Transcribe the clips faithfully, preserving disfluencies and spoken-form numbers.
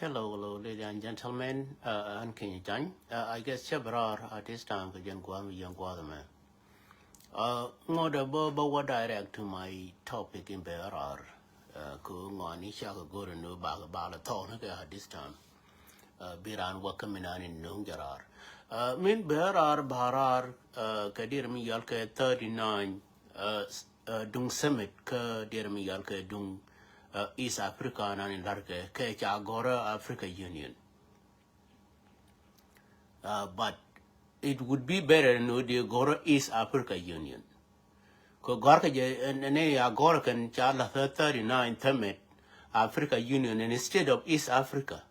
Hello, hello, ladies and gentlemen. Uh, an Kenya Jany. Uh, I guess cɛ bɛ raar at this time kɛ jɛn guam yɛn guam mɛ. Uh, ŋot ɛ bä bä wä direct to my topic in bɛ raar. Uh, kɛ ŋɔani cakɛ go̱r ni bak bal thɔɔk ni kɛ at this time. Uh, bi raan wä kä min an in nuŋ jɛ raar. Uh, min bɛ raar ba raar, uh, kɛ dir mi yal kɛ thirty nine, uh, s- uh, duŋ summit kä dir mi yal kɛ duŋ uh, East Africa nan in larkɛ kɛ ca gɔrä Africa Union. Uh, but it would be better no di gɔrä East Africa Union. Kɛ gɔrkɛ jɛ ne ya gɔrkɛn ca la thirty nine summit Africa Union instead of East Africa.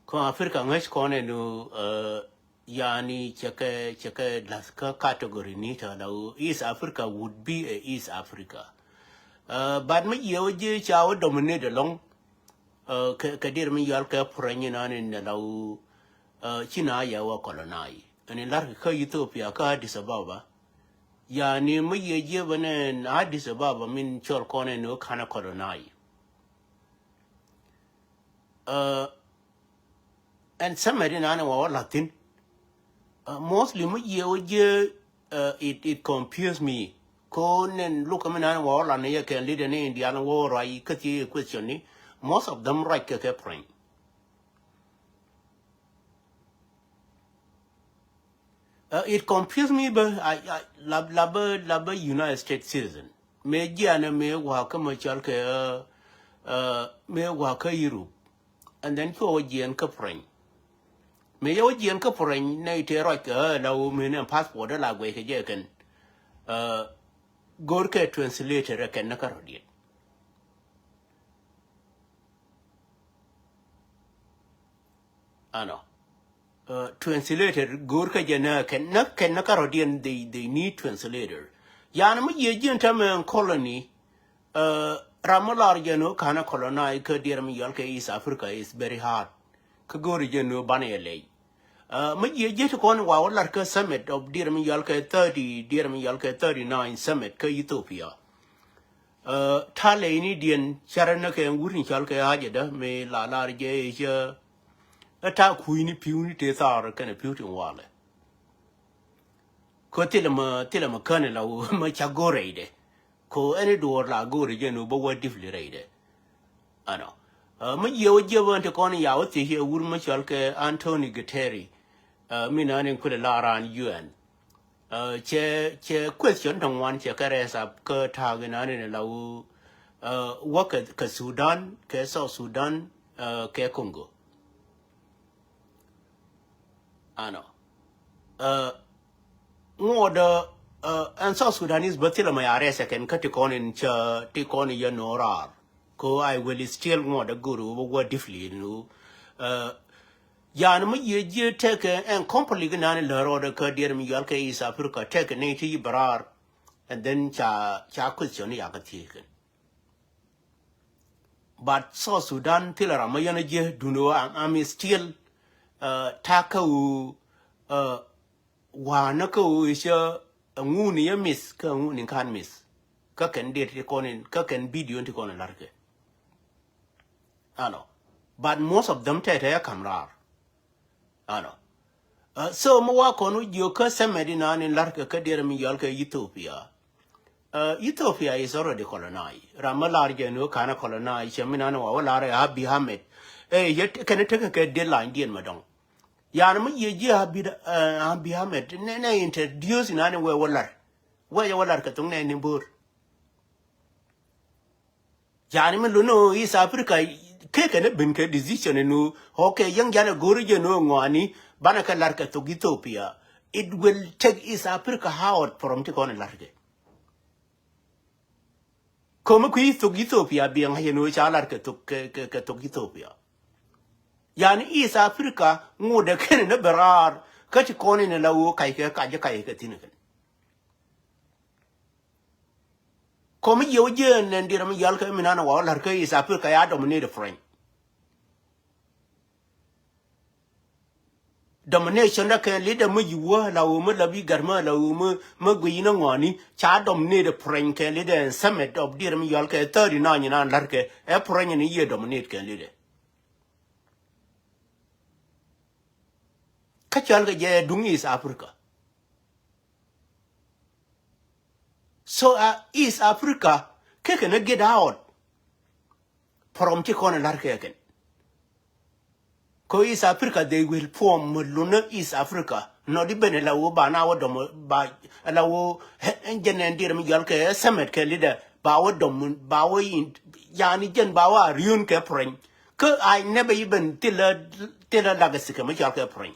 Kɔn Africa ŋäc kɔn ɛn uh, yani cɛ kɛ cɛ kɛ lath kä category ni tɔ la wu East Africa would be a East Africa. Uh, but mi yiɛ wä jiɛ ca wä dominate along uh, kɛ kɛ dir mi yal kɛ purɛ nyi na ni nɛ la wu uh, ci na yɛ wä colonize. Ɛn in lar kä Ethiopia kä Addis Ababa. Yani mi yiɛ jiɛ bä nɛ Addis Ababa min cɔl kɔn ɛn wä kana colonize. Uh, ɛn summit in an wä wä lathin. Uh, mostly mi yiɛ wä jiɛ uh, it, it confuse me. Ko nen luk mi nan wä wä lat ni yɛ kɛn leader ni India ni wä wä ruai kä thi question ni. Most of them ruai kɛ kɛ prank. Uh, it confuse me bä I, I, la la bä la bä United States citizen. Mɛ jianɛ mɛ wä kä mɛ cɔl kɛ uh, uh, mɛ wä kä Europe. And then cuɔ wä jiɛn kä purɛny. Mɛ yɛ wä jiɛn kä purɛny nɛ itɛ rɔc kɛ uh, la wä mɛ nɛ passport la guɛc kɛ jɛ kɛn. Uh, go̱r kɛ translator kɛn nɛ kä rɔdiɛn. Ano. Uh, translator go̱o̱r kä jɛ nä kɛn nä kɛn nä karɔdiɛn they, they need translator. Yani mi jiɛ jiɛn tämɛ ɛn colony uh, ram mi lar jɛ ni wä kanɛ colonize kä diɛr mi yɔl kɛ East Africa is very hard. Kä go̱o̱r jɛ ni wä banɛ yɛ lɛy. Uh, mi jiɛ jiɛ ti kɔn wa wä lar kä summit of diɛr mi yɔl kɛ thirty diɛr mi yɔl kɛ thirty nine summit kä Ethiopia. Uh, talɛ ini diɛn carɛ nä kɛ wut in cɔl kɛ hajɛ dä mi la lar jɛ cä. Ɛ ta kui̱ni pi̱wni te thar kɛnɛ pi̱w tin walɛ. Kä thilɛ ma thilɛ ma känɛ la wä ma ca go̱r rɛydɛ. Ko ɛni duɔr la go̱r jɛ nu bä wä difli rɛydɛ. Ano. Uh, ma jiɛ wä jiɛ bä ti kɔn ya wä thiec ɛ wut ma cɔl kɛ Anthony Guterres. Uh, mi nani kulɛ la ran U N. Uh, cɛ cɛ question ti ŋuan cɛ kɛ rɛs ap kä ta̱a̱ gɛ nani ni la wu uh, wä kɛ kɛ Sudan kɛ South Sudan uh, kɛ Congo. Ano. Uh, ŋuɔdä uh, ɛn South Sudanese bä thilɛ ma ya rɛs ɛ kɛn kä ti kɔn in cä ti kɔn in yɛ no̱o̱ raar. Ko I will still ŋuɔdä go̱r wä wä difli nu. Uh, yani mi yiee jiee tekɛ ɛn company ki nani lär rɔɔdɛ kä diɛɛr mi yɔal kɛ East Africa tekɛ ni ti yi bɛ raar. And then ca ca question ni yakä thiec kɛn. But South Sudan thilɛ ram ma yɛn a jiee duni wä am, am still uh, takä wu uh, wa̱a̱ näkä ɣöö cä ɛŋu ni yä mith kä ɛŋu ni ka̱n mith. Kä kɛn diet ti kɔn in kä kɛn video ti kɔn in la̱rkɛ. Ano. But most of them tɛtɛ yä ka̱m raar. Ano. Uh, so mi wa kɔn wä jiök kä sɛmɛt inan in la̱rkɛ kä diet mi yɔal kɛ Ethiopia. Uh, Ethiopia is already colonized. Ram mi lar jɛ ni wä ka̱n a colonize cɛ mi nan wa wä lar ɛ Abiy Ahmed. Ɛ yɛ kɛn tekɛ kɛ deadline diɛn ma dɔŋ. Yani mi yiee ji̱ Abiy, uh, Abiy Ahmed nɛ nɛ introduce in ani wee wä lar. Wee jɛ wä lar kɛ thok nɛ ni bo̱o̱r. Yani mi luni East Africa kekɛ ni ben kɛ decision ni nu. Okay, yäŋ janɛ go̱o̱ri jɛ nu ŋɔani banɛ kɛ lar kɛ thok Ethiopia. It will take East Africa out from ti kɔn lar kɛ. Komi kui̱ thok Ethiopia biɛŋ a yɛn ɣöö ca lar kɛ thok kɛ, kɛ, kɛ thok Ethiopia. Yani East Africa ŋut ɛ kɛn ni bɛ raar kä ti kɔn in la ɣöö kac kɛ kac kac kɛ thin kɛn. Komi yɛ wä jiɛ nɛn diɛt mi yal kɛ mi nan wa wä lar kä East Africa ya dominate French. Domination da kɛn leader mi yi wä la wä mi la bi gat mi la wä mi mi gui ni ŋɔni ca dominate purɛny kɛn leader in summit of dier mi yɔl kɛ thirty nine in an lar kɛ ɛ purɛny in yɛ dominate kɛn leader. Kä cɔl kɛ jɛ duŋ East Africa. So uh, East Africa kɛ kɛ ni get out from ti kɔn lar kɛ kɛn. Ko East Africa they will form mi lunä East Africa. Nɔ di ben la wo ba na wo dɔm ba la wo jɛn ɛn dir mi jɔl kɛ summit kɛ leader ba wo dɔm ba wo in yani jɛn ba wo a riun kɛ purɛny. Kä I never even tila tila lagasi kɛ mi jɔl kɛ purɛny.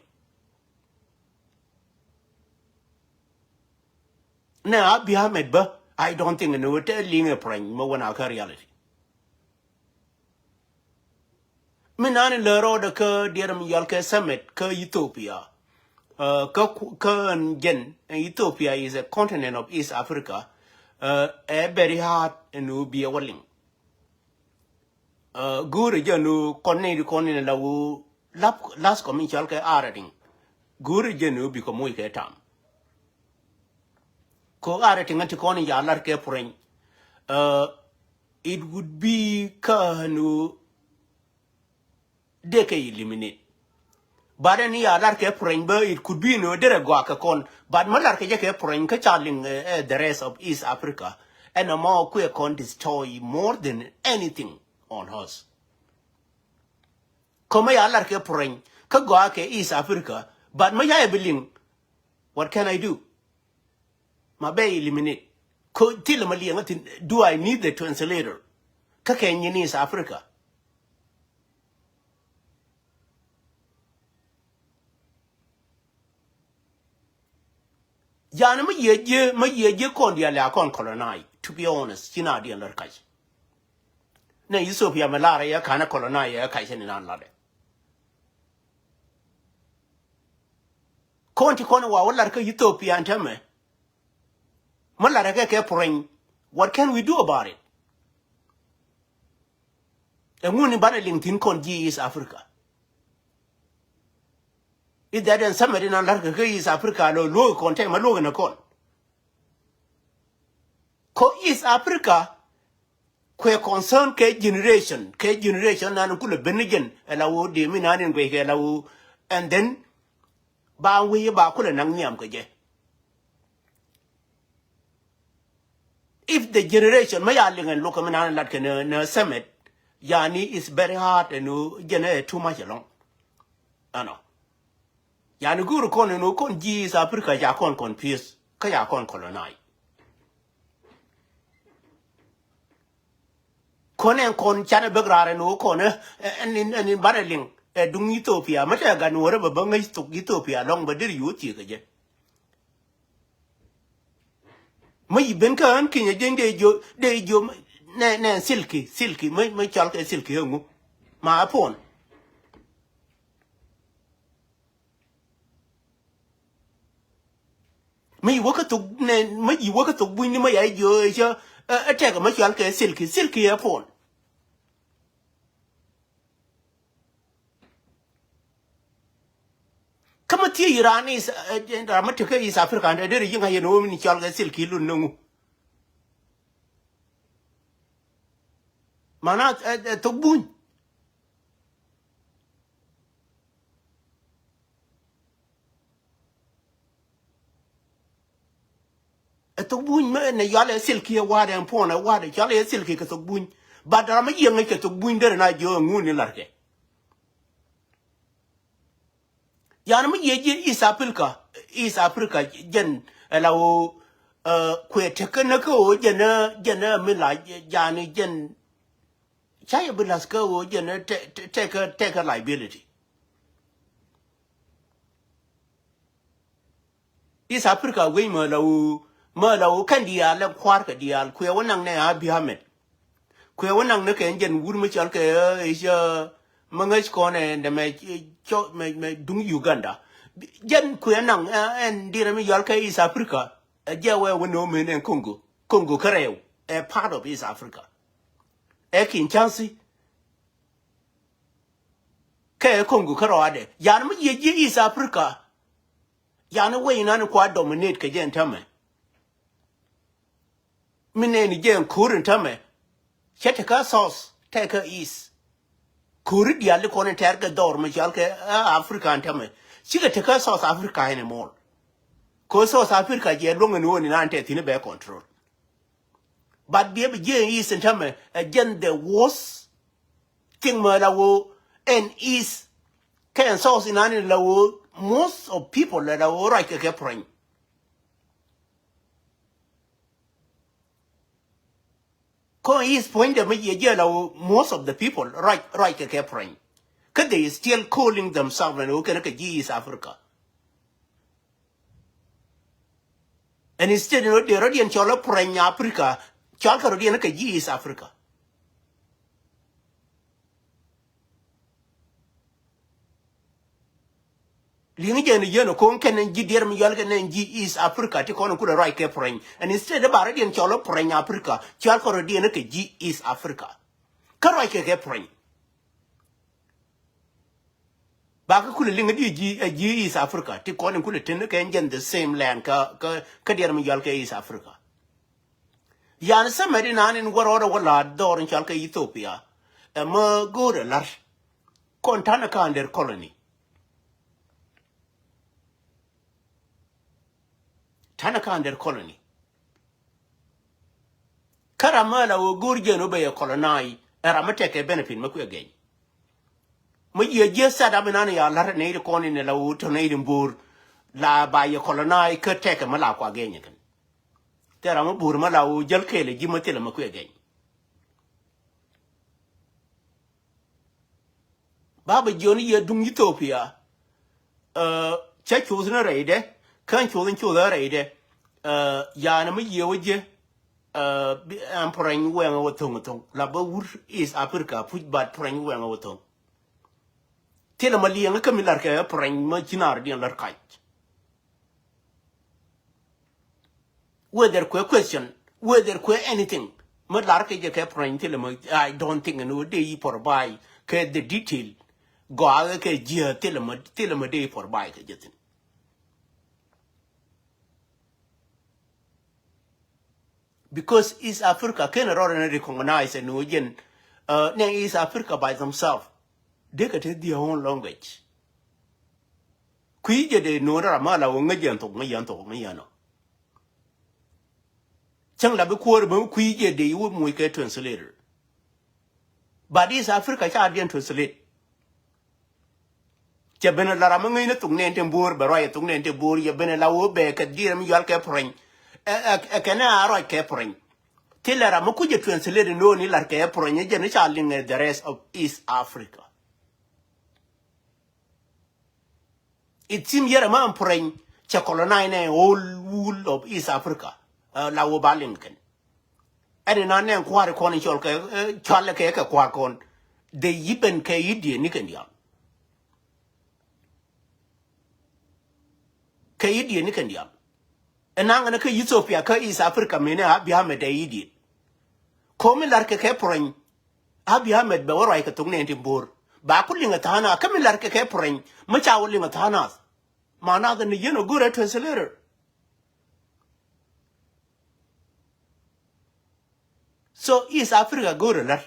Nɛ a Abiy Ahmed bä I don't think ni wä tɛ liŋ ɛ purɛny mi wä na kä reality. Mi nani lɛ rɔɔdɛ kä diɛt mi yɔl kɛ summit kä Ethiopia. Uh, kä ku- kä ɛn jɛn ɛn Ethiopia is a continent of East Africa. Uh, ɛ very hard ɛn wä biɛ wä liŋ. Uh, go̱o̱rɛ jɛ nu kɔn ni di kɔn ni la wu lap las kɔmi cɔl kɛ arɛting. Go̱o̱rɛ jɛ nu bi kɔ moc kɛ tam. Ko arɛting ti kɔn ya lar kɛ purɛny. Uh, it would be kä nu de kɛ eliminate. But ɛn ya lar kɛ purɛny bä it could be no derɛ gɔa kɛ kɔn. But mä lar kɛ jɛ kɛ purɛny kä ca liŋ eh, eh, the rest of East Africa. Ɛn ɛmɔ kuɛ kɔn destroy more than anything on earth. Kä mä ya lar kɛ purɛny kä gɔa kɛ East Africa. But mä ya ɛ bi liŋ. What can I do? Ma bɛ eliminate. Ko thilɛ ma liɛŋä thin do I need the translator? Kä kɛ nyin East Africa. Yani mi yiëë jië mi yiëë jië kɔn diaal ya kɔn colonize, to be honest, ci na diɛn lär kac. Nɛ Ethiopia mi lar ya kanɛ colonize ya kac ni nan ladɛ. Kɔn ti kɔn wa wä lar kä Ethiopia ɛn tämɛ. Mi lar kɛ kɛ purɛny. What can we do about it? Ɛŋu ni banɛ liŋ thin kɔn ji̱ East Africa? I̱ that ɛn summit in an lar kɛ kɛ East Africa lo luo̱k kɔn tɛmɛ luo̱k in a kɔn. Ko East Africa kuɛ concern kɛ generation kɛ generation nan kulɛ ben ni jɛn ɛ la wo dee mi nan in guɛy kɛ la wo. And then ba wi̱i̱ ba kulɛ naŋ nhiam kɛ jɛ. If the generation mä ya liŋ ɛn lokä mi nan lat kɛ nɛ nɛ summit yani is very hard ɛn jɛn ɛ too much along. Ɛnɔ yani go̱o̱r kɔn ɛn kɔn ji̱ East Africa ca kɔn confuse kä ca kɔn colonize. Kɔn ɛn kɔn canɛ bek raar ɛn ɣöö kɔn ɛ ɛn in banɛ liŋ ɛ duŋ Ethiopia mä tɛ gat nuɔ̱ɔ̱rä bɛ bä ŋäc thok Ethiopia lɔŋ bɛ deri yo̱o̱ thiek kɛ jɛ. Mä yi ben kä ɣän kinyɛ jeny dee jiö dee jiö nɛ nɛ silki silki mä mä cɔl kɛ silki ɛ ŋu ma ɛ puɔn. Mi yi wä kä thok nɛ mi yi wä kä thok buny ni ma ya jiö cä ɛ tɛk ma cual kɛ silki silki ɛ puɔn. Kä ma thiec ran is ram ma tekä East Africa dee dee ri yiŋ a yɛn wä mi ni cual kɛ silki lun ni ŋu. Mana ɛ thok buny. Ɛ thok buny mä ɛn ɛ yual ɛ silki ɛ wa̱a̱dɛ ɛn puɔn ɛ wa̱a̱dɛ cual ɛ silki kɛ thok buny. But ram mi yiëŋ ɛ kɛ thok buny derɛ na jiö ɛ ŋun ni la̱rkɛ. Yan mi yiëë ji̱ East Africa, East Africa jɛn ɛ la ɣöö kuɛ tekɛ ni kä ɣöö jɛn jɛn mi la jani jɛn. Ca yɛ bi la̱th kä ɣöö jɛn tɛkɛ tɛkɛ liability. East Africa wec mɛ la wu mɛ la wu kɛn diaal lɛ kua̱r kɛ diaal kuɛ wä naŋ nɛ Abiy Ahmed. Kuɛ wä naŋ nɛ kɛ jɛn wur mɛ cɔl kɛ i̱ cä mɛ ŋäc kɔn ɛ ndɛ mɛ cɔ mɛ mɛ duŋ Uganda. Jɛn kuɛ naŋ ɛn dirɛ mi yɔl kɛ East Africa. Ɛ jɛ wɛ wä nɛ wä men ɛn Congo Congo kärɛw ɛ part of East Africa. Ɛ Kinshasa. Kɛ Congo kärɔadɛ. Yan mi jiɛ jiɛ East Africa. Yan wec inan kua dominate kɛ jɛ ɛn tämɛ. Mi nɛn jɛ ɛn ko̱r ɛn tämɛ. Cɛ tekä South, tekä East. Ko̱ri diali kɔn in tɛr kɛ dhɔr mi cɔal kɛ, ah, Africa ɛn tämɛ. Cikɛ tekä South Africa anymore. Kɛ South Africa jɛ luɔ̱ŋ ɛn ɣöö ni nan tɛ thi̱n bɛ control. But biɛ bi jiɛ East ɛn tämɛ, ɛ jɛn the worst thing mɛ la ɣöö ɛn East kɛ ɛn South inan in la ɣöö most of people la ɣöö ruac kɛ kɛ pruɛny. Kɔn East puɔ̱nydɛ mi jiɛ jiɛ la ɣöö most of the people ruac, ruac kɛ kɛ pruɛny. Kä they still calling themselves ɛn ɣöö kɛn kɛ ji̱ East Africa. And instead in ɣöö dee rɔ̱diɛn cɔl ɛ pruɛny Africa, cɔal kɛ rɔ̱diɛn kɛ ji̱ East Africa. Liŋ jɛ ni yien ko̱n kɛn ji̱ diɛr mi yual kɛn ji̱ East Africa ti kɔn kulɛ ruac kɛ pruɛny. And instead ba rɔ̱diɛn cɔl pruɛny Africa, cɔal kɛ rɔ̱diɛn kɛ ji̱ East Africa. Kä ruac kɛ kɛ pruɛny. Ba kä kulɛ liŋ di ji̱, ɛ ji̱ East Africa ti kɔn kulɛ ten kɛ jɛn the same land kä, kä, kä diɛr mi yual kɛ East Africa. Yan sɛmɛ di nan in wä rɔɔdɛ wä la̱a̱t dhɔr in cɔal kɛ Ethiopia. Ɛ mä go̱o̱rɛ la̱r. Kɔn ta̱nɛ kä under colony. Ta̱nɛ kä under colony. Kä ram mä la wä go̱o̱r jɛn wä bɛ yɛ colonize. Ɛ ram mä tɛkɛ benefit mä kuɛ gɛny. Mä yiëë jiɛ sat ram inan ya la̱r nɛy ti kɔn in la wä tɔ nɛy ti bo̱o̱r. La ba yɛ colonize kä tɛkɛ mä la kua gɛny kɛn. Tɛ ram mä bo̱o̱r mä la wä jäl kɛɛl ji̱ mä thilɛ mä kuɛ gɛny. Ba bɛ jiɔni yɛ duŋ Ethiopia. Ɛ, cä cuth ni rɛydɛ, kän cuth ni cuth rɛydɛ. Ɛ, yanɛ mi yiëë wä jiɛ, ɛ, bi, ɛn pruɛny wɛŋɛ wä thoŋ thoŋ. La bä wur East Africa puc bat pruɛny wɛŋɛ wä thoŋ. Thilɛ ma liɛŋä kä mi lar kɛ pruɛny ma ci naar diɛn lar kac. Whether kuɛ question, whether kuɛ anything. Mi lar kɛ jɛ kɛ pruɛny thilɛ ma, I don't think ni wä dee yi provide kɛ the detail. Gɔaa kɛ jiɛ thilɛ ma, thilɛ ma dee yi provide kɛ jɛ thin. Because East Africa ken rɔɔdɛ ni recognize ni wä jɛn, uh, ni East Africa by themselves. Dee kɛ te their own language. Kui̱ jɛ dee nuɔ̱ɔ̱n ram ma la wä ŋäc yɛn thok, ŋäc yɛn thok, ŋäc yɛn ɔ. Cäŋ la bi kuäär bä kui̱ jɛ dee wä muc kɛ translator. But East Africa ca diɛn translate. Cɛ ben la ram mi ŋäcni thok nɛn tin bo̱o̱r bɛ ruac thok nɛn tin bo̱o̱r, cɛ ben la wä bɛ kɛ diɛn mi yual kɛ pruɛny. Ɛ, ɛ, ɛ kɛn a ruac kɛ pruɛny. Thilɛ ram mi kuc jɛ translate ni wä ni lar kɛ pruɛny jɛ ni ca liŋ the rest of East Africa. It seem yɛrɛ ma pruɛny cɛ colonize nɛ whole wool of East Africa. Uh, la wä ba liŋ kɛn. Ɛn inan nɛ kua̱r kɔn in cɔl kɛ, uh, cɔal kɛ kɛ kua̱r kɔn. They even kɛ idiɛ ni kɛn dial. Kɛ idiɛ ni kɛn dial. Ɛn naŋ ɛn kɛ Ethiopia kä East Africa mini Abiy Ahmed ɛ idiɛ. Komi lar kɛ kɛ pruɛny. Abiy Ahmed bɛ wä ruac kɛ thok nɛn tin bo̱o̱r. Ba ku liŋ ɛ tha̱a̱ŋ nath kä mi lar kɛ kɛ pruɛny mi ca wä liŋ ɛ tha̱a̱ŋ nath. Ma nath ni yɛn ɛ go̱r ɛ translator. So East Africa go̱r ɛ lar.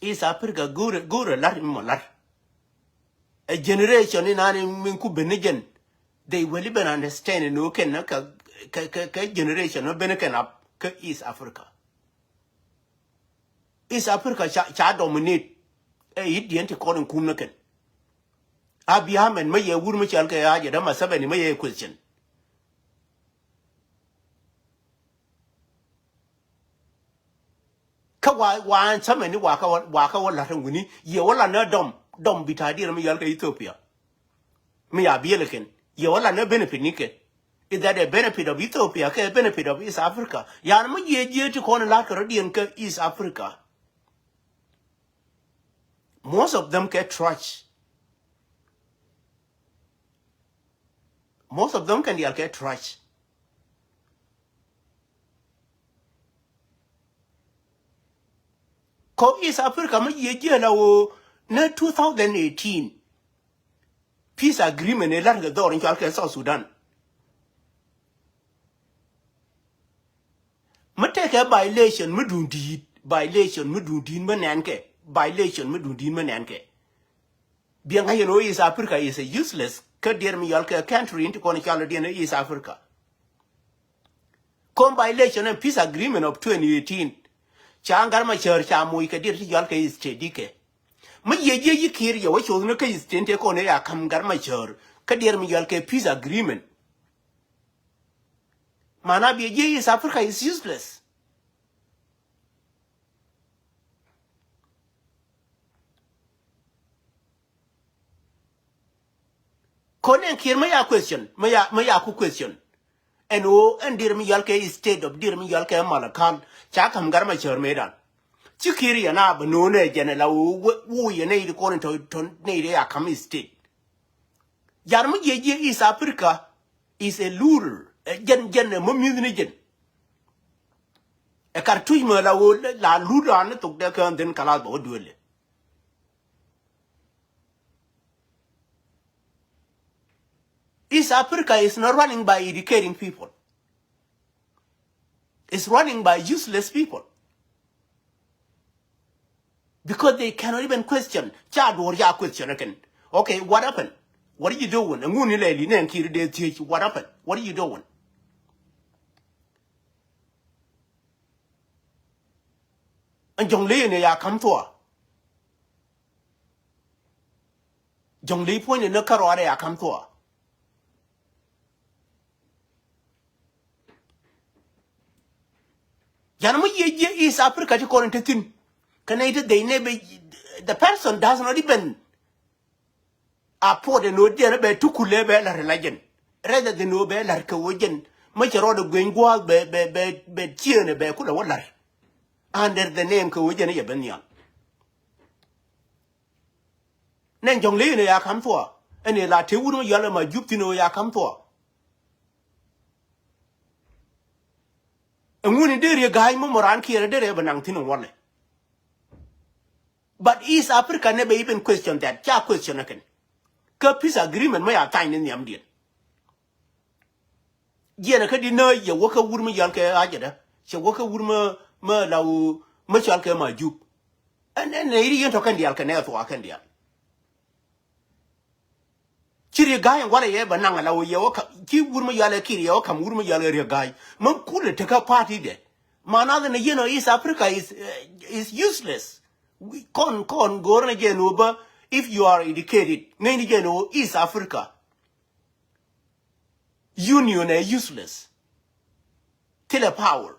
East Africa go̱r ɛ, go̱r ɛ lar mi mɔ lar. A generation in an min ku ben ni jɛn. They will even understand ni wä kɛn kɛ, kɛ, kɛ, kɛ generation ni ben kɛn up kä East Africa. East Africa ca, ca dominate. Ɛ idiɛn ti kɔn in kum ni kɛn. Abiy Ahmed ma yɛ wur mi cɔal kɛ a jɛ dama Museveni ma yɛ question. Kä wa, wa Museveni wa kä wa, wa kä wa la̱t in wuni yɛ wa la ni dɔm, dɔm bi ta̱a̱ diɛn mi yɔal kɛ Ethiopia. Mi ya biɛl kɛn yɛ wa la ni benefit ni kɛ. Is that a benefit of Ethiopia kɛ benefit of East Africa? Yan mi jiɛ jiɛ ti kɔn in la̱t kɛ rɔ diɛn kä East Africa. Most of them kɛ trash. Most of them kɛn dial kɛ trash. Kɔ East Africa mi yiëë jiɛ la woo Ni two thousand eighteen peace agreement ëë la̱rkɛ dhɔr in cɔal kɛ South Sudan. Mi tekɛ violation mi duŋ di̱i̱t, violation mi duŋ di̱i̱t mi nɛnkɛ, violation mi duŋ di̱i̱t mi nɛnkɛ. Biɛ ŋa̱c yɛn ɣöö East Africa is a useless, kä diɛɛr mi yɔal kɛ country in ti kɔn cɔal diɛn East Africa. Kɔn violation ɛn peace agreement of twenty eighteen. Ca Gat Macar ca moc kɛ diɛɛr ti yɔal kɛ state dikɛ. Mi yiëë jiëë yi Kiir yɛ wä coth ni kä state tëë kɔn ëë a ka̱m Gat Macar kä diɛɛr mi yɔal kɛ peace agreement. Mana biɛ jiëë East Africa is useless. Kɔn ɛn Kiir mi ya question, mi ya, mi ya ku question. Ɛn ɣöö ɛn diɛɛr mi yɔal kɛ state of diɛɛr mi yɔal kɛ Malakal ca ka̱m Gat Macar mëëdan. Ci Kiir yɛn a bɛ no̱o̱ŋ ɛ jɛn ɛ la ɣöö wä, wä yɛn nɛy ti kɔn in tɔ, tɔ nɛy ti ya ka̱m state. Jar mi jiɛ jiɛ East Africa is a looter. Ɛ jɛn, jɛn ɛ mi mi̱th ni jɛn. Ɛ kar tuc mɛ la ɣöö la lut raan ni thok dee kään dhin kalath bɛ wä duëël. East Africa is not running by educating people. It's running by useless people. Because they cannot even question. Ca duɔ̱ɔ̱r ca question again. Okay, what happened? What are you doing? Ɛŋu ni lɛ li nɛn Kiir dee thiec, what happened? What are you doing? Ɛn Jɔŋley ni ya ka̱m thua. Jɔŋley puɔ̱ny ni ni kärɔadɛ ya ka̱m thua. Yan mi yiëë jiɛ East Africa ti kɔn in te thi̱n. Kɛ nɛy ti dhey nɛ bɛ, the person does not even afford ɛn ɣöö diɛn bɛ tukulɛ bɛ la̱r ila jɛn. Rather than ɣöö bɛ la̱r kɛ ɣöö jɛn mi cɛ rɔɔdɛ gueny gua̱a̱th bɛ, bɛ, bɛ, bɛ cieen ɛ bɛ kulɛ wä la̱r under the name kɛ ɣöö jɛn yɛ ben nhial. Nɛn Jɔŋley ni ya ka̱m thua. Ɛn ɛ la te wut mi yɔal ɛ ma jup thi̱n ɣöö ya ka̱m thua. Ɛŋu ni dee Riek Ga̱a̱c mi mɔ raan Kiir dee rɛ bɛ naŋ thi̱n ɛ walɛ. But East Africa never even question that. Ca question ɛ kɛn. Kä peace agreement mi ya tha̱a̱ny ni nhiamdiɛn. Jiɛn kä di nä yɛ wä kä wur mi yɔal kɛ ajɛdä. Cɛ wä kä wur mi, mi la wä, mi cɔal kɛ ma jup. Ɛn, ɛn nɛ iri yɛn tɔ kɛn diaal kɛ nɛ thua kɛn diaal. Ci Riek Ga̱a̱c ɛn walɛ yɛ bɛ naŋ ala wä yɛ wä kam, ci wur mi yɔal ɛ Kiir yɛ wä kam wur mi yɔal ɛ Riek Ga̱a̱c. Mi kulɛ tekä party dɛ. Mana dɛ nɛ yɛn ɔ East Africa is, eh, is useless. Kɔn, kɔn go̱o̱r nɛ jɛ ni wä bä, if you are educated, ŋäcni jɛ ni wä East Africa Union ɛ useless. Thilɛ power.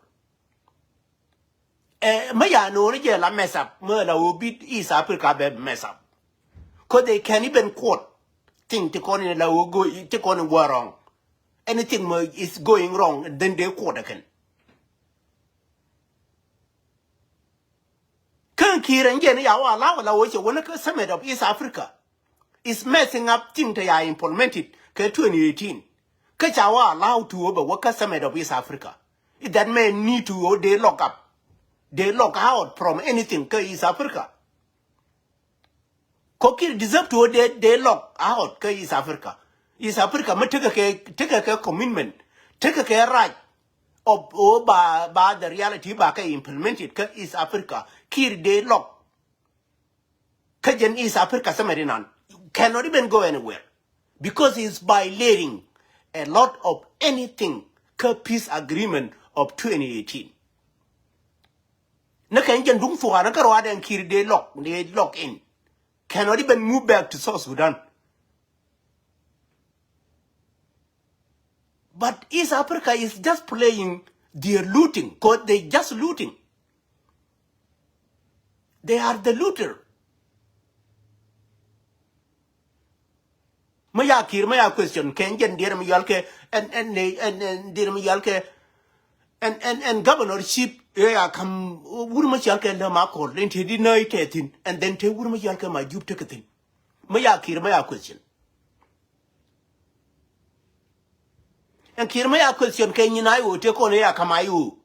Ɛ, mi ya no̱o̱ŋ ni jɛ la mess up, mi la wä bi East Africa bɛ mess up. 'Cause they can even quote thing ti kɔn in la wä go, ti kɔn in wä wrong. Anything mi is going wrong, then they quote again. Kä Kiir ɛn jɛn ya wä allow la wä cɛ wä ni kä Summit of East Africa is messing up thing te ya implemented kɛ twenty eighteen. Kä ca wä allow to wä bɛ wä kä Summit of East Africa. If that man need to wä they lock up. They lock out from anything kä East Africa. Kɔ Kiir deserve to wä they, they lock out kä East Africa. East Africa mi tekɛ kɛ, tekɛ kɛ commitment, tekɛ kɛ right of, o ba, ba the reality ba kɛ implemented kä East Africa. Kiir they lock. Kä jɛn East Africa Summit inan cannot even go anywhere. Because he's violating a lot of anything kä peace agreement of twenty eighteen. Ni kɛn jɛn duŋ thua̱a̱n kä ruaadɛ ɛn Kiir they lock, they lock in. Cannot even move back to South Sudan. But East Africa is just playing their looting, 'cause they just looting. They are the looter. Mi ya Kiir, mi ya question kɛn jɛn diɛɛr mi yɔal kɛ ɛn, ɛn, ɛn, ɛn diɛɛr mi yɔal kɛ ɛn, ɛn, ɛn governorship ëë ya kam wur mi cɔal kɛ Lɛm Akɔl in te di nä itɛ thi̱n, and then te wur mi cɔal kɛ ma Jup tekɛ thi̱n. Mi ya Kiir, mi ya question. Ɛn Kiir mi ya question kɛ nyin I O te kɔn ëë ya kam I O.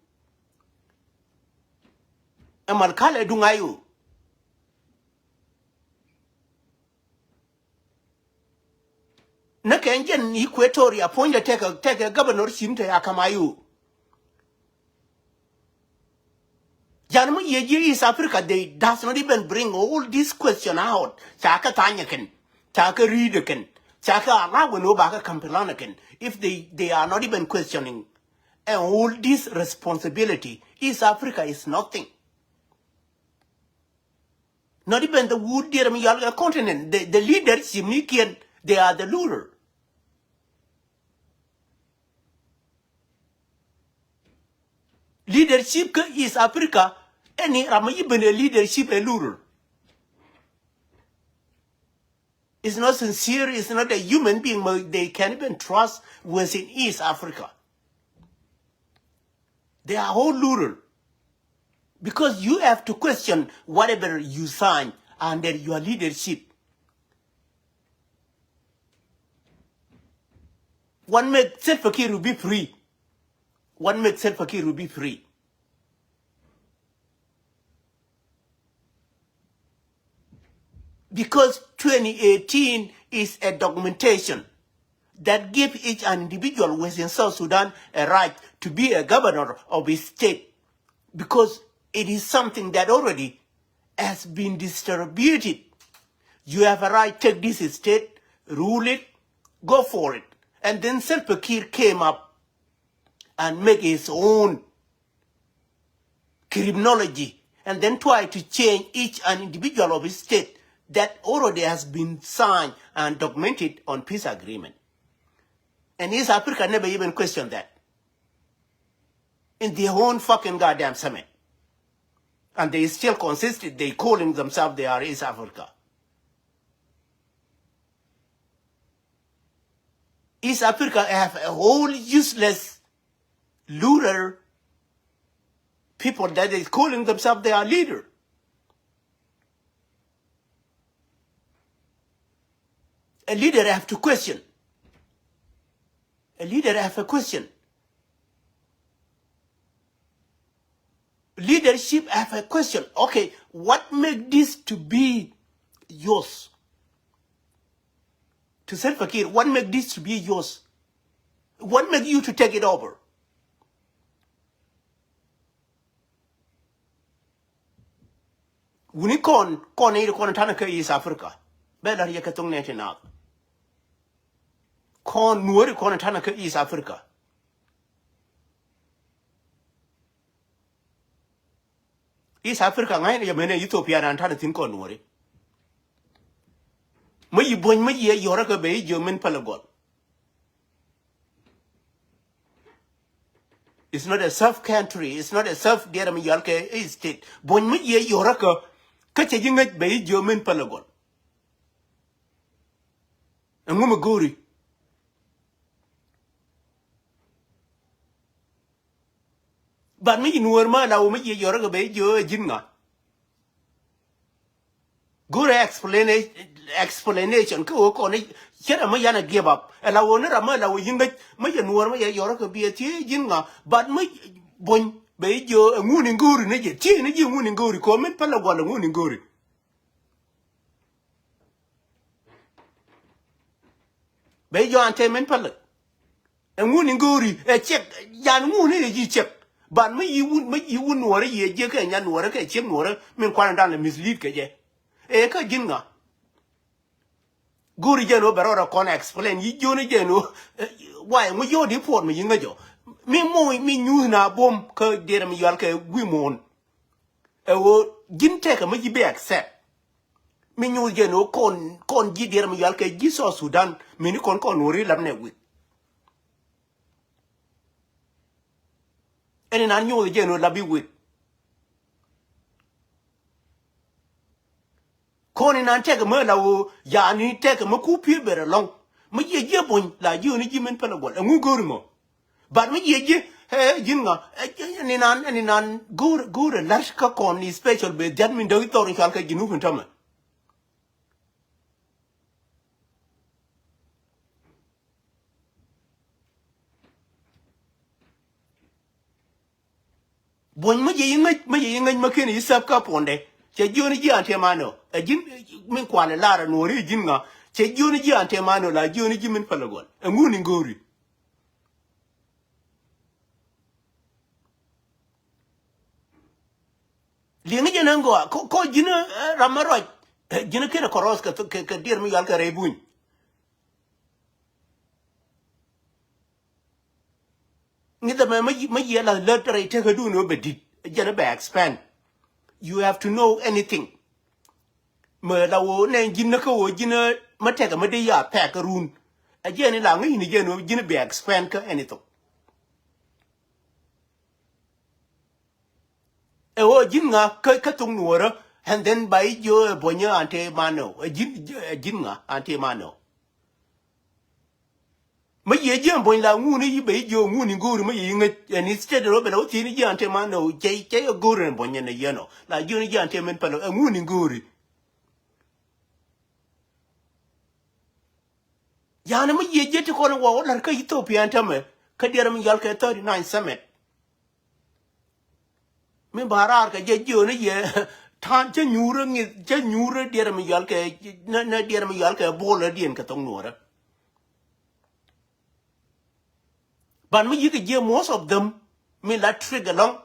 Ɛ Malakal ɛ duŋ I O. Ni kɛ jɛn Equatoria puɔ̱nydɛ tekɛ, tekɛ governor cim te a kama yu. Jan mi yie ji̱ East Africa, they does not even bring all this question out. Ca kɛ thany kɛn, ca kɛ ri̱i̱dɛ kɛn, ca kɛ allow ni wä ba kɛ campaign kɛn. If they, they are not even questioning, and all this responsibility, East Africa is nothing. Not even the wood dear mi yal continent. The, the leadership ni kiɛn, they are the ruler. Leadership kä East Africa, any ram mi ben a leadership a ruler. It's not sincere, it's not a human being, but they can't even trust within East Africa. They are all lural. Because you have to question whatever you sign under your leadership. What make Salva Kiir to be free? What make Salva Kiir to be free? Because twenty eighteen is a documentation that give each an individual within South Sudan a right to be a governor of his state. Because it is something that already has been distributed. You have a right, take this state, rule it, go for it. And then Salva Kiir came up and make his own criminology and then try to change each an individual of his state that already has been signed and documented on peace agreement. And East Africa never even questioned that in their own fucking goddamn summit. And they still consisted, they calling themselves they are East Africa. East Africa have a whole useless, lural people that is calling themselves they are leader. A leader have to question. A leader have a question. Leadership have a question. Okay, what make this to be yours? To Salva Kiir, what make this to be yours? What make you to take it over? Wuni kɔn, kɔn ni kɔn tanɛ kä East Africa. Bɛ la riɛ kä thong nɛ ti naath. Kɔn nuɔri kɔn tanɛ kä East Africa. East Africa ŋa̱cni yɛ mɛnɛ Ethiopia nan tanɛ thi̱n kɔn nuɔri. Mä yi buɔ̱ny mä yi ɛ yɔrä kɛ bɛ yi jiö min pälɛ gɔl. It's not a self country, it's not a self diɛrɛ mi yɔl kɛ state. Buɔ̱ny mi yɛ yɔrä kä kä cɛ ji̱ ŋäc bɛ ji̱ jiö min pälɛ gɔl. Ɛŋu mi go̱o̱ri? But mi yi nuɔɔr ma la wä mi yɛ yɔrä kɛ bɛ jiö ɛ ji̱n ŋa? Go̱rɛ explanation, explanation kä ɣöö kɔn i̱ cärɛ mi yanɛ give up. Ɛ la ɣöö ni ram mi ɛ la ɣöö yi̱n ŋäc mi yɛ nuɔɔr mi yɛ yɔrä kɛ biɛ thiee ji̱n ŋa? But mi buɔ̱ny bɛ i̱ jiö ɛŋu ni go̱o̱ri ni jɛ, thiee ni ji̱ ɛŋu ni go̱o̱ri, kɛ ɣöö min pälɛ guɔl ɛŋu ni go̱o̱ri. Bɛ i̱ jiö an tëë min pälɛ. Ɛŋu ni go̱o̱ri ɛ ciɛk, yan ŋu ni ɛ ji̱ ciɛk. Ban mi yi wun, mi yi wun nuɔrä yi ɛ jiɛ kɛ nya nuɔrä kɛ ciek nuɔrä min kuanɛ dan lɛ mislead kɛ jɛ. Ɛ kä ji̱n ŋa? Go̱o̱ri jɛ ni wä bɛ rɔɔdɛ kɔn explain yi jiöni jɛ ni wä, eh, why ŋu jiö di puɔt mi yi ŋäc jɔ. Mi moc mi nyuuth na buɔ̱m kä diɛɛr mi yual kɛ wi̱i̱ muɔ̱ɔ̱n. Ɛ ɣöö ji̱n tɛkɛ mi ji̱ bi accept. Mi nyuuth jɛ ni ɣöö kɔn, kɔn ji̱ diɛɛr mi yual kɛ ji̱ South Sudan, mi ni kɔn kɔn nuɔri lap nɛ wik. Ɛn inan nyuuth jɛ ni ɣöö lap i̱ wik. Kɔn inan tɛkɛ mi la ɣöö yani tɛkɛ mi ku pi̱i̱ ber ɛlɔ̱ŋ. Mi jiɛ jiɛ buɔ̱ny la ji̱ ɣöö ni ji̱ min pälɛ guɔl. Ɛŋu go̱o̱ri mɔ? But mi jiɛ ji̱, ɛ, ji̱n ŋa, ɛ, ɛ, ɛn inan, ɛn inan go̱o̱r, go̱o̱r ɛ la̱r kä kɔn ni special bɛ dhiat min däk thɔr in cual kɛ ji̱ nup in tämɛ. Buɔ̱ny mi jiɛ yi ŋäc, mi jiɛ yi ŋäc mi ken yi sɛp kä puɔ̱ndɛ. Cɛ jiöni ji̱ an tiɛ manɔ. Ɛ ji̱n, min kualɛ lar ɛ nuɔri ji̱n ŋa. Te jiöni ji̱ Antemano la jiöni ji̱ min päl ɛ gɔl. Ɛŋu ni go̱o̱ri? Liŋi jɛn ɛn gɔaa kɔ ji̱n ram mɛ ruac. Ji̱n kɛn ɛ kɔrɔs kɛ diɛr mi yual kɛ rɛy buny. Ŋi̱th ɛmɛ mä yiëë lath lät rɛy tekädun ɣöö bɛ di̱t jɛn ɛ bɛ expand. You have to know anything. Mä la ɣöö nɛ ji̱n kä ɣöö ji̱n mä tɛkɛ mä dee ya pɛk run. Ɛ jɛn ila ŋäcni jɛn ɣöö ji̱n bɛ expand kä anything. Ɛ ɣöö ji̱n ŋa kä kä thok nuɔɔrä. And then ba i̱ jiö ɛ buɔ̱nyä Antemano ɛ ji̱n ɛ ji̱n ŋa Antemano. Mä yiëë ji̱ ɛn buɔ̱ny la ŋuni i̱ bɛ i̱ jiö ŋuni go̱o̱ri mä yiëë ŋäc ɛn instead ɛ rɔ bɛ la wä thiecni ji̱ Antemano cɛ cɛ yɛ go̱o̱ri ɛn buɔ̱ny ɛn ɛ yɛn ɔ la jiöni ji̱ Antemano pɛl ɛ ŋuni go̱o̱ri. Yani mi yiëë ji̱ ti kɔn wä wä la̱r kä Ethiopia ɛn tämɛ kä diɛɛr mi yɔal kɛ thirty nine summit. Mi ba raar kɛ jɛ jiöni yɛ ta̱a̱n cä nyuurä ŋi̱th cä nyuurä diɛɛr mi yɔal kɛ nä nä diɛɛr mi yɔal kɛ bolä diɛn kɛ thok nuɔɔrä. Ban mi yi̱k jiɛ most of them mi la trick along.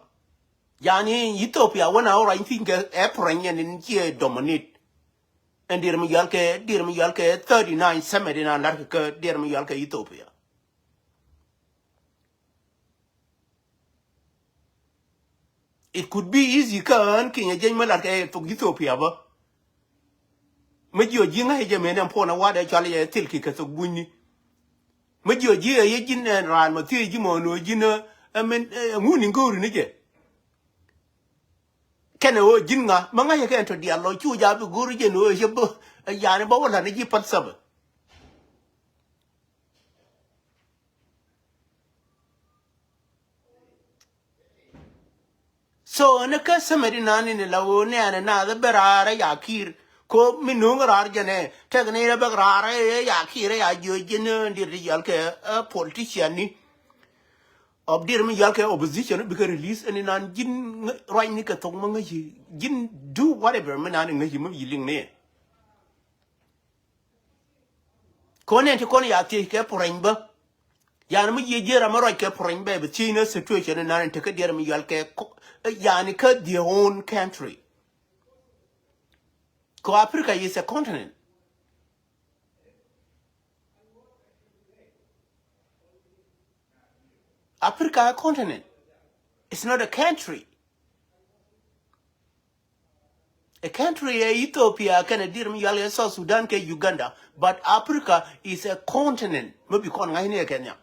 Yani Ethiopia wä na wä ruany thi̱n kɛ ɛ purany ɛn in ciɛ dominate. Ɛn diɛɛr mi yɔal kɛ diɛɛr mi yɔal kɛ thirty nine summit in an lar kɛ diɛɛr mi yɔal kɛ Ethiopia. It could be easy kä ɣän kinyɛ jiɛc mi lat kɛ thok Ethiopia bä. Mi jiɔ ji̱ ŋa̱c jɛ mëë nɛn puɔn ɛ wa̱dɛ cual yɛ thil ki kɛ thok bunyni. Mi jiɔ ji̱ ɛ yɛ ji̱n ɛn raan mɔ thiec ji̱ mɔ ɛn ɣöö ji̱n ɛ min ɛ ŋun in go̱o̱ri ni jɛ. Kɛnɛ ɣöö ji̱n ŋa mi ŋa̱c ɛ kɛn tɔ diaal lɔ cu ja̱ bi go̱o̱ri jɛ ɛn ɣöö cɛ bä ɛ yani bä wä la̱t ni ji̱ päl thäpɛ. So ni kä summit inan ini la ɣöö nɛɛnɛ naath bɛ raar ɛ ya Kiir. Ko mi no̱o̱ŋ raar jɛnɛ tɛk ni rɛ bäk raar ɛ ya Kiir ɛ ya jiö ji̱n in diɛɛr ti yɔal kɛ ɛ politician ni. Ɔ diɛɛr mi yɔal kɛ opposition bikɛ release ɛn inan ji̱n ruacni kɛ thok mi ŋäci ji̱n do whatever mi nan in ŋäci mi yi liŋ ni. Kɔn ɛn ti kɔn ya thiec kɛ purany bä. Yani mi yiëë jiɛ ram mi ruac kɛ purany bɛ bi thiec ni situation inan in tekä diɛɛr mi yɔal kɛ yani kä their own country. Kɔ Africa is a continent. Africa a continent. It's not a country. A country ɛ Ethiopia kɛnɛ diɛɛr mi yɔal kɛ South Sudan kɛ Uganda. But Africa is a continent. Mi bi kɔn ŋa̱cni ɛ kɛ nhiam.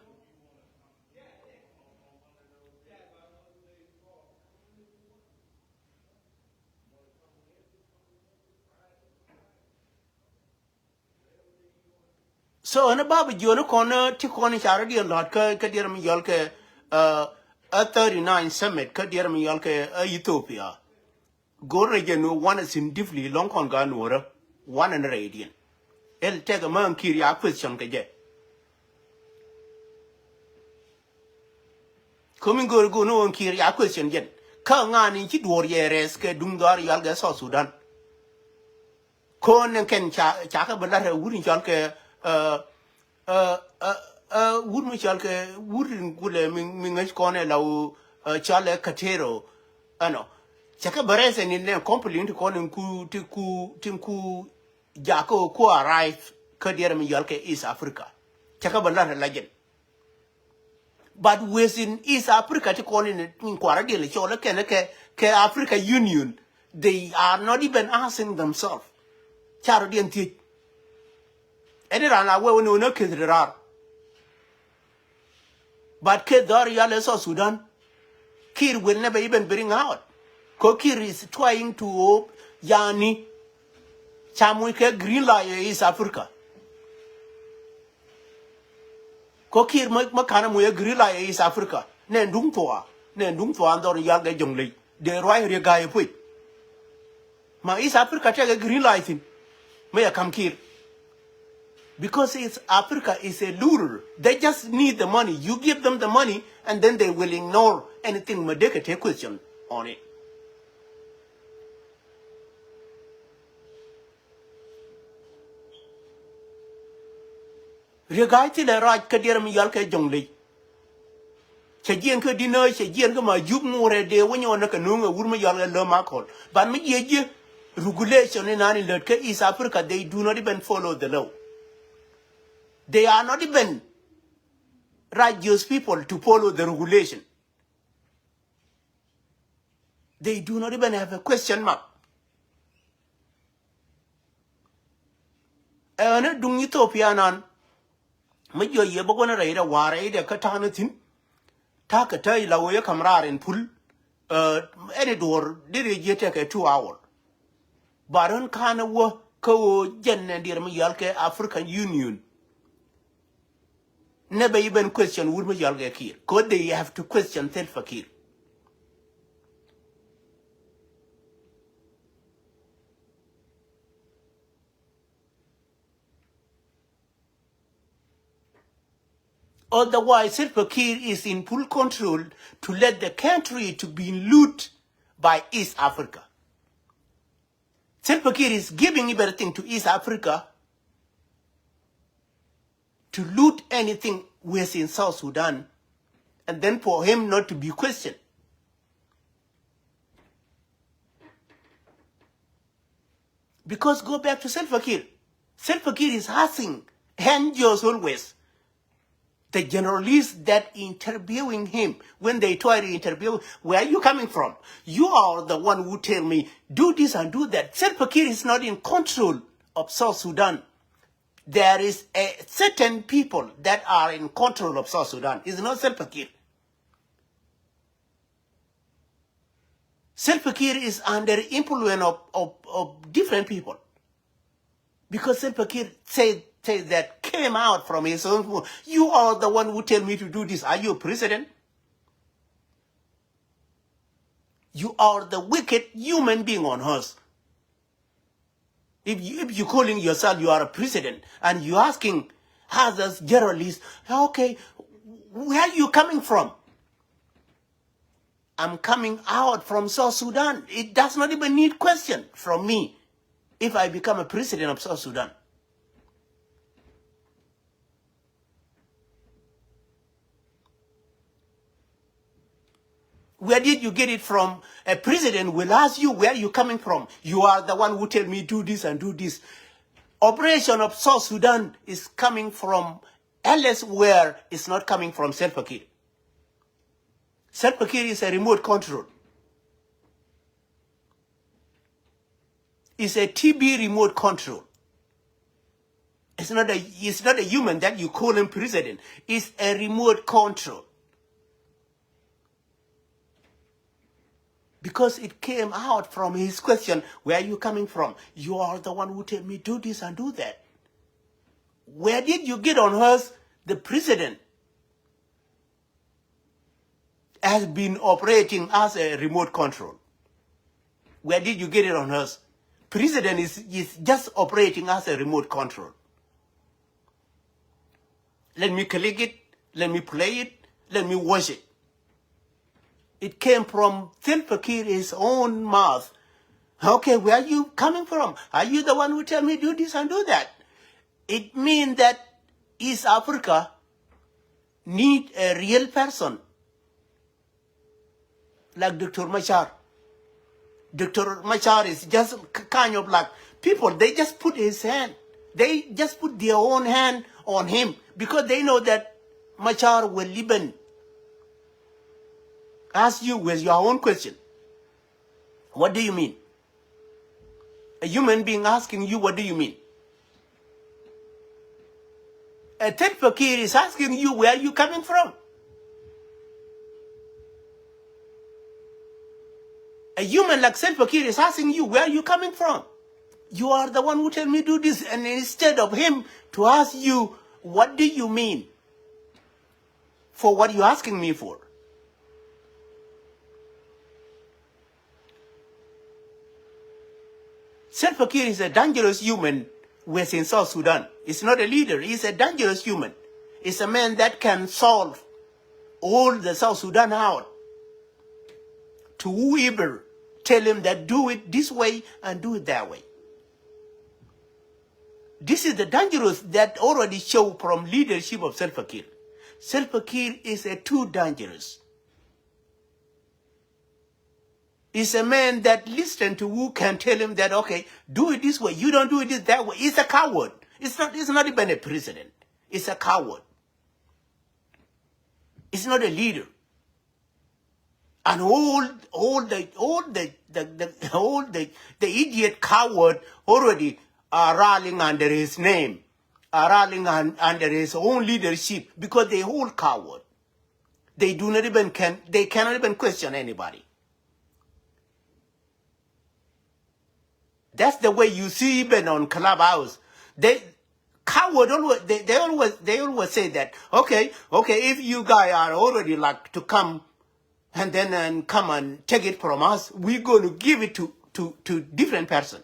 So ɛn ɛ bä bi jiɔni kɔn ti kɔn ca rɔ diɛn lɔt kä kä diɛɛr mi yɔal kɛ ɛ thirty nine summit kä diɛɛr mi yɔal kɛ ɛ Ethiopia. Go̱r rɛ jɛ ni wanɛ sin deeply lɔŋ kɔn ga nuɔrä wanɛ ni rɛydiɛn. Ɛl tɛk ɛmä ɛn Kiir ya question kɛ jɛ. Kä mi go̱o̱ri go̱o̱r ni ɣöö Kiir ya question jɛn kä ŋa̱a̱n in ci duɔ̱ɔ̱r yɛ rɛth kɛ duŋ dhɔaar yɔal kɛ South Sudan. Ko̱n ni kɛn ca ca kɛ bi lat ɛ wut in cɔal kɛ ɛ ɛ ɛ wut mi cɔal kɛ wut in kulɛ mi mi ŋäc kɔn ɛ la ɣöö ɛ cɔal ɛ Katero. Ɛnɔ cɛ kɛ bi rɛth ɛ ni nɛ kɔmpli in ti kɔn in ku ti ku ti ku jakä ku arrive kä diɛɛr mi yɔal kɛ East Africa. Cɛ kɛ bä lat ɛ la jɛn. But within East Africa ti kɔn in in kuarä diɛl cɔl kɛn kɛ kɛ Africa Union, they are not even asking themselves. Ca rɔ diɛn thiec. Ɛn iran a wee wä ni wä ni keth ri raar. But kɛ dhɔr yal ɛ South Sudan, Kiir will never even bring out. Ko Kiir is trying to hope yani ca muc kɛ green light ɛ East Africa. Ko Kiir mä mä kanɛ muc ɛ green light ɛ East Africa nɛ duŋ thua nɛ duŋ thua an dhɔr yal kɛ jɔŋ ley dee ruac riek ga̱a̱c ɛ puec. Ma East Africa tɛk ɛ green light thin. Mëë yɛ kam Kiir. Because it's Africa is a looter. They just need the money. You give them the money and then they will ignore anything. Ma dee kɛ take question on it. Riek Gai thilɛ rac kä diɛɛr mi yɔal kɛ Jɔŋley. Cɛ jiɛn kä dinä, cɛ jiɛn kä ma jup ŋuurɛ dee wä nyɔɔn nä kɛ nuŋ ɛ wur mi yɔal kɛ lä ma kɔl. Ban mi jiɛ jiɛ regulation in an in lät kä East Africa, they do not even follow the law. They are not even righteous people to follow the regulation. They do not even have a question mark. Ɛn ɛ duŋ Ethiopia nan mi jiɔ yɛ bä gua̱n rɛy dɛ wa̱a̱ rɛy dɛ kä ta̱a̱n thi̱n. Ta̱a̱ kɛ tä̱a̱c la wee yɛ ka̱m raar in pul. Ɛn i̱ duɔ̱ɔ̱r di rɛy jiɛ tekɛ two hour. Ba run ka̱n ɛ wä kä ɣöö jɛn ɛ diɛɛr mi yɔal kɛ African Union. Never even question wur mi yɔal kɛ Kiir. Cause they have to question Salva Kiir. Otherwise, Salva Kiir is in full control to let the country to be looted by East Africa. Salva Kiir is giving everything to East Africa to loot anything within South Sudan, and then for him not to be questioned. Because go back to Salva Kiir. Salva Kiir is asking N G Os always. The journalists that interviewing him, when they try to interview, "Where are you coming from? You are the one who tell me, do this and do that." Salva Kiir is not in control of South Sudan. There is a certain people that are in control of South Sudan. It's not Salva Kiir. Salva Kiir is under influence of, of, of different people. Because Salva Kiir say, say that came out from his own mouth. "You are the one who tell me to do this. Are you a president? You are the wicked human being on earth. If you, if you calling yourself you are a president and you asking us as journalists, okay, where are you coming from?" I'm coming out from South Sudan. It does not even need question from me if I become a president of South Sudan. Where did you get it from? A president will ask you, "Where are you coming from? You are the one who tell me do this and do this." Operation of South Sudan is coming from elsewhere. It's not coming from Salva Kiir. Salva Kiir is a remote control. It's a T V remote control. It's not a, it's not a human that you call him president. It's a remote control. Because it came out from his question, "Where are you coming from? You are the one who tell me do this and do that." Where did you get on earth the president has been operating as a remote control? Where did you get it on earth? President is, is just operating as a remote control. Let me click it. Let me play it. Let me watch it. It came from Salva Kiir his own mouth. "Okay, where are you coming from? Are you the one who tell me do this and do that?" It means that East Africa need a real person like Doctor Machar. Doctor Machar is just k-, kind of like people, they just put his hand, they just put their own hand on him because they know that Machar will even ask you with your own question. What do you mean? A human being asking you, "What do you mean?" A Salva Kiir is asking you, "Where are you coming from?" A human like Salva Kiir is asking you, "Where are you coming from?" You are the one who tell me do this, and instead of him to ask you, "What do you mean for what you asking me for?" Salva Kiir is a dangerous human within South Sudan. He's not a leader. He's a dangerous human. He's a man that can solve all the South Sudan out to whoever tell him that do it this way and do it that way. This is the dangerous that already show from leadership of Salva Kiir. Salva Kiir is a too dangerous. Is a man that listen to who can tell him that, okay, do it this way. You don't do it this, that way. He's a coward. It's not, it's not even a president. It's a coward. It's not a leader. And all, all the, all the, the, the, all the, the idiot coward already are rallying under his name, are rallying un-, under his own leadership because they all coward. They do not even can, they cannot even question anybody. That's the way you see even on Clubhouse. They coward always, they, they always, they always say that, okay, okay, if you guys are already like to come and then and come and take it from us, we're going to give it to, to, to different person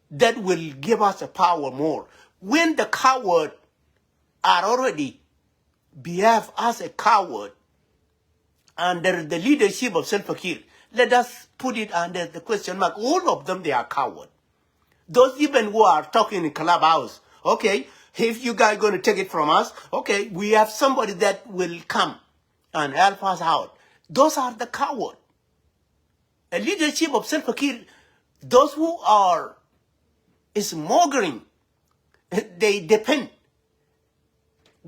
that will give us a power more. When the coward are already behave as a coward under the leadership of Salva Kiir. Let us put it under the question mark. All of them, they are coward. Those even who are talking in Clubhouse, okay, if you guys going to take it from us, okay, we have somebody that will come and help us out. Those are the coward. A leadership of Salva Kiir, those who are smuggling, they depend.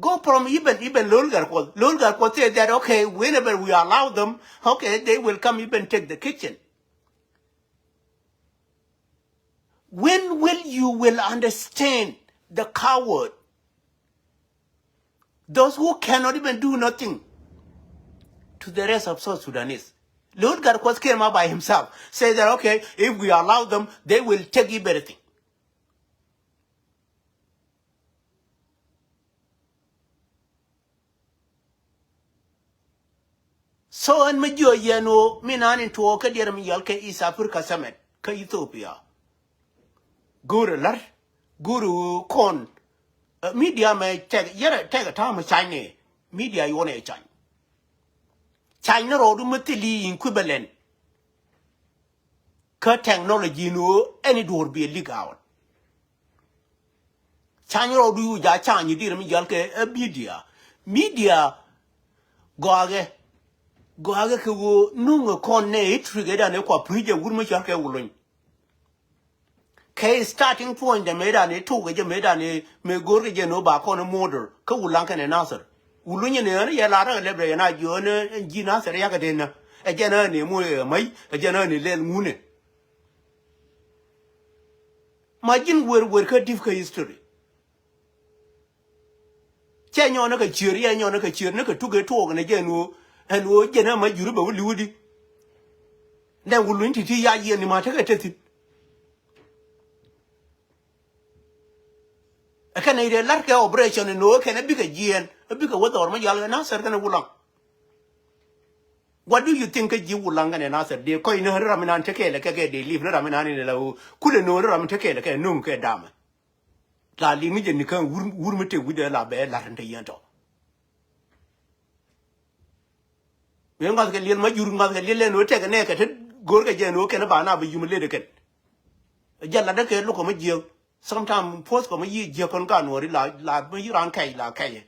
Go from even, even Lol Garkwas. Lol Garkwas said that, okay, whenever we allow them, okay, they will come even take the kitchen. When will you will understand the coward? Those who cannot even do nothing to the rest of South Sudanese. Lol Garkwas came up by himself, said that, okay, if we allow them, they will take everything. So ɛn mi jiɔ yɛn ɣöö mi naan in tuɔɔk kä diɛɛr mi yɔl kɛ East Africa Summit kä Ethiopia. Go̱o̱rɛ la̱r, go̱o̱rɛ ɣöö kɔn, eh, media mɛ tɛk, yɛrɛ tɛk ɛ ta̱a̱ mi cany ni, media yuɔnɛ cany. Cany ni rɔɔdu mi thili in equivalent kä technology ni ɣöö ɛn i̱ duɔ̱ɔ̱r bi ɛ leak out. Cany rɔɔdu yu ja cany di̱i̱r mi yal kɛ ɛ media. Media gɔakɛ, gɔakɛ kɛ ɣöö nuŋ ɛ kɔn nɛ history kɛ dan ɛ kua preach ɛ wur mi cɔal kɛ Wuluny. Kɛ starting point dɛ mëë dan ɛ tok kɛ jɛ mëë dan ɛ mëë go̱o̱r kɛ jɛ ni ɣöö ba kɔn ɛ murder kä Wulaŋ kɛnɛ Nasir. Wuluny ni ɣän yɛ lar rɛ lɛp dɛ yɛn a jiɔn ɛ ji̱ Nasir yakɛ den nä. Ɛ jɛn ɣän ɛ moc ɛ mäc, ɛ jɛn ɣän ɛ lɛl ŋunɛ. Ma ji̱n wer wer kä di̱p kä history. Cɛ nyɔn ni kɛ ciöör, yɛ nyɔn ni kɛ ciöör, ni kɛ tuk ɛ tuɔɔk ni jɛ ɛn ɣöö, ɛn ɣöö jɛn ɛ ma jur bɛ wä li̱w di. Nɛ Wuluny ti̱ti̱ ya yiɛn ni ma tekɛ te thi̱n. Ɛ kɛn nɛy dee la̱r kɛ operation ɛn ɣöö kɛn ɛ bikɛ jiɛɛn, ɛ bikɛ wä dhɔr ma yal kɛ Nasir kɛn ɛ Wulaŋ. What do you think kä ji̱ Wulaŋ kɛnɛ Nasir dee kɔc ni ram inan te kɛɛl ɛ kɛ kɛ dee live ni ram inan in ɛ la ɣöö kulɛ no̱o̱ŋ ni ram in te kɛɛl ɛ kɛ no̱o̱ŋ kɛ damɛ. La liŋ ni jɛ ni kä wur, wur mi tëë wi̱cdɛ la bɛ la̱r in te yɛn tɔ. Mëë ŋa̱th kɛ liɛl ma jur ŋa̱th kɛ liɛl ɛn ɣöö tɛkɛ nɛ kɛ te go̱o̱r kɛ jɛ ɛn ɣöö kɛn ba na bi yum led ɛ kɛn. Jɛ latdä kɛ lo̱k kɛ ma jiääk. Sometime puɔ̱th kɔ mi yiëë jiäk kɔn ka nuɔ̱ɔ̱ri la, la mi yiëë raan kɛc la kɛc.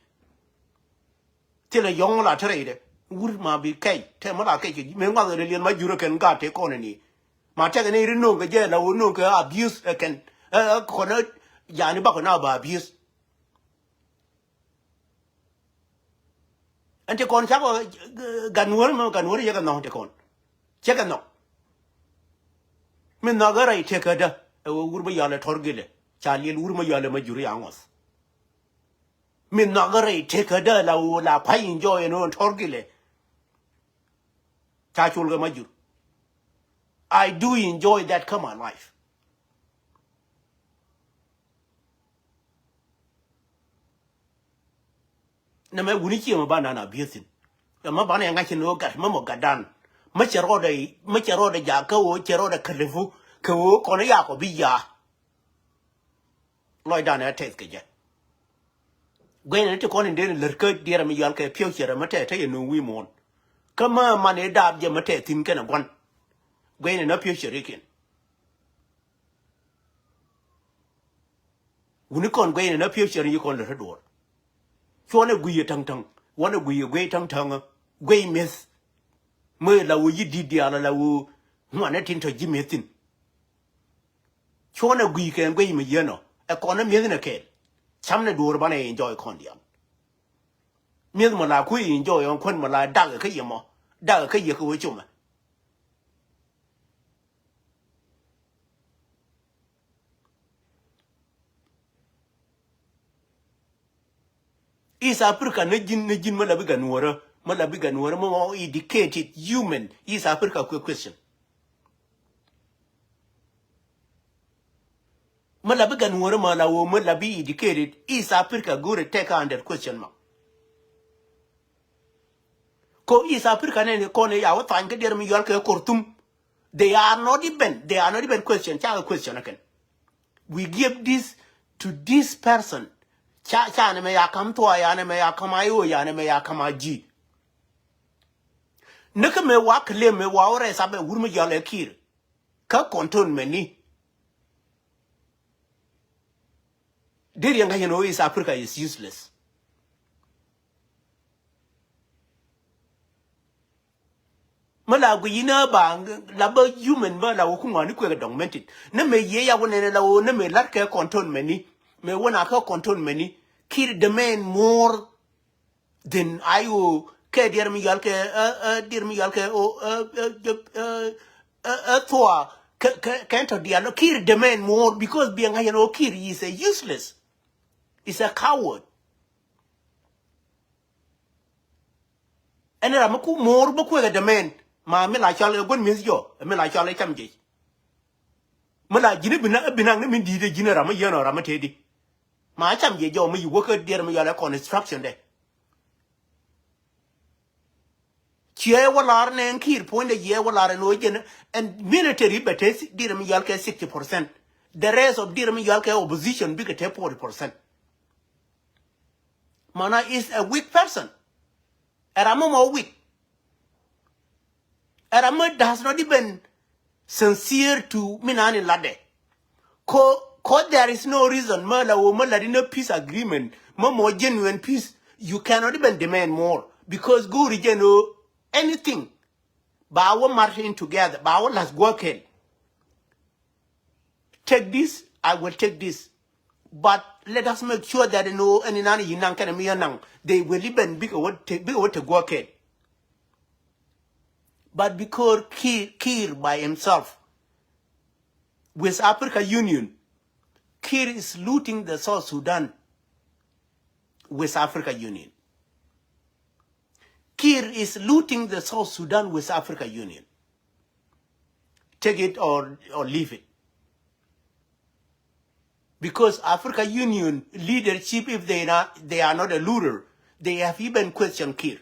Thilɛ yɔ̱ŋ la te rɛydɛ. Wur ma bi kɛc, te mi la kɛc kɛ ji̱. Mëë ŋuath ɣän liɛl ma jurä kɛn gaat te kɔn ni. Ma tɛkɛ ni ri no̱o̱ŋ kɛ jɛ la ɣöö no̱o̱ŋ kɛ abuse ɛ kɛn. Ɛ, ɛ, kɔn ɛ jani bakɔ na ba abuse. Ɛn ti kɔn cakɔ, eh, gan wär mɛ gan wär yɛ kɛ nhɔk ti kɔn. Cɛ kɛ nhɔk. Mi nhɔk ɛ rɛy tekädä ɛ wä wur mi yɔalɛ tɔr gilɛ. Ca liɛl wur mi yɔalɛ ma jur ya ŋɔth. Mi nhɔk ɛ rɛy tekädä la wä la kuay enjoy ɛn ɣöö tɔr gilɛ. Ca col kɛ ma jur. I do enjoy that kä my life. Nɛ mɛ wuni ciɛ mɛ ba nan a biethin. Mɛ ba nɛ ŋa̱c ni wä gat mɛ mɔ gat dan. Mɛ cɛ rɔɔdɛ, mɛ cɛ rɔɔdɛ ja kä wä cɛ rɔɔdɛ kɛlɛfu kɛ wä kɔn ya kɔ bi ya. Lɔcdan ɛ tɛth kɛ jɛ. Guɛnɛ ni ti kɔn in den lär kä diɛrɛ mi yɔal kɛ piɛw cɛ rɛ mɛ tɛth tɛ yɛ no̱o̱ŋ wi̱i̱ muɔ̱ɔ̱n. Kä mɛ man ɛ daap jɛ mɛ tɛth thi̱n kɛnɛ gua̱n. Guɛnɛ ni piɛw cɛ rikiɛn. Wuni kɔn guey ni na piep cɛr yi kɔn lɛ ri duɔr. Cuɔnɛ guiy ɛ täŋ täŋ. Wanɛ guiy ɛ guey täŋ täŋ. Guey mi̱eth. Mëë la wä yi di̱t diaal la wä ŋuanɛ tin tɔ ji̱ mi̱eth thin. Cuɔnɛ guiy kɛ guey mi yienɔ. Ɛ kɔn ɛ mi̱eth nɛ kɛɛl. Camnɛ duɔr banɛ enjoy kɔn diaal. Mi̱eth mɔ la kui̱ enjoy ɔn kuän mɔ la dak kä yɛ mɔ. Dak kä yɛ kä wä comɛ. East Africa ni ji̱n, ni ji̱n mi la bi gan wärä, mi la bi gan wärä, mi mɔ educated human East Africa kuɛ question. Mi la bi gan wärä ma la wä mi la bi educated East Africa go̱rɛ take under question ma. Ko East Africa nɛ ni kɔn ya wä thany kä diɛr mi yual kɛ Khartoum. They are not even, they are not even question, ca kɛ question kɛn. We give this to this person. Ca, ca ni mɛ ya kam thua, ya ni mɛ ya kam ayo, ya ni mɛ ya kam aji. Ni kä mɛ wa claim mɛ wa wä rɛ sabɛ wur mi yɔl ɛ Kiir. Kä control mɛ ni. Deri yɛn kä yɛn o East Africa is useless. Mä la guic inä ba la bä human bä la wä ku ŋuani kuek ɛ dɔŋ mɛn tit. Nä mɛ yiee ya wä nɛnɛ la wä nä mɛ lar kɛ control mɛni. Mɛ wä na kɛ control mɛni. Kiir demand more than I O kɛ diɛr mi yal kɛ, ɛ, ɛ, diɛr mi yal kɛ, o, ɛ, ɛ, ɛ, ɛ, ɛ, ɛ, thua kɛ, kɛ, kɛ tɔ dial. Kiir demand more because biɛ ŋa̱c ɛn o Kiir is a useless. Is a coward. Ɛn ram mi ku mo̱o̱r bä kuek ɛ dämɛn. Ma mi la cɔal ɛ gua̱n mi̱eth jɔ, mi la cɔal ɛ cam jec. Mi la ji̱n ɛ binaŋ, ɛ binaŋ ni min di̱i̱t ɛ ji̱n ɛ ram mi yieen ɔ ram mi tëëdi. Ma cam jec jɔ mi yi wäkä diɛɛr mi yɔal ɛ construction dɛ. Ciɛ wä lar nɛ ɛn Kiir puɔ̱nydɛ, ciɛ wä lar ɛn ɣöö jɛn ɛn military bɛ te diɛɛr mi yɔal kɛ sixty percent. The rest of diɛɛr mi yɔal kɛ opposition bikɛ te forty percent. Mana is a weak person. Ɛ ram mɔ mɔ weak. Ɛ ram mɔ does not even sincere to mi nani ladɛ. Ko, ko there is no reason mɛ la wä mɛ la di no peace agreement, mɛ mɔ genuine peace. You cannot even demand more because go̱o̱ri jɛn o anything. Ba wä marching together, ba wä lath guɔ kɛl. Take this, I will take this. But let us make sure that no, ɛn inan yi naŋ kɛnɛ mi yɛ naŋ, they will even bikɛ wä te, bikɛ wä te guɔ kɛl. But because Kiir, Kiir by himself, with Africa Union, Kiir is looting the South Sudan with Africa Union. Kiir is looting the South Sudan with Africa Union. Take it or, or leave it. Because Africa Union leadership, if they not, they are not a looter, they have even questioned Kiir.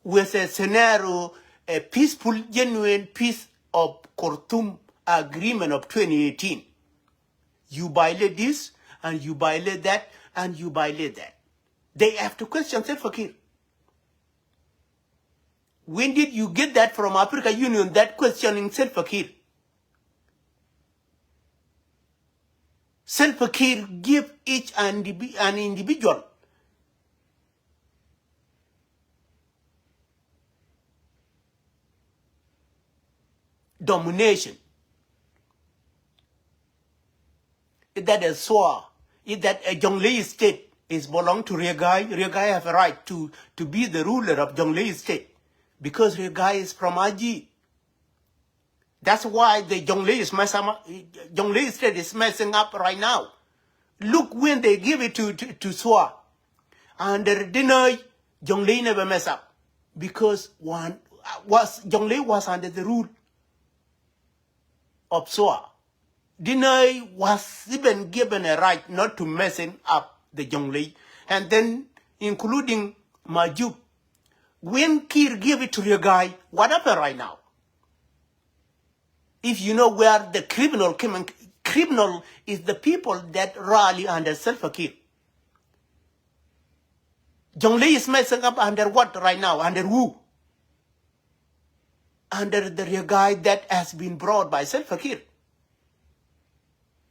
With a scenario, a peaceful, genuine peace of Khartoum agreement of twenty eighteen. You violate this, and you violate that, and you violate that. They have to question Salva Kiir. When did you get that from Africa Union, that questioning Salva Kiir? Salva Kiir give each and indivi-, an individual domination. Is that a Sua? Is that a Jonglei state is belong to Reagai? Reagai have a right to, to be the ruler of Jonglei state because Reagai is from I G. That's why the Jonglei is mess up, Jonglei state is messing up right now. Look when they give it to, to, to Sua. Under Dinoi, Jonglei never mess up because one was, Jonglei was under the rule of Sua. Dinoi was even given a right not to messing up the Jonglei, and then including Majub. When Kiir gave it to Reagai, what happened right now? If you know where the criminal came, criminal is the people that rally under Salva Kiir. Jonglei is messing up under what right now? Under who? Under the Reagai that has been brought by Salva Kiir.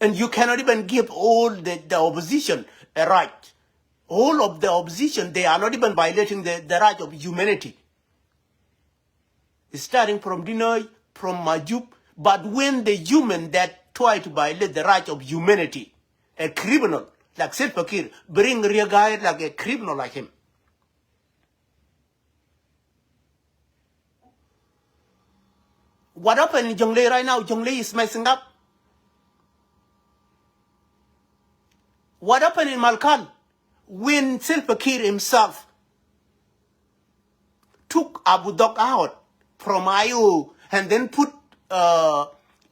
And you cannot even give all the, the opposition a right. All of the opposition, they are not even violating the, the right of humanity. Starting from Dinoi, from Majub, but when the human that try to violate the right of humanity, a criminal like Salva Kiir, bring Riek Gai like a criminal like him. What happened in Jonglei right now? Jonglei is messing up. What happened in Malakal when Salva Kiir himself took Abu Dhok out from I O and then put uh,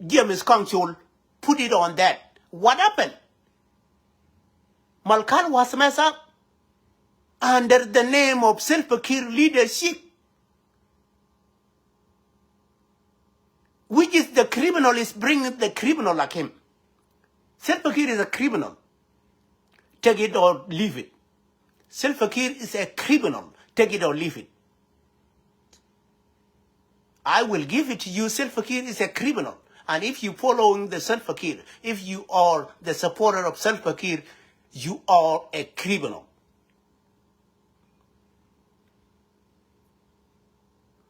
James Kong Chol, put it on that? What happened? Malakal was messed up under the name of Salva Kiir leadership. Which is the criminal is bringing the criminal like him. Salva Kiir is a criminal. Take it or leave it. Salva Kiir is a criminal. Take it or leave it. I will give it to you. Salva Kiir is a criminal. And if you following the Salva Kiir, if you are the supporter of Salva Kiir, you are a criminal.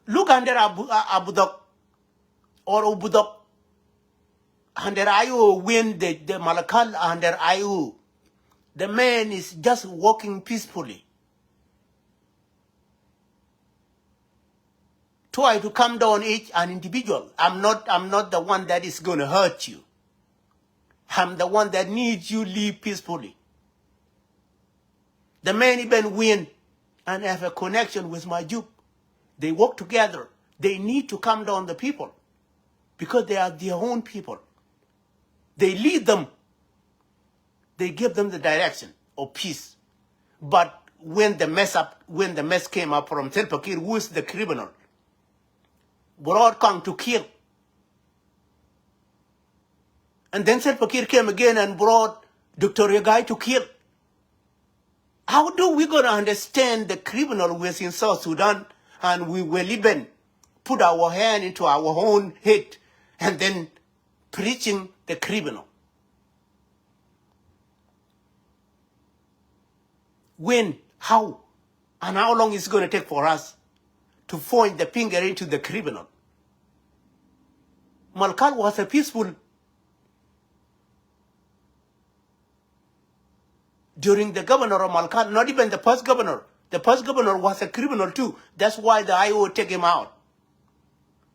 Look under Abu, uh, Abu Dhok or Abu Dhok. Under I O when the, the Malakal under I O. The man is just walking peacefully. Try to come down each an individual. I'm not, I'm not the one that is gonna hurt you. I'm the one that needs you live peacefully. The man even win and have a connection with Majub. They work together. They need to calm down the people because they are their own people. They lead them. They give them the direction of peace. But when the mess up, when the mess came up from Salva Kiir, who is the criminal, brought Kong to kill. And then Salva Kiir came again and brought Doctor Riek Gai to kill. How do we gonna understand the criminal who is in South Sudan and we will even put our hand into our own head and then preaching the criminal? When, how, and how long is it gonna take for us to point the finger into the criminal? Malakal was a peaceful during the governor of Malakal, not even the first governor. The first governor was a criminal too. That's why the I O take him out.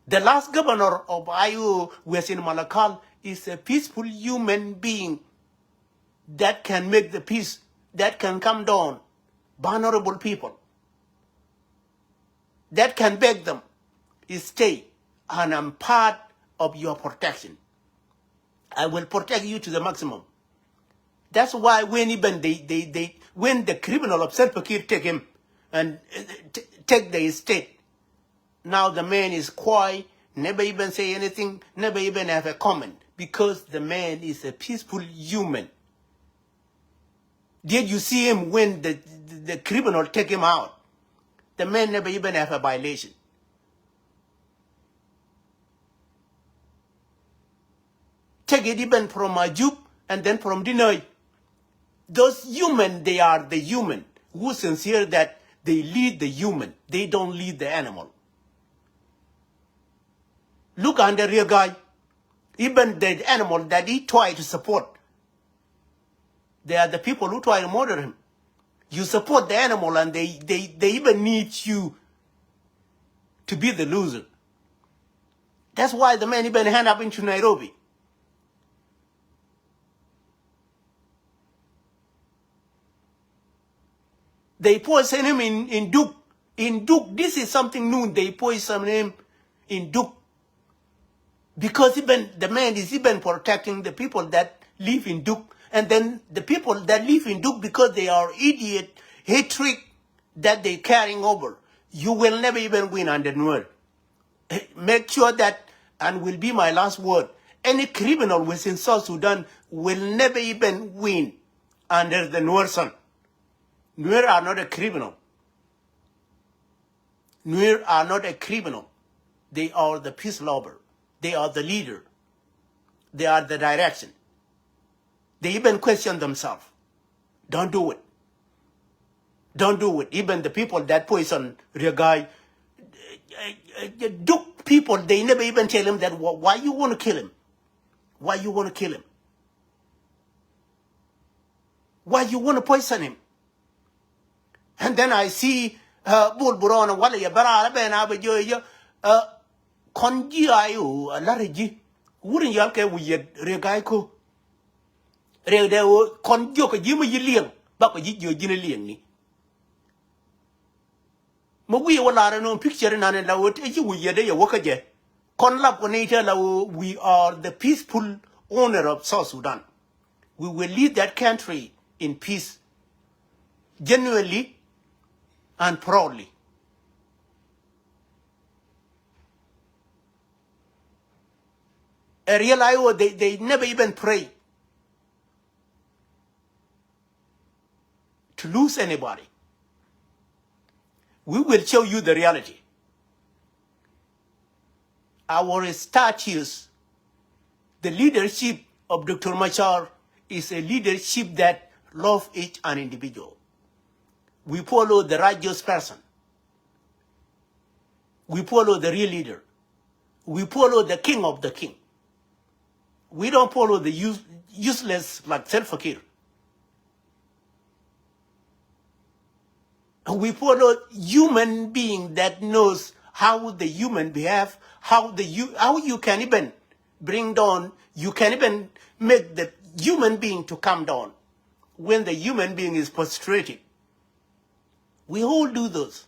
The last governor of I O was in Malakal is a peaceful human being that can make the peace, that can come down vulnerable people, that can beg them, stay, and I'm part of your protection. I will protect you to the maximum. That's why when even they, they, they when the criminal of Salva Kiir take him and uh, t- take the state, now the man is quiet, never even say anything, never even have a comment because the man is a peaceful human. Did you see him when the, the, the criminal take him out? The man never even have a violation. Take it even from Ajuk and then from Dinoi. Those human, they are the human who sincere that they lead the human. They don't lead the animal. Look under Riek Gai. Even the animal that he try to support, they are the people who try to murder him. You support the animal and they, they, they even need you to be the loser. That's why the man even hand up into Nairobi. They poison him in, in Duk. In Duk, this is something new. They poison him in Duk. Because even the man is even protecting the people that live in Duk. And then the people that live in Duk, because they are idiot, hatred that they carrying over, you will never even win under Nuer. Make sure that, and will be my last word, any criminal within South Sudan will never even win under the Nuer sun. Nuer are not a criminal. Nuer are not a criminal. They are the peace lover. They are the leader. They are the direction. They even question themselves. Don't do it. Don't do it. Even the people that poison Riek Gai, uh, uh, uh, Duk people, they never even tell him that, wh-, why you want to kill him? Why you want to kill him? Why you want to poison him? And then I see, uh, Bol Buron, wala ya bara la bena ba jo ya, uh, kon ji ayo, a la reji. Wurin yal ke wiyet Riek Gai ko. Riek de wo, kon jo ka ji ma yi lieng, ba ka ji jo ji ne lieng ni. Ma wi̱i̱ wä lar ɛn ɣöö picture nan in la wä ti ci wi̱i̱ yɛ dee yɛ wä kä jɛ. Kɔn lap kɔ nɛy tɛ la wä, we are the peaceful owner of South Sudan. We will lead that country in peace, genuinely and proudly. A real I O, they, they never even pray to lose anybody. We will show you the reality. Our status, the leadership of Doctor Machar is a leadership that love each an individual. We follow the righteous person. We follow the real leader. We follow the king of the king. We don't follow the use-, useless like Salva Kiir. We follow human being that knows how the human behave, how the you, how you can even bring down, you can even make the human being to come down when the human being is frustrated. We all do those.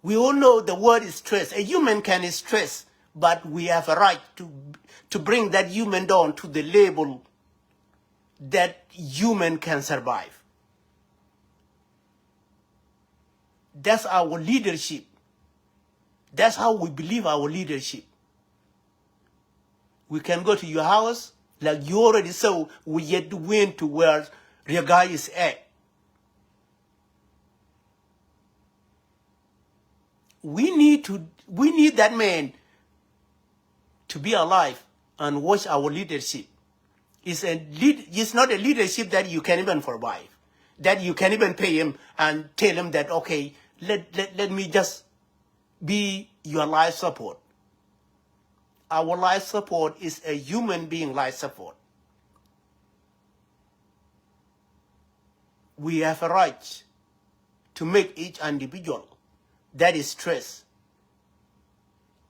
We all know the word is stress. A human can stress, but we have a right to, to bring that human down to the level that human can survive. That's our leadership. That's how we believe our leadership. We can go to your house, like you already saw, we yet went to where Riek Gai is at. We need to, we need that man to be alive and watch our leadership. It's a lead, it's not a leadership that you can even survive, that you can even pay him and tell him that, okay, let, let, let me just be your life support. Our life support is a human being life support. We have a right to make each individual that is stressed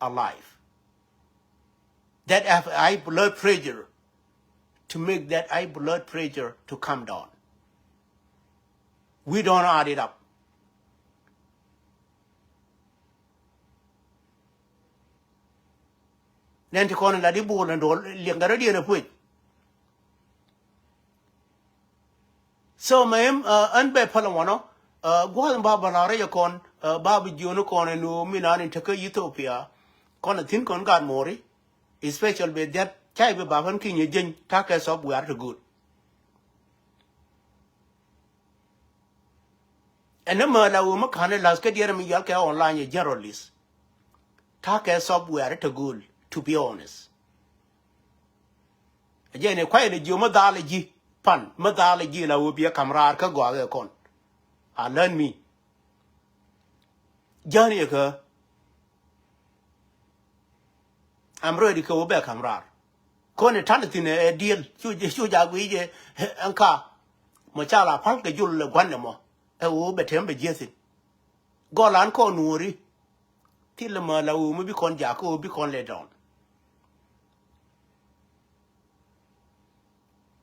alive, that have high blood pressure, to make that high blood pressure to come down. We don't add it up. Nɛn ti kɔn la di bol ni dol liɛŋ gɛ rɔ diɛn a puec. So mɛ, uh, ɛn bɛ pälɛ wanɔ, uh, gua̱th ba bä la rɛy kɔn, uh, ba bi jiön kɔn ɛn ɣöö mi nan in tekä Ethiopia kɔn a thi̱n kɔn gat mɔri, especially bɛ diat cay bi ba pän kinyɛ jeny ta̱kɛ sɔp wiar ti go̱o̱t. Ɛn ni mɛ la wee mi ka̱n ɛ la̱th kä diɛɛr mi yɔal kɛ online ɛ journalist. Ta̱kɛ sɔp wiar ti go̱o̱l, to be honest. Ɛ jɛn ɛ kuay ni jiö mi dhal ɛ ji̱ pan mi dhal ɛ ji̱ la wee biɛ ka̱m raar kä gɔaa kɛ kɔn. A län mi. Jän yɛ kä. I'm ready kɛ wä bɛ ka̱m raar. Kɔn ɛ ta̱n thi̱n ɛ diɛl cu, cu ja guic ɛ ɛn ka. Mɔ ca la pa̱l kɛ jul ɛ gua̱n ɛmɔ ɛ wä bɛ tɛm bɛ jiäthin. Gɔlan kɔn nuɔ̱ɔ̱ri. Thil ɛmɔ la wä mi bi kɔn jakä wä bi kɔn let down.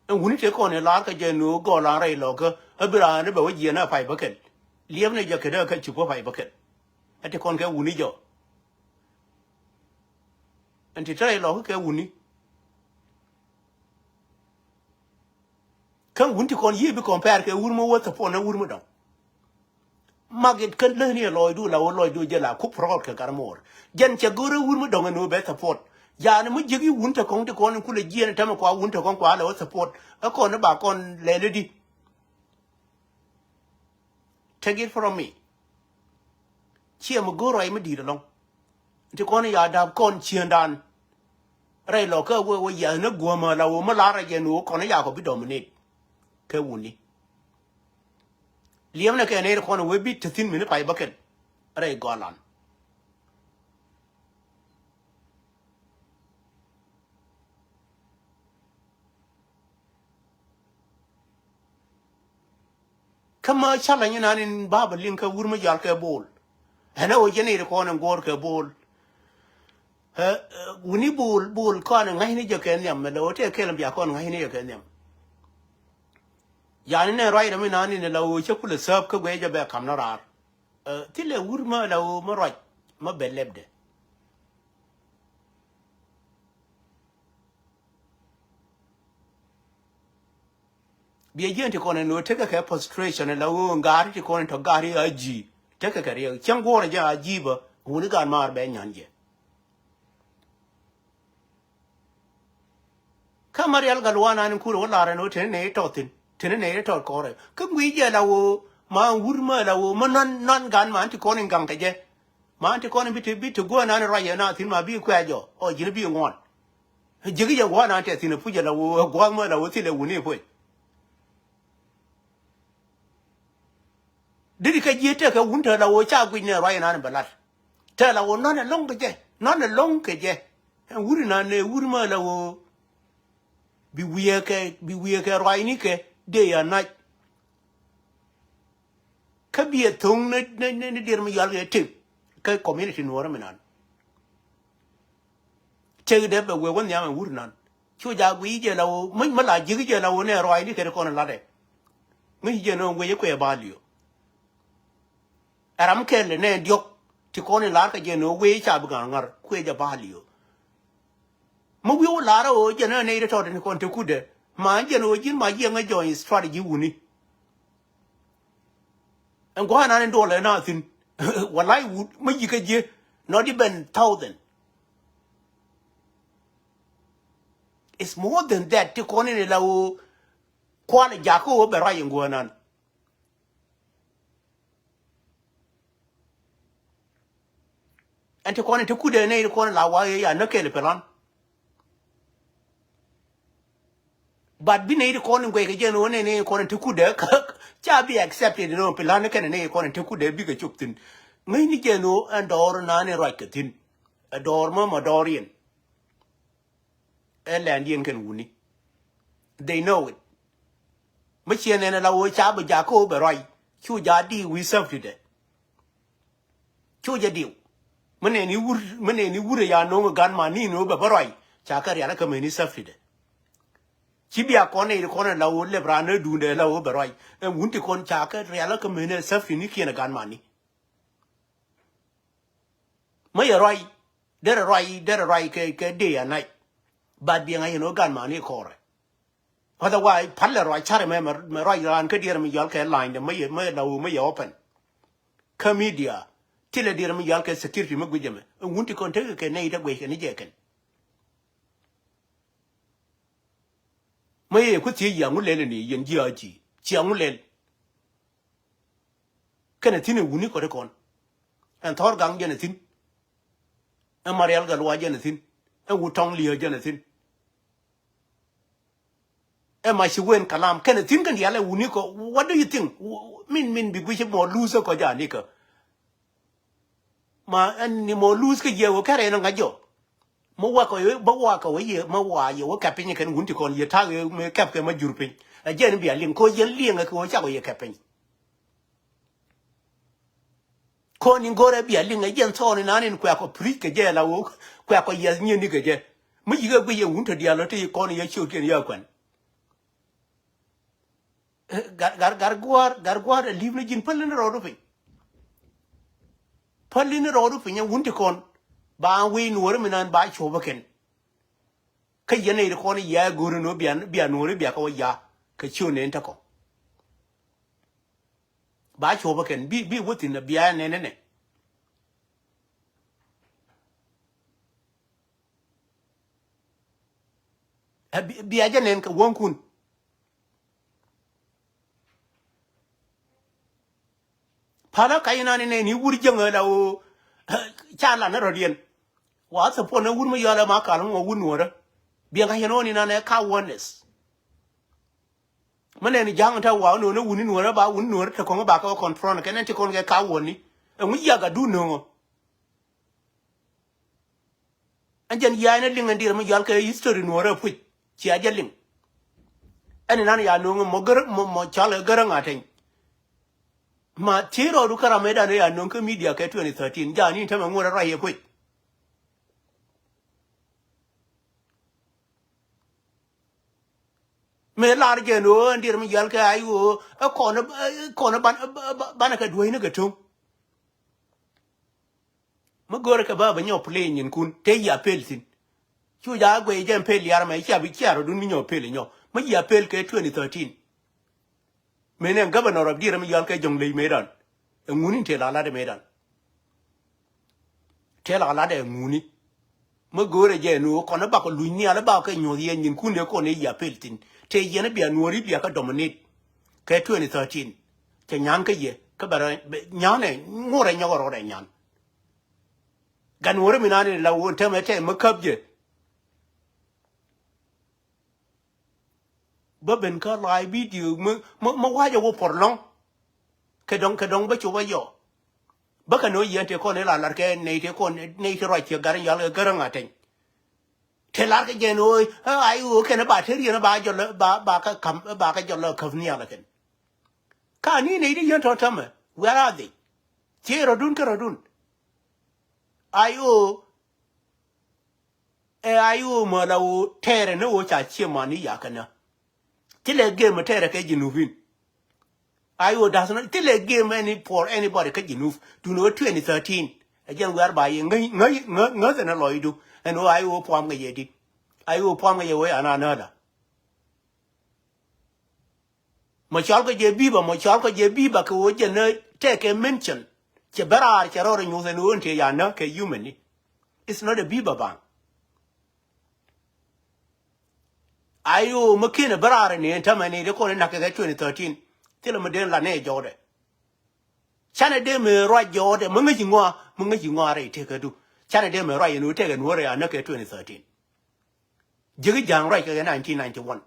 Ɛn wuni te kɔn ɛ lar kɛ jɛ nu gɔlan rɛy lɔkä ɛ bi raan ɛ bɛ wä jiɛn ɛ pay bäkɛl. Liɛpnɛ jɛ kɛ dee kɛ cup ɛ pay bäkɛl. Ɛ ti kɔn kɛ wuni jɔ. Ɛn ti te rɛy lɔkä kɛ wuni. Kä wuni ti kɔn yiëë bi compare kɛ wur mi wä thapɔn ɛ wur mi dɔ̱ŋ. Mak it kän lähni ɛ lɔcdu la wä lɔcdu jɛ la kup rɔɔd kɛ gat muɔɔr. Jɛn cɛ go̱rɛ wur mi dɔ̱ŋ ɛn ɣöö bɛ support. Jaani mi jiäk i̱ wun te kɔŋ ti kɔn in kulɛ jiɛɛn ɛ tämɛ kua wun te kɔŋ kua lɛ wä support. Ɛ kɔn i̱ ba kɔn lɛl i̱di. Take it from me. Ciɛ mi go̱o̱r ruac mi di̱i̱t ɛlɔ̱ŋ. Ti kɔn i̱ ya da̱p kɔn ciëëndan. Rɛy lɔ kä wee wee yɛth ni guɔ̱mä la wee mi lar rɛy jɛ ni wee kɔn i̱ yakɔ bi dominate. Kɛ wuni. Liɛmnɛ kɛ nɛy ri kɔn wee bi te thi̱n mini pay bäkɛl. Rɛy gɔlan. Kä ma challenge nan in ba bä liŋ kɛ wur mi jal kɛ bol. Ɛn ɛ wä jɛ ni ri kɔn in guɔr kɛ bol. Ɛ, ɛ, wuni bol, bol kɔn in ŋa̱cni jɛ kɛ nhiam mɛ lɛ wä tɛ kɛl in bia kɔn ŋa̱cni jɛ kɛ nhiam. Yani nɛ ruac rɛ mi nan in lɛ wä cɛ kulɛ thäp kä guɛ jɛ bɛ kam na raar. Ɛ, thilɛ wur ma la wä ma ruac ma bɛ lɛpdɛ. Biɛ jiɛn ti kɔn ɛn ɣöö tekɛ kɛ frustration la ɣöö ŋa̱a̱ri ti kɔn in tɔ ga̱a̱ri a ji̱ tekɛ kɛ riɛk cäŋ guɔ̱ɔ̱rɛ jɛ a ji̱ bä wuni gaat maar bɛ nyan jɛ. Kä ma rial gal wan an in kurɛ wä lar ɛn ɣöö teni nɛy tɔt thi̱n teni nɛy tɔt kɔrɛ kä ŋui̱ jɛ la ɣöö ma wur ma la ɣöö ma nɔn nɔn gan ma an ti kɔn in gaŋ kɛ jɛ. Ma an ti kɔn in bi ti bi ti guäär nan in ruac yɛ na thi̱n ma bi kuɛ jɔ ɔ ji̱n bi ŋuɔn. Ji̱ ki yɛ gua̱a̱r nan tɛth thi̱n ɛ puc ala wä gua̱a̱th mɔ ala wä thilɛ wuni ɛ puc. Diri kɛ ji̱ tɛk kɛ wun tɛth ala wä ca guic nɛ ruac nan bɛ lat. Tɛth ala wä nɔn ɛ lo̱ŋ kɛ jɛ nɔn ɛ lo̱ŋ kɛ jɛ. Ɛn wuri nan ɛ wuri mɔ ala wä bi wiee kɛ bi wiee kɛ ruacni kɛ dee ya nac. Kä biɛ thoŋ ni ni ni dier mi yɔal kɛ tëk kä community nuɔrä mi nan. Cek dee bɛ wee wä nhiam ɛ wur nan cu ja gui jɛ la woo mi mi la ji̱k jɛ la woo nɛ ruac ni kɛ ti kɔn lat ɛ. Mi ci jɛ nɔ wee jɛ kuɛ ba liö. Ɛ ram kɛl nɛ diɔk ti kɔn in lar kɛ jɛ nɔ wee ca bi ŋa̱r ŋa̱r kuɛ jɛ ba liö. Mi wi̱i̱ wä lar ɛ woo jɛ nɔ nɛ ri tɔt ni kɔn te kudɛ ma jɛ nɔ ji̱n ma jiɛ ŋä jɔny strategy wuni. Ɛn gua̱a̱th nan in duɔl ɛ na thi̱n. Walai wut mi yikä ji̱ not even thousand. It's more than that ti kɔn in ila woo kual jakä woo bɛ ruac in gua̱a̱th nan. Ɛn ti kɔn in ti kudɛ nɛy ti kɔn in la wa ya näk kɛl pɛlan. But bi nɛy ti kɔn in guɛc kɛ jɛn ɣöö nɛy nɛy kɔn in te kudɛ kä ca bi accepted in ɣöö pi la̱n kɛnɛ nɛy kɔn in te kudɛ bikɛ cop thi̱n. Ŋäcni jɛn ɣöö ɛn dɔɔr naan in ruac kɛ thi̱n. Ɛ dɔɔr mä ma dɔɔr yɛn. Ɛ lɛndiɛn kɛn wuni. They know it. Mi ciɛ nɛn ala ɣöö ca bi jakä ɣöö bɛ ruac cu ja di wi̱i̱ safety dɛ. Cu jɛ diw mi nɛni wur mi nɛni wur ya no̱o̱ŋ gan ma ni no̱o̱ bɛ bä ruac. Ca kɛ rial kä meni safety dɛ. Ci bia kɔn nɛy ti kɔn la woo lep raan ni duundɛ la woo bɛ ruac. Ɛn wun ti kɔn ca kɛ rial kä meni safety ni kiɛn gan ma ni. Mi yɛ ruac derɛ ruac derɛ ruac kɛ kɛ day and night. But biɛ ŋa̱c yɛn wä gan ma ni kɔrɛ. Otherwise, pal lɛ ruac carɛ mɛ mɛ ruac raan kä diɛɛr mi yɔal kɛ line dɛ mɛ yɛ mɛ la woo mɛ yɛ open. Kä media ti lɛ diɛɛr mi yɔal kɛ security mɛ guic jɛ mɛ. Ɛn wun ti kɔn tekɛ kɛ nɛy tɛ guic kɛ ni jɛ kɛn. Mɛ yɛ ku thiec yɛ ŋu lɛl ni yɛn ji̱ a ji̱ cia ŋu lɛl. Kɛnɛ thi̱n ɛ wuni kɔt ikɔn. Ɛn thɔr gaŋ jɛn ɛ thi̱n. Ɛn marial gal wa jɛn ɛ thi̱n. Ɛn wut tɔŋ li̱eek jɛn ɛ thi̱n. Ɛ ma ci wen kalam kɛnɛ thi̱n kɛn dial ɛ wuni kɔ. What do you think? Min min bi guic mɔ luth ɛ kɔ ja ni kä. Ma ɛn ni mɔ luth kä jiɛ wä kɛrɛ ni ŋa̱c jɔ. Mɛ wakɔ yɛ bä wakɔ wä yɛ mɛ wa yɛ wä kɛp piny kɛn wun ti kɔn yɛ tak yɛ mɛ kɛp kɛ mɛ jur piny. Ɛ jɛn bia liŋ ko yɛn liŋ ɛ kɛ wä cakɔ yɛ kɛp piny. Kɔn in go̱rɛ bia liŋ ɛ jɛn thɔɔn in an in kuɛ kɔ preach kɛ jɛ la wok kuɛ kɔ yɛth nyieni kɛ jɛ. Mi yikä guic yɛ wun tɔ diaal lɔ ti kɔn yɛ ciötkiɛn yɛ kuɛn. Gar gar gar gua̱a̱r gar gua̱a̱r ɛ li̱p ni ji̱n päl ni rɔɔdu piny. Päl ni rɔɔdu piny ɛ wun ti kɔn ba wi̱i̱ nuɔ̱ɔ̱ri mi nan ba cuɔpä kɛn. Kä yɛn nɛy ti kɔn yia ɛ go̱o̱ri ni wä bia bia nuɔ̱ɔ̱ri bia kɛ wä ya kɛ ciö nɛn tekɔ. Ba cuɔpä kɛn bi bi wä thi̱n bia nɛnɛ nɛ. Ɛ bi- bia jɛ nɛn kɛ wäŋkun. Palä kac inan inɛ ni wur jäŋä la ɣöö ca lan ni rɔ̱diɛn. Wa support ni wut mi yɔl ɛ ma kal mi wä wut nuɔrä. Biɛŋ ka yɛn wä ni nan ɛ ka oneness. Mi nɛn ja̱ŋ ta wa nööni wuni nuɔrä ba wuni nuɔrä te kɔŋ ba kä confront kɛ nɛn ti kɔn kɛ ka wuni. Ɛŋu jiak a du nöŋɔ. Ɛn jɛn ya̱a̱ ni liŋ ɛn diɛr mi yɔal kɛ history nuɔrä puc. Cia jɛ liŋ. Ɛn inan ya nöŋ mɔ gär mɔ mɔ cɔl ɛ gär ŋa teny. Ma ti rɔɔdu kä ram ɛ dan ya nöŋ kä media kɛ twenty thirteen. Ja ni tämɛ ŋuɔrɛ ruac yɛ puc. Mëë lar jɛ ni ɣöö ɛn diɛr mi yɔal kɛ ay ɣöö ɛ kɔn ɛ kɔn ɛ ban ban kɛ duäcni kɛ töŋ. Mi go̱o̱rɛ kɛ bä bɛ nyɔ play nyinkun te yia pel thi̱n. Cu ja guɛy jɛ pel yar mɛ cia bi cia rɔdun mi nyɔ pel nyɔ mi yia pel kɛ twenty thirteen. Mëë nɛ governor of dier mi yɔal kɛ jɔŋ ley mëëdan. Ɛ ŋuni te la lat ɛ mëëdan. Te la lat ɛ ŋuni. Mi go̱o̱rɛ jɛ ni ɣöö kɔn ɛ bakɔ luny nhial ɛ bakɔ kɛ nyuɔth yɛ nyinkun ɛ kɔn ɛ yia pel thi̱n. Te yɛn ɛ bia nuɔri bia kä dominate. Kɛ twenty thirteen. Cɛ nyan kä yɛ kä bɛ rɔ nyan ɛ ŋuɔrɛ nyɔk rɔɔdɛ nyan. Gan wä ri mi nani la wä tɛmɛ tɛmɛ mi käp jɛ. Bä ben kä live video mi mi mi wacɛ wä por lɔŋ. Kɛ dɔŋ kɛ dɔŋ bä cop a yɔ. Bä kɛ ni wä yɛn te kɔn ila lar kɛ nɛy te kɔn nɛy te ruac ciɛ gar yal kɛ gär ŋa tɛny. Te lar kɛ jɛ ni wä ay wä kɛn ba te riɛn ba jɔl ba ba kɛ kam ba kɛ jɔl käp ni ala kɛn. Ka ni nɛy te yɛn tɔ tɛmɛ where are they? Ciɛ rɔdun kɛ rɔdun. Ay wä Ɛ ay ɣöö mɔ la ɣöö tɛɛrɛ ni ɣöö ca cie mani yakä nä. Thilɛ game tɛɛrɛ kɛ Jinubin. Ay ɣöö da̱th ni thilɛ game any for anybody kä Jinub. Duundɛ ɣöö twenty thirteen. Ɛ jɛn wiar ba yɛ ŋäc ŋäc ŋäc ŋäc ɛn ɛ lɔcdu. Ɛn ɣöö ay ɣöö puam kɛ yɛ di. Ay ɣöö puam kɛ yɛ ɣöö ana nä la. Mɔ cɔl kɔ jɛ biba, mɔ cɔl kɔ jɛ biba kɛ wä jɛ nä tɛkɛ mention. Cɛ bä raar cɛ rɔɔr nyuuth ɛn ɣöö ɛn tëë ya nä kɛ human ni. It's not a biba bang. Ay ɣöö mä kiɛn ɛ bä raar ni ɛn tämɛ ni dee kɔn ɛ nak kɛ kɛ twenty thirteen. Thilɛ mä dee la nɛ jɔɔdɛ. Canɛ dee mɛ ruac jɔɔdɛ mä ŋäci ŋɔa mä ŋäci ŋɔa rɛy tëkädu. Canɛ dee mɛ ruac ɛn ɣöö tɛkɛ nuɔ̱ɔ̱rɛ ya nä kɛ twenty thirteen. Ji̱ ja̱a̱ŋ ruac kɛ nineteen ninety one.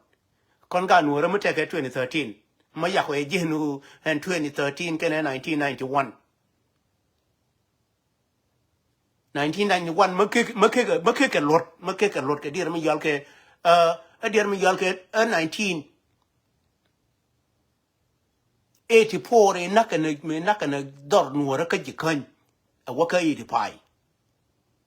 Kɔn ka nuɔ̱ɔ̱rä mi tɛkɛ twenty thirteen. Ma yak wee ji̱n wu ɛn twenty thirteen kɛnɛ nineteen ninety one. Nineteen ninety one ma kek ma kek ma kek kɛ luɔt ma kek kɛ luɔt kɛ diɛr mi yɔal kɛ ɛ diɛr mi yɔal kɛ ɛ nineteen eighty four ɛ nak kɛn ɛ nak kɛn ɛ dhɔr nuɔrä kä ji̱ käny. Ɛ wä kä eighty five.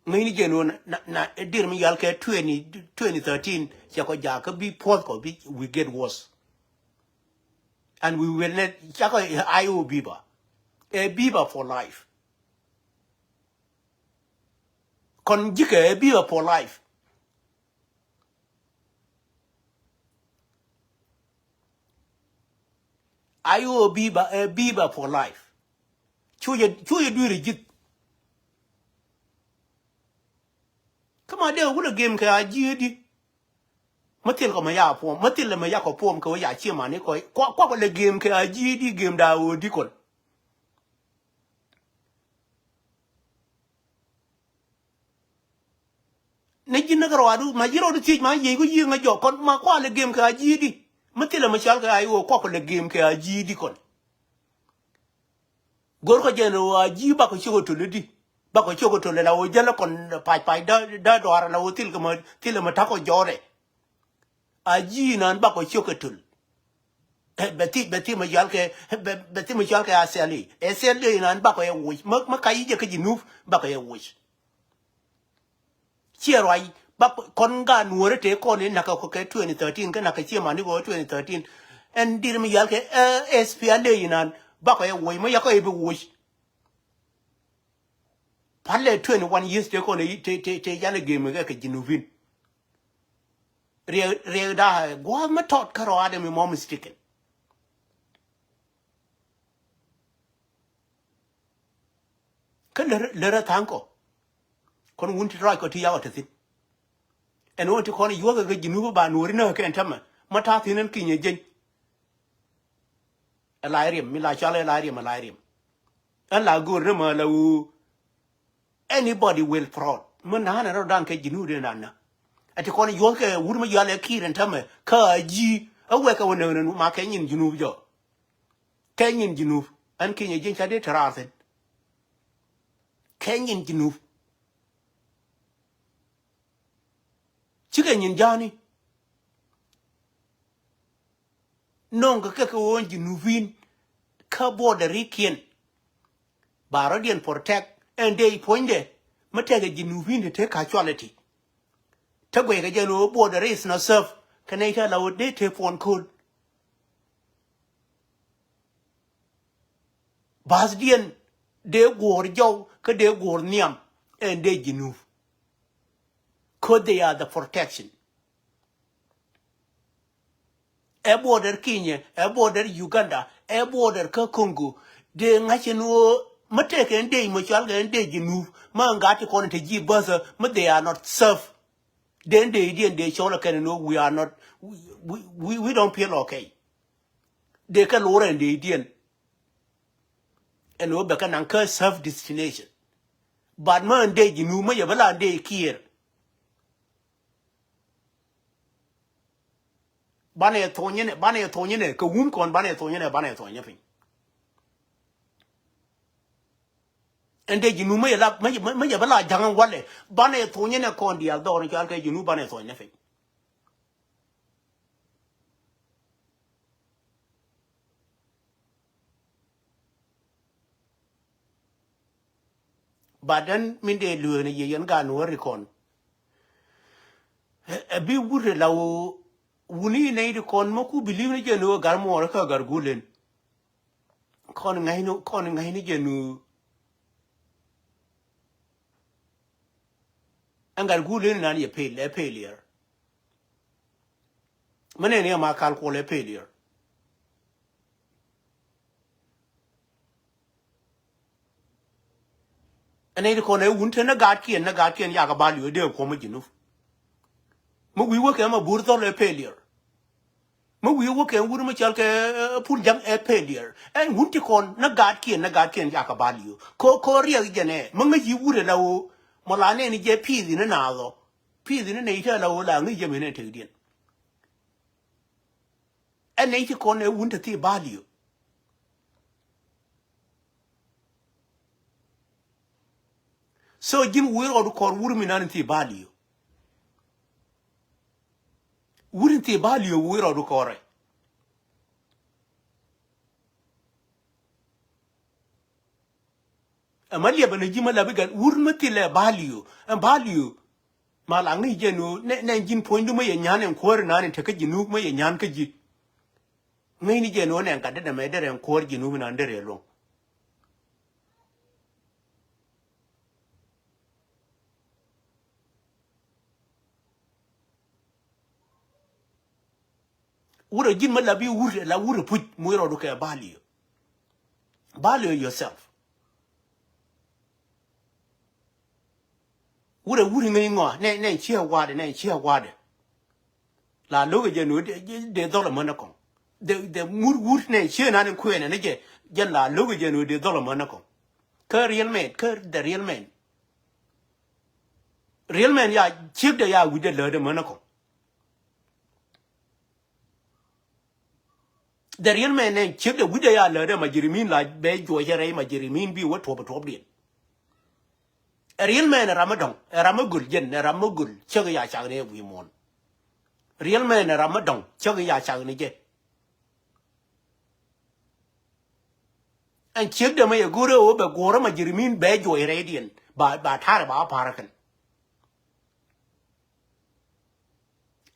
Ŋäcni jɛ nuɔn na na ɛ diɛr mi yɔal kɛ twenty twenty thirteen cɛ kɔ jakä bi puɔth kɔ bi we get worse. And we will not cakɔ ay o biba ɛ biba for life. Kɔn ji̱kɛ ɛ biba for life. Ay o biba ɛ biba for life. Cu yɛ cu yɛ dui̱r ji̱th. Kä ma dee wulɛ gem kɛ a ji̱ di. Ma thil kɔ ma ya puɔm ma thil lɛ ma ya kɔ puɔm kɛ wä ya cie mani kɔ kua kɔ lɛ gem kɛ a ji̱ di gem da o di kɔn. Ni ji̱n ni kɛ rɔadu ma ji̱ rɔadu thiec ma yiey ku yiey ŋa jɔk kɔn ma kua lɛ gem kɛ a ji̱ di. Ma thil lɛ ma cal kɛ a yi wä kua kɔ lɛ gem kɛ a ji̱ di kɔn. Go̱rkɔ jɛn ɣöö a ji̱ bakɔ ciök ɛ töl i̱di bakɔ ciök ɛ töl ɛ la ɣöö jäl ɛ kɔn pac pac dä dä dɔaar ɛ la ɣöö thil kɛ mä thil ɛ mä ta̱kɔ jɔɔrɛ. A ji̱ inan bakɔ ciök ɛ töl. Bɛ thi bɛ thi mä yɔal kɛ bɛ bɛ thi mä yɔal kɛ a thil i̱ ɛ thil i̱ inan bakɔ ɛ woc mä mä kac i̱ jɛ kä ji̱ nup bakɔ ɛ woc. Ciɛ ruac ba kɔn ga nuɔ̱ɔ̱rä tëë kɔn in nakä kɔ kɛ twenty thirteen kä nakä ciɛ mani kɔ twenty thirteen. Ɛn dir mi yal kɛ ɛ S P L A inan bakɔ yɛ woc mä yakɔ yɛ bi woc. Palɛ twenty one years tëë kɔn tëë tëë tëë yan ɛ gem kɛ kɛ Jinubin. Riek riek da gua̱a̱th mä tɔt kä rɔ adɛ mi mɔ mistaken. Kä lär lär a tha̱a̱ŋ kɔ. Kɔn wun ti ruac kɔ ti yakɔ te thi̱n. Ɛn wä ti kɔn yuɔth kɛ Jinub ba nuɔri näk kɛn tämɛ ma ta̱a̱ thi̱n ɛn kinyɛ jeny. Ɛ la riɛm mi la cɔal ɛ la riɛm ɛ la riɛm. Ɛn la go̱o̱r ni ma la wu. Anybody will fraud. Mi na̱a̱n ɛ rɔ̱dan kɛ Junub den dan nä. Ɛ ti kɔn yuɔth kɛ wut mi yual ɛ Kiir ɛn tämɛ kä a ji̱ ɛ wek kɛ wä näk nɛ nu ma kɛ nyin Junub jɔ. Kɛ nyin Junub ɛn kinyɛ ji̱n ca dee te raar thi̱n. Kɛ nyin Junub. Cikɛ nyin ja̱a̱ni. Nɔŋ kɛ kɛ kɛ ɣöö Junubin kä border ikiɛn. Ba rɔ̱diɛn protect ɛn dee puɔ̱nydɛ mi tekɛ Junubin te te casualty. Te guɛy kɛ jɛn ɣöö border is not safe kɛ nɛy te la ɣöö dee te puɔn ko̱l. Ba̱thdiɛn dee guɔ̱ɔ̱r jɔw kä dee guɔ̱ɔ̱r nhiam ɛn dee Junub. 'Cause they are the protection. Ɛ border Kenya, ɛ border Uganda, ɛ border kä Congo. Dee ŋa̱c ɛn ɣöö mi tekɛ ɛn dee mɔ cɔalkɛ ɛn dee Junub ma ŋa̱t ti kɔn te ji̱ bäthä mi they are not safe. Dee ɛn dee idiɛn dee cɔl ɛ kɛn ɛn ɣöö we are not, we, we, we, we don't feel okay. Dee kɛ lor ɛn dee idiɛn. Ɛn ɣöö bɛ kɛ naŋ kä safe destination. But mä ɛn dee Junub mä yɛ bä la ɛn dee Kiir. Banɛ thonyinɛ, banɛ thonyinɛ kɛ wun kɔn, banɛ thonyinɛ, banɛ thonyinɛ piny. Ɛn dee Junub mä yɛ la, mä yɛ, mä yɛ bä la ja̱ŋ ɛn walɛ. Banɛ thonyinɛ kɔn diaal dhɔr ni cɔal kɛ Junub, banɛ thonyinɛ piny. But then min dee lueeni yɛ yɛn gan wä ri kɔn. Ɛ, ɛ bi wut ri la wä wuni nɛy di kɔn ma ku believe ni jɛ ni wä gar muɔɔr kä gar gulen. Kɔn ŋa̱cni, kɔn ŋa̱cni jɛ nu. Ɛn gat guul in nan yɛ pel, ɛ failure. Mɛ nɛn yɛ ma kal kuɔl ɛ failure. Ɛn nɛy ti kɔn ɛ wun te ni gaatkiɛn, ni gaatkiɛn yakɛ bal yo̱o̱ dee kuɔm mi Junub. Mi wi̱i̱ wä kɛ ma bur thɔl ɛ failure. Mi wi̱i̱ wä kɛ wut mi cɔl kɛ, eh, pul ja̱ŋ ɛ failure. Ɛn wun ti kɔn ni gaatkiɛn, ni gaatkiɛn yakɛ bal yo̱o̱. Ko, ko riɛk jɛn ɛ. Mi ŋäc yi wut ɛ la ɣöö mɔ la nɛn jɛ pi̱i̱th in naath ɔ. Pi̱i̱th in nɛy te la ɣöö la ŋäc jɛ mi nɛn tekdiɛn. Ɛn nɛy ti kɔn ɛ wun te thii bal yo̱o̱. So ji̱n wi̱i̱ rɔɔdu kɔr wur mi nan in thii bal yo̱o̱. Wur in thii bal yo̱o̱ wi̱i̱ rɔɔdu kɔrɛ. Ɛmɛ liɛpɛ ni ji̱ mɛ la bi gɛn wur mi thilɛ bal yo̱o̱. Ɛn bal yo̱o̱. Ma la ŋäc jɛn ɣöö nɛ, nɛ ji̱n puɔ̱nydu mɛ yɛ nyan ɛn kuäär inan in tekä Junub mɛ yɛ nyan kä ji̱. Ŋäcni jɛn ɣöö nɛ gat dee dämɛ derɛ ɛn kuäär Junub inan derɛ luɔ̱ŋ. Wurɛ ji̱n mɛ la bi wur, la wurɛ puc muc rɔɔdu kɛ value. Value yourself. Wurɛ wur ŋäc ŋɔa nɛ, nɛ ciɛ wa̱dɛ, nɛ ciɛ wa̱dɛ. La lo̱kɛ jɛ nu dee, dee dhɔl ɛmän ɛ kɔŋ. Dee, dee mur wur nɛ ciɛ nan in kuɛɛnɛ ni jɛ, jɛn la lo̱kɛ jɛ nu dee dhɔl ɛmän ɛ kɔŋ. Kä real man, kä the real man. Real man ya ciekdɛ ya wi̱cdɛ lätdɛ män ɛ kɔŋ. The real man nɛ ciekdɛ wi̱cdɛ ya lätdɛ ma jirimin la bɛ juɔcɛ rɛy ma jirimin bi wä tuɔp tuɔpdiɛn. A real man ɛ ram mi dɔ̱ŋ, ɛ ram mi göl jɛn, ɛ ram mi göl cäk ya cak ni ɛ wi̱i̱ muɔ̱ɔ̱n. Real man ɛ ram mi dɔ̱ŋ cäk ya cak ni jɛ. Ɛn ciekdɛ mɛ yɛ go̱rɛ ɣöö bɛ guɔ̱rä ma jirimin bɛ juɔc rɛydiɛn ba, ba ta̱rɛ ba wä pa̱rä kɛn.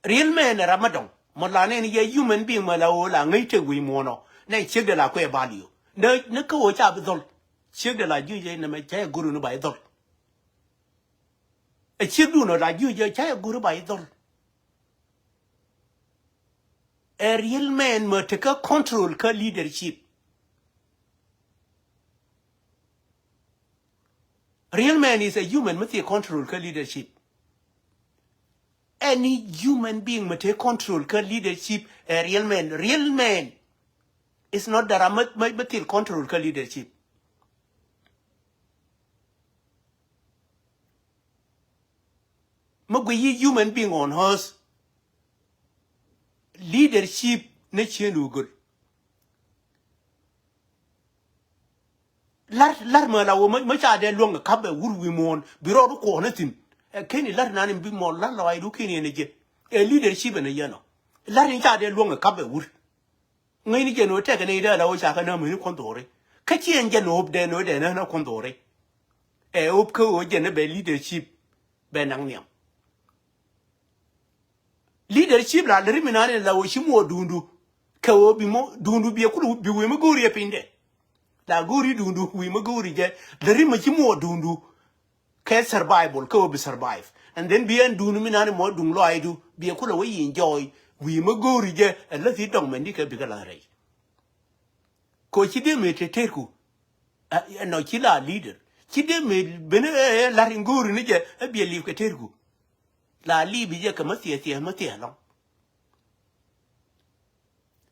Real man ɛ ram mi dɔ̱ŋ mɔ la nɛn yɛ human being mɔ la ɣöö la ŋäc tek wi̱i̱ muɔ̱ɔ̱nɔ nɛ ciekdɛ la kuɛ value. Nɛ, nɛ kä ɣöö ca bi dhɔl. Ciekdɛ la ji̱ jɛ nɛmɛ ca yɛ go̱rä ni ba i̱ dhɔl. Ɛ ciekdun ɔ la ji̱ jɛ ca yɛ go̱rä ba i̱ dhɔl. A real man mɛ tekä control kä leadership. Real man is a human mi thie control kä leadership. Any human being mɛ te control kä leadership, a real man. Real man is not the ram mi, mi, mi thil control kä leadership. Mi guic yi human being on earth. Leadership ni ciën wu göl. Lar, lar mɛ la wä mɛ, mɛ ca dee luäŋ kap ɛ wur wi̱i̱ muɔ̱ɔ̱n bi rɔɔdu kuɔ̱ɔ̱n ɛ thi̱n. Ɛ keni lar nani bi muɔ̱ɔ̱n lar lɔaacdu keni ɛn ɛ jɛ. Ɛ leadership ɛn ɛ yɛn ɔ. Lar in ca dee luäŋ kap ɛ wur. Ŋäcni jɛn ɣöö tɛkɛ nɛy dee la ɣöö ca kɛ nääm ɣööni kuɔn dho̱ri. Kä ci ɛn jɛn ɣööp dɛn ɣöö dɛn ɣän ɛ kuɔn dho̱ri. Ɛ ɣööp kä ɣöö jɛn ɛ bɛ leadership bɛ naŋ nhiam. Leadership la lɛri mi nani la ɣöö ci muɔ duundu. Kɛ ɣöö bi muɔ duundu bi ɛ kul bi wi̱i̱ mi go̱o̱ri ɛ piny dɛ. La go̱o̱ri duundu wi̱i̱ mi go̱o̱ri jɛ lɛri mi ci muɔ duundu. Kɛ survival kä ɣöö bi survive. And then bi ɛn duundu mi nani mɔ duŋ lɔaacdu bi ɛ kulɛ wä yi enjoy wi̱i̱ mi go̱o̱ri jɛ ɛ läthi dɔŋ mɛn di kɛ bikɛ la̱th rɛy. Kɛ ɣöö ci dee mëë te terku. Ɛ nɔ ci la leader ci dee mëë ben ɛ la̱r in go̱o̱ri ni jɛ ɛ bi ɛ li̱w kɛ terku. La li̱w bi jɛ kɛ mä thiɛ thiɛ mä thiɛ lɔŋ.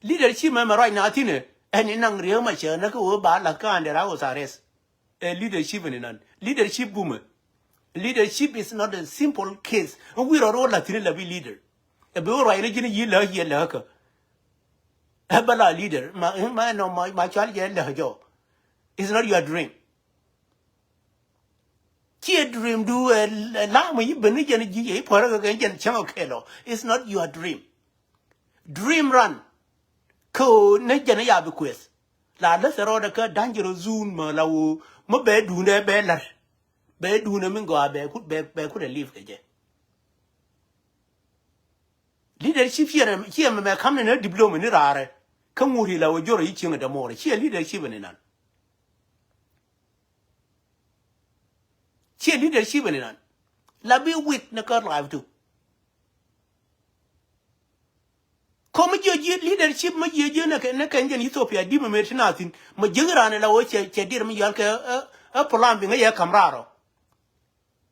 Leadership mɛ mɛ ruac na thi̱n ɛ ɛn in naŋ riek ma cɛ nä kä ɣöö ba la̱th kä under house arrest. Ɛ leadership ni nan leadership bumɛ. Leadership is not a simple case. Ɛ wi̱i̱ rɔ rɔ la thi̱n la bi leader. Ɛ bi wä ruac ni ji̱n yi lääk yɛ lääkä. Ɛ bä la leader ma ma nɔ ma ma cual jɛ lääk jɔ. It's not your dream. Ciɛ dream du ɛ lam yi ben ni jɛn ji̱ yɛ i̱ puɔrä kɛ kɛ jɛn cäŋ ɔ kɛl ɔ. It's not your dream. Dream run. Kä ɣöö ni jɛn ya bi kueth. La läth rɔɔdɛ kä dangerous zone mä la ɣöö mä bɛ duundɛ bɛ la̱r. Bɛ duundɛ mi gɔaa bɛ kut bɛ bɛ kut ɛ live kɛ jɛ. Leadership ciɛ mɛ mɛ kam ni ni diploma ni raarɛ. Kä ŋuri la ɣöö jorɛ yi cieŋ ɛ dämɔɔrɛ ciɛ leadership ni nan. Ciɛ leadership ni nan. La bi weak ni kä life tu. Kɔ mi jiɛ jiɛ leadership mi jiɛ jiɛ ni kɛ ni kɛ jɛn Ethiopia di mi mëë ti na thi̱n mi jiɛ ran la wä cɛ cɛ dir mi yal kɛ ɛ ɛ plumbing ŋä yɛ kam raarɔ.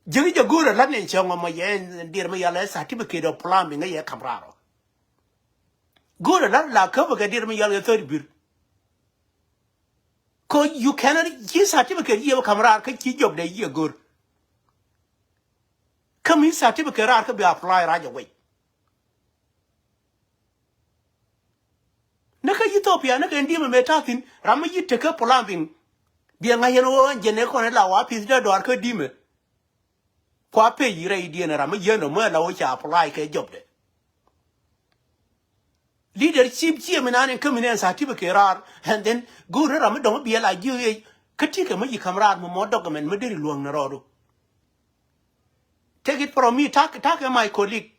Jiɛ jɛ go̱o̱rɛ la ni cɛ ŋɔ mi yɛ dir mi yal ɛ certificate of plumbing ŋä yɛ kam raarɔ. Go̱o̱rɛ la la käp kɛ dir mi yal kɛ third bir. Kɔ you cannot ci certificate yiëë bä ka̱m raar kä ci job dee yiëë go̱r. Kä mi certificate raar kä bi apply rac away. Ni kä Ethiopia ni kɛ ndi̱mɛ mëë ta̱thi̱n ram mi yi̱t tekä plumbing. Biɛ ŋa̱c yɛn ɣöö ɛn jɛn ɛ kɔn ɛ la wa pi̱th dee dɔaar kä di̱mɛ. Kua pec rɛydiɛn ram mi yieen rɔ mi ala wä ca apply kɛ jɔpdɛ. Leadership ciɛ mi naan in kä mi nɛn certificate raar and then go̱o̱r ni ram mi dɔ̱ŋ mi biɛl a jiök yec kä tikɛ mi yi ka̱m raar mi mɔ document mi deri luäŋ ni rɔɔdu. Take it from me, ta̱k ta̱k ɛ my colleague.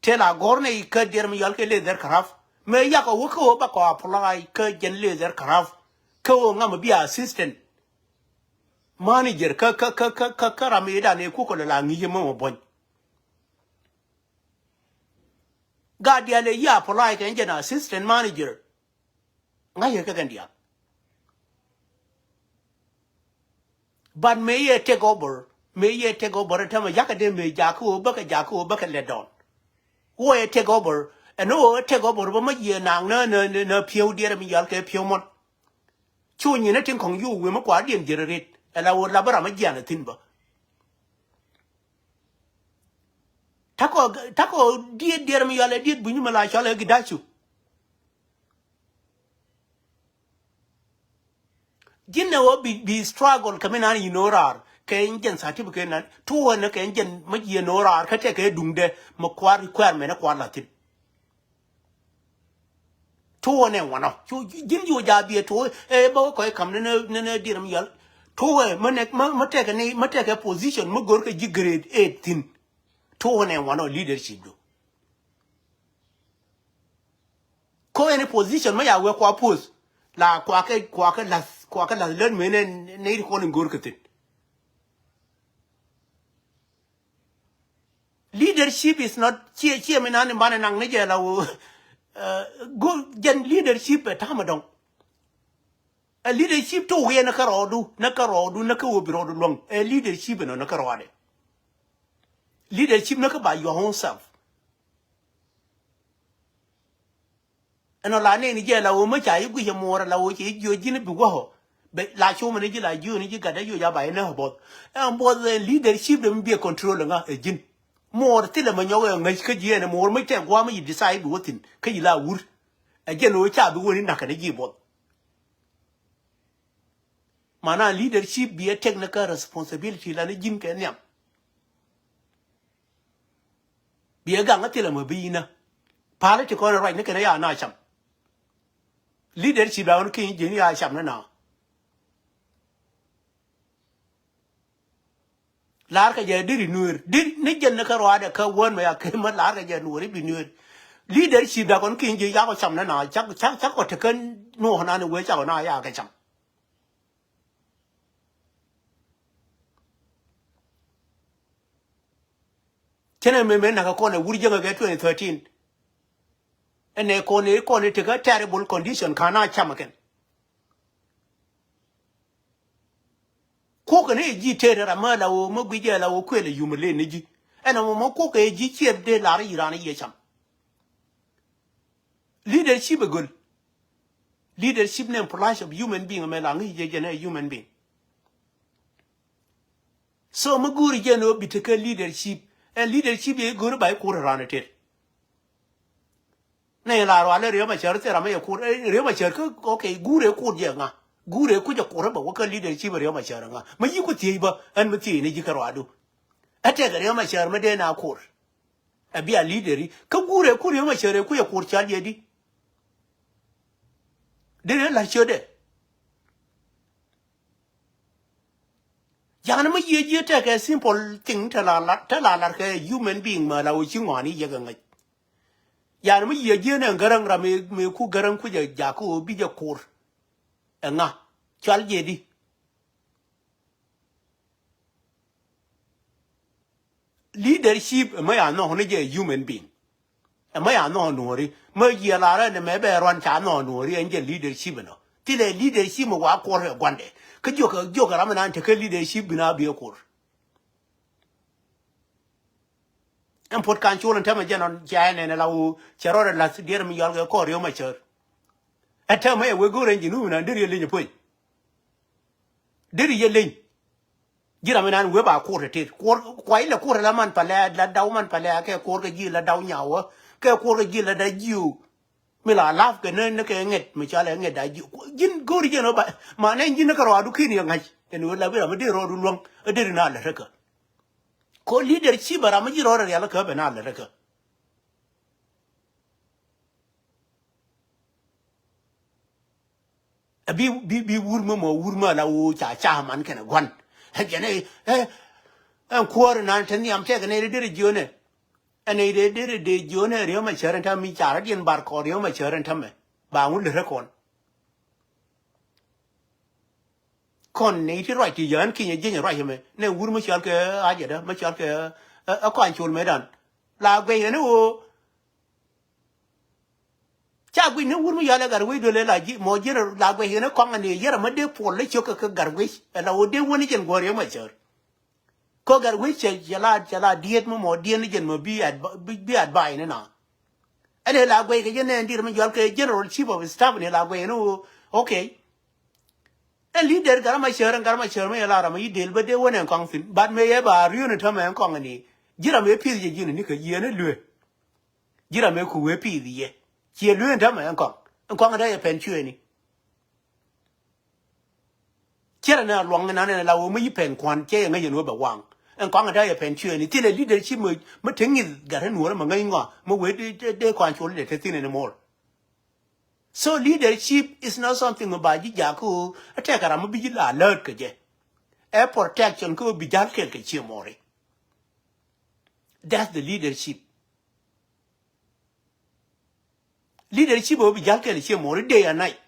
Tëë la gɔ̱r nɛ i̱ kä diɛr mi yɔal kɛ leth dhɛr kära̱p. Mëë yakɔ wä kä ɣöö bakɔ apply kä jɛn leth dhɛr kära̱p. Kä ɣöö ŋa̱m bi assistant manager kä kä kä kä kä kä ram i̱ dan ëë kukɔ lɛ la ŋi̱i̱c ɛmɔ mɔ buɔ̱ny. Gat diaal ëë yi apply kɛ jɛn assistant manager. Ŋa̱c yɛ kɛ kɛn diaal. But mëë yɛ take over, mëë yɛ take over ɛ täämɛ yakä dee mëë jakä ɣöö bäkɛ jakä ɣöö bäkɛ let down. Wä yɛ take over ɛn ɣöö take over bä mä jiɛ naŋ nä nä nä pi̱ew diɛrɛ mi yɔal kɛ pi̱ew mɔn. Cu nyin ɛ tin kɔ̱ŋ yio̱w wëë mi kua̱rdiɛn jiɛt ɛ ret ɛ la ɣöö la bä ram ɛ jian ɛ thi̱n bä. Takɔ takɔ diet diɛrɛ mi yɔal ɛ diet buny mi la cɔl ɛ gidacu. Ji̱n ɛ ɣöö bi bi struggle kɛ mi nan yi no̱o̱ raar kɛ jɛn certificate nan tuɔɔnɛ kɛ jɛn mi jiɛ no̱o̱ raar kä tɛkɛ duŋdɛ mi kua̱r requirement ɛ kua̱r la̱thi̱n. Tuɔɔnɛ wanɔ cu ji̱n cu ja̱ biɛ tuɔɔk ɛ bä wä kɔc ka̱m ni ni ni diɛrɛ mi yɔal. Tuɔɔkɛ mi nɛ mi mi tɛkɛ ni mi tɛkɛ position mi go̱rkɛ ji̱ grade eight thi̱n. Tuɔɔnɛ wanɔ leadership du. Ko any position ma ya wee kua post la kua kɛ kua kɛ lath kua kɛ lath lät mëë nɛ nɛ ri kɔn in go̱r kɛ thin. Leadership is not ciɛ ciɛ mi nan in banɛ naŋ ni jɛ la woo. Go jɛn leadership ɛ ta̱a̱ mɛ dɔ̱ŋ. Ɛ leadership to wiɛ ni kä rɔɔdu ni kä rɔɔdu ni kä woo bi rɔɔdu luäŋ ɛ leadership ɛnɔ ni kä rɔɔdɛ. Leadership ni kä by your own self. Ɛnɔ la nɛni jɛ la wä mä ca yi guic ɛmuɔɔr la wä cɛ yi jiɔ ji̱n bi wähɔ. Bɛ la com ni ji̱ la jiöni ji̱ gat dee yoc a ba inä buɔth. Ɛn buɔth ɛn leadership dee mi biɛ control ŋa ɛ ji̱n. Muɔɔr thilɛ mɛ nyɔk ɛ ŋäc kä ji̱ ɛn muɔɔr mi tɛk gua̱a̱m mi yi decide bi wä thi̱n kä yi la wur. Ɛ jɛn ɣöö ca bi wä ni na̱k kɛn ji̱ buɔth. Mana leadership biɛ tɛk ni kä responsibility la ni ji̱n kɛ nhiam. Biɛ gaŋ a thilɛ mɛ bi inä. Pali ti kɔn ruac ni kɛn ya na cam. Leadership la ɣän ki̱ny ji̱n ya cam ni na. La̱r kɛ jɛ diri nueer. Diri ni jɛn ni kä ruaadɛ kä wään mɛ ya kɛ mä la̱r kɛ jɛ nueer i̱ bi nueer. Leadership da kɔn ki̱ny ji̱ yakɔ cam ni na cak cak cak kɔ tekɛ nuɔɔk na ni wee cakɔ na ya kɛ cam. Cɛnɛ mɛ mɛ nakä kɔn ɛ wur jäŋä kɛ twenty thirteen. Ɛnɛ kɔn ɛ kɔn ɛ tekɛ terrible condition ka̱n a cam kɛn. Kuɔk kɛn ɛ ji̱ tet ram mä la ɣöö mä guic ɛ la ɣöö kuël ɛ yum ɛ len ni ji̱. Ɛn ɛmɔ mä kuɔk kɛ ji̱ ciɛp dee lar i̱ ran i̱ yɛ cam. Leadership ɛ göl. Leadership ni ɛn plus of human being ɛmɛ la ŋi̱i̱c jɛ jɛn ɛ human being. So mi go̱o̱ri jɛn ɣöö bi tekɛ leadership. Ɛn leadership yɛ go̱o̱ri ba i̱ kur ran ɛ tet. Nɛ la rual ɛ Riek Machar thil ram ɛ yɛ kur, ɛ, Riek Machar kä, okay, guur ɛ kur jɛ ŋa? Guur ɛ kucɛ kur ɛ bä wä kä leadership ɛ Riek Machar ŋa? Mi yi ku thiec bä, ɛn mi thiec ni ji̱ kä ruadu. Ɛ tɛk ɛ Riek Machar mi dee na kur. Ɛ bia leader i̱ kä guur ɛ kur Riek Machar ɛ kucɛ kur cal jɛ di. Dee rɛ la ciötdɛ. Ja̱a̱n mi yiëë ji̱ tɛkɛ simple thing te la lar, te la lar kɛ human being mɛ la wä ci ŋɔaani yɛ kɛ ŋäc. Yan mi yiëë ji̱ nɛ gäräŋ ram mi, mi ku gäräŋ ku jɛ jakä wä bi jɛ kur. Ɛ ŋa cual jɛ di. Leadership ɛmɛ ya nhɔk ni jɛ human being. Ɛmɛ ya nhɔk nuɔri. Mɛ jiɛ la rɛ ni mɛ bɛ ruan ca nhɔk nuɔri ɛn jɛ leadership ɛnɔ. Thilɛ leadership mɛ wa kuɔr kɛ guandɛ. Kä jiɔkɛ, jiɔkɛ ram ɛnan tekɛ leadership bi na biɛ kuɔr. Ɛn puɔt kan col ɛn tɛmɛ jɛn ɔn cia ɛn ɛn la wo cɛ rɔɔdɛ lath diɛɛr mi yɔal kɛ kɔɔr yom a cär. Ɛ tɛmɛ ɛ wek go̱o̱r ɛn ji̱ nu mi nan deri ɛ leny ɛ puɔ̱ny. Deri yɛ leny. Ji̱ ram inan wee ba kuɔr tɛtɛt. Kuɔr, kua ilɛ kuɔr ila man palɛ, la daw man palɛ, kɛ kuɔr kɛ ji̱ la daw nyawä, kɛ kuɔr kɛ ji̱ la daw jiw. Mi la laf kɛ ni, ni kɛ ŋɛt, mi cɔal ɛ ŋɛt daw jiw. Ji̱n go̱o̱ri jɛn ɔ ba, ma nɛ ji̱n ni kɛ rɔɔdu kin yɛ ŋa̱c. Ɛn wee la bi ram mi dee rɔɔdu luäŋ, ɛ deri na lɛ räkä. Ko leadership a ram mi ji̱ rɔɔdɛ rial kä bɛ na lɛ räkä. Ɛ bi, bi, bi wur mi mɔ wur mi ala wo ca, ca man kɛnɛ gua̱n. Ɛ jɛn ɛ, ɛ, ɛn kuäär nan te nhiam tɛk nɛ dee dee jiönɛ. Ɛn nɛ dee dee dee jiönɛ riäm a cär ɛn täämɛ mi ca rɔ diɛn bar kɔn riäm a cär ɛn täämɛ. Ba ŋu lät rɛ kɔn. Kɔn nɛ ti ruac ti yään kinyɛ jiɛnyɛ ruac ɛmɛ. Nɛ wur mi cɔal kɛ ajɛdä, mi cɔal kɛ, ɛ, ɛ kɔaŋ col mëëdan. La guɛc ɛn ɣöö Ca guic ni wur mi yɔal ɛ gat wec duël ɛ la ji̱ mɔ ji̱n la guɛc ɣän ɛ kɔŋ ɛn i̱ yɛr ɛmɛ dee puɔl ɛ ciök kɛ gat wec ɛ la wä dee wä ni jɛn guɔ̱r yɛ mɔ cär. Kä gat wec cɛ, cɛ la, cɛ la diet mi mɔ diet ni jɛn mɔ bi advi-, bi, bi advice ni na. Ɛn ɛ la guɛc kɛ jɛn ɛn diet mi yɔal kɛ general chief of staff ni la guɛc ni wä, okay. Ɛn leader gat mɔ cär, ɛn gat mɔ cär mi yɛ la ram mi yi del bä dee wä ni ɛn kɔŋ thin. But mi yɛ ba riön ni täämɛ ɛn kɔŋ ɛn i̱ ji̱ ram yɛ pi̱th jɛ ji̱n ni kɛ yieen ɛ luee. Ji̱ ram ëë ku wee piith yɛ. Ciɛ luee ɛn täämɛ ɛn kɔaŋ. Ɛn kɔaŋ ɛ ta̱yɛ pɛn cuëëni. Ciɛ rɛ nɛ luaŋ ɛn anɛn ɛ la wee mi yi pɛn kua̱n ciɛ yɛ ŋäc ɛn wee bɛ waŋ. Ɛn kɔaŋ ɛ ta̱yɛ pɛn cuëëni. Thilɛ leadership mi, mi te ŋi̱th gat ɛ nuɔ̱ɔ̱rä mɛ ŋäc ŋɔa mi wee dee, dee, dee kɔaŋ col dee te thin anymore. So leadership is not something mi ba ji̱ jakä ɣöö ɛ tɛkɛ ram mi bi ji̱ la alert kɛ jɛ. Ɛ protection kä ɣöö bi ja̱l kɛɛl kɛ cië mɔɔri. That's the leadership. Leadership ɔ bi ja̱l kɛɛl ciɛ mɔri day and night.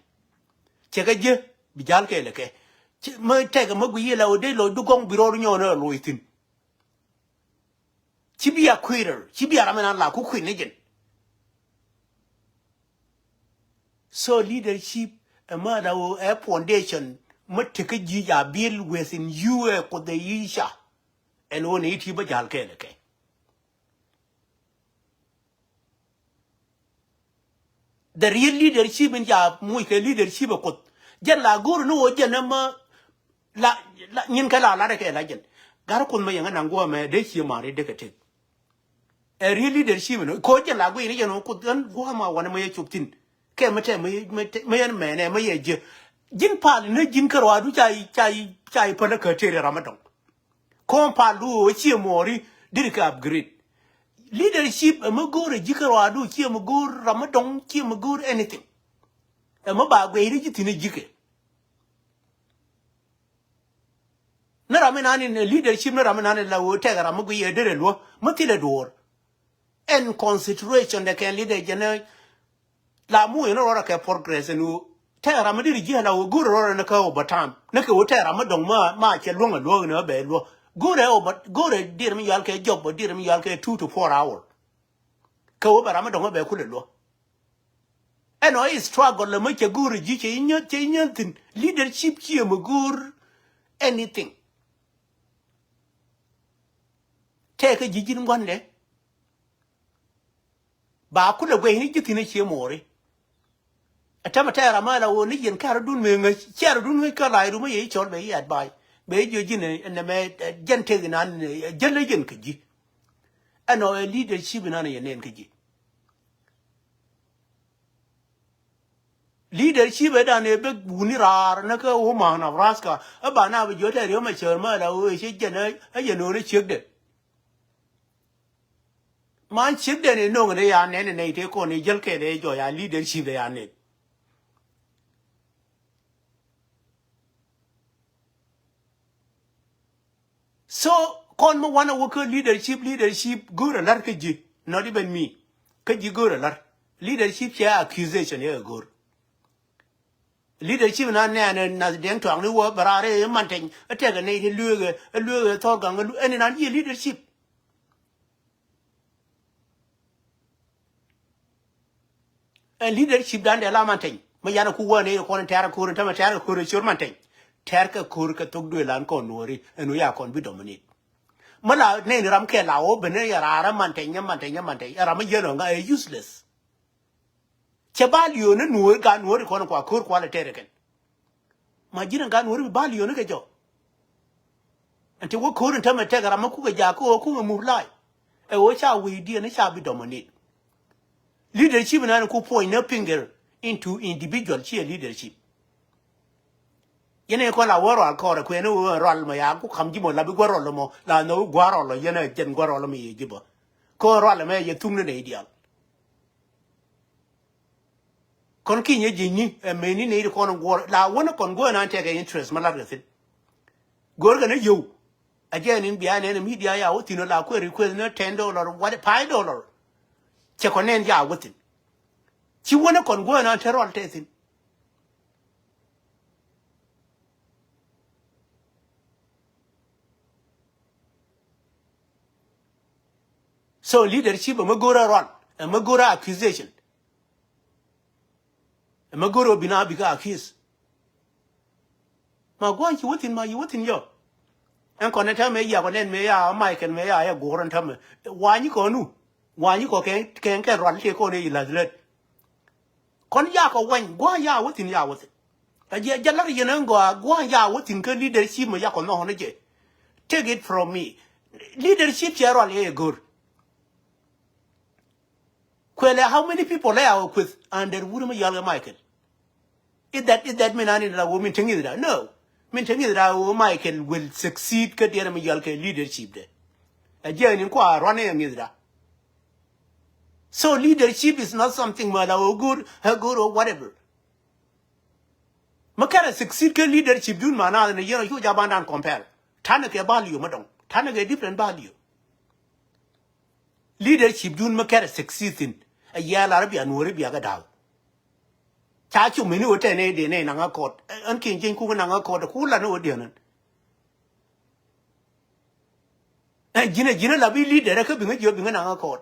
Cɛ kɛ jiɛ bi ja̱l kɛɛl kɛ. Ci, mä tɛkɛ mä gui yɛ la ɔ dee lɔcdu gɔŋ bi rɔɔdu nyɔɔn ɛ loc thi̱n. Ci bi a quitter, ci bi a ram ɛn an la ku kui̱n ni jɛn. So leadership ɛ mä la ɔ ɛ foundation mä tekä ji̱ ja build within you ɛ kuoth ɛ yi̱ ca. Ɛn ɣöö ni ti bä ja̱l kɛɛl kɛ. The real leadership in ca muc kɛ leadership ɛ kuoth. Jɛn la go̱o̱r ni ɣöö jɛn ɛmɛ la, la nyin kɛ la lat kɛ la jɛn. Gat Kuoth mɛ yɛn ŋa naŋ guɔ̱ɔ̱mɛ dee cie mari dee kɛ tek. Ɛ real leadership ni ko jɛn la guiy ni jɛn ɣöö Kuoth ɣän guɔ̱ɔ̱mɛ wanɛ mɛ yɛ cop thi̱n. Kɛ mɛ tɛ mɛ yɛ, mɛ tɛ, mɛ yɛn mɛnɛ mɛ yɛ jiɛ. Ji̱n pal ni ji̱n kärɔadu ca yi, ca yi, ca yi pälä kä tëë ri ram mi dɔ̱ŋ. Kɔn pal du cie mɔri diri kɛ upgrade. Leadership ɛmɛ go̱o̱r ɛ ji̱ kärɔadu, cie mɛ go̱o̱r ram mi dɔ̱ŋ, cie mɛ go̱o̱r anything. Ɛmɛ ba guiy ni ji̱ thi̱n ɛ ji̱ kɛ. Ni ram inani ni leadership ni ram inani la ɣöö tɛk ram mi guiy ɛ derɛ luɔ mi thilɛ duɔ̱ɔ̱r. Ɛn consideration dɛ kɛn leader jɛn ɛ la mu in rɔɔdɛ kɛ progress ɛn ɣöö tɛk ram mi diri ji̱ ɛ la ɣöö go̱o̱rɛ rɔɔdɛ ni kä overtime ni kɛ ɣöö tɛk ram mi dɔ̱ŋ ma, ma cɛ luɔ̱ŋ ɛ luɔ̱k ni ɛ bɛ luɔ̱k. Go̱o̱rɛ over, go̱o̱rɛ dir mi yual kɛ job, dir mi yual kɛ two to four hour. Kɛ ɣöö bɛ ram mi dɔ̱ŋ ɛ bɛ kulɛ luɔ̱k. Ɛn ɔ i̱ struggle lɛ mä cɛ go̱o̱r ji̱ cɛ i̱ nyäth, cɛ i̱ nyäth thi̱n. Leadership ciɛ mɛ go̱o̱r anything. Tɛɛkä ji̱ ji̱n gua̱ndɛ. Ba kulɛ guɛy ni ji̱ thi̱n ɛ ciɛ mɔɔri. Ɛ tɛmɛ tɛɛr amä la ɣöö ni yɛn kɛ̈r dun mëë ŋäc, cɛɛr dun ŋäc kä la i̱ rumä yɛ i̱ cɔl bɛ i̱ advice. Bɛ i̱ jiö ji̱n ɛ nɛmɛ, ɛ, jɛn tëk inan, ɛ, jɛn lä yɛn kä ji̱. Ɛn ɔ ɛ leadership inan ɛ yɛ nɛn kä ji̱. Leadership ɛ dan ɛ bek wuni raar ni kä Omaha, Nebraska. Ɛ ba na bi jiɔt ɛ riɔm ɛ cäär mɛ la ɣöö ɛ cɛ jɛn ɛ, ɛ yɛ no̱o̱n ɛ ciekdɛ. Man ciekdɛ ni no̱o̱ŋ ni ya nɛn ni nɛy tëë kɔn i̱ jäl kɛɛl ɛ jɔɔc a leadership ɛ ya nɛn. So kɔn mi wanɛ wä kä leadership, leadership go̱o̱rɛ la̱r kä ji̱, not even me. Kä ji̱ go̱o̱rɛ la̱r. Leadership cɛ accusation yɛ go̱o̱r. Leadership na nɛɛnɛ nath Deŋ Tuaŋ ni wä bɛ raar i̱ Manteny, ɛ tɛkɛ nɛy ti lueekɛ, ɛ lueekɛ thɔɔk gaŋ, ɛ lu-, ɛn inan yiëë leadership. Ɛn leadership dan dee la Manteny. Mi yanɛ ku wä nɛy ti kɔn tɛ̈rkɛ ko̱r in tämɛ tɛ̈rkɛ ko̱r in ciöt Manteny. Tɛ̈rkɛ ko̱r kɛ thok duëël an kɔn nuɔɔri ɛn ɣöö ya kɔn bi dominate. Mi la nɛy ni ram kɛ la wä ben ni yɛ raar ɛ Manteny, ɛ Manteny, ɛ Manteny. Ɛ ram mi yiël ɔ ŋa ɛ useless. Cɛ value ni nuɔɔri, gaat nuɔɔri kɔn kua ko̱r kua lɛ tɛ̈rkɛ kɛn. Ma ji̱n ɛn gaat nuɔ̱ɔ̱ri bi bal yio̱ni kɛ jɔk. Ɛn ti wä ko̱r in tämɛ tɛk ram mi kukɛ jaak kä ɣöö kukɛ muk la̱a̱c. Ɛ ɣöö ca wecdiɛn ca bi dominate. Leadership nan ku point ni finger into individual, ciɛ leadership. Yɛn ɛ kɔn la wä rual kɔɔrɛ kuɛn ni ɣöö rual mɔ ya ku ka̱m ji̱ mɔ la bi gua̱r rual mɔ la nhɔk gua̱r rual yɛn ɛ jɛn gua̱r rual mɔ yɛ ji̱ bä. Kɔn rual mɛ yɛ thuk ni nɛy diaal. Kɔn kinyɛ ji̱ nyi ɛ meni nɛy ti kɔn guɔ̱ɔ̱r la wänä kɔn guɔ̱ɔ̱r nan tɛkɛ interest ma lat kɛ thi̱n. Go̱o̱r kɛ ni yio̱w. A jɛ ni bia nɛn ɛ media ya wä thi̱n ɔ la kuɛ request ni ten dollar, what, five dollar. Cɛ kɔn nɛn ya wä thi̱n. Ci wänä kɔn guɔ̱ɔ̱r nan te rual tɛ thi̱n. So leadership ɛmɛ go̱o̱rä rual, ɛmɛ go̱o̱rä accusation. Ɛmɛ go̱o̱rä bi na bikɛ accuse. Ma gua̱a̱ny ci wä thi̱n, ma yi wä thi̱n yɔ. Ɛn kɔn ɛ täämɛ yak ɔ nɛn mëë ya Michael mëë ya yɛ guɔ̱ɔ̱r ɛn täämɛ. Wany kɔn nu. Wany kɔ kɛn, kɛn, kɛn rual tëë kɔn ɛ yi la̱th lät. Kɔn yakɔ wany, gua̱a̱ ya wä thi̱n, ya wä thi̱n. Ɛ jɛ jɛ la̱r yɛn ɛn gɔaa, gua̱a̱ ya wä thi̱n kä leadership mɛ yakɔ nhɔk ni jɛ. Take it from me. Leadership cɛ rual yɛ go̱r. Kuɛlɛ how many people lɛ a wä kueth under wur mi yɔal kɛ Michael? Is that, is that mean ani la wä min te ŋi̱thda? No. Min te ŋi̱thda wä Michael will succeed kä diɛn mi yɔal kɛ leadership dɛ. Ɛ jɛ ni kua ruan ɛ ŋi̱thda. So leadership is not something ma la wä go̱r, ɛ go̱r or whatever. Mi kɛrɛ succeed kä leadership dun ma na ni yɛn a cu jabandan compare. Tanɛ kɛ value mi dɔŋ. Tanɛ kɛ different value. Leadership dun mi kɛrɛ succeed thin. A yɛ lar bia nuɔri bia kɛ daw. Ca cu mini wä tɛn ɛ dee nɛ naŋ a kɔt. Ɛn kiɛn jiɛny kuk naŋ a kɔt. Kuk la ni wä diɛn ɛn. Ɛ ji̱n ɛ ji̱n ɛ la bi leader ɛ kä biŋä jiɔ biŋä naŋä kɔɔt.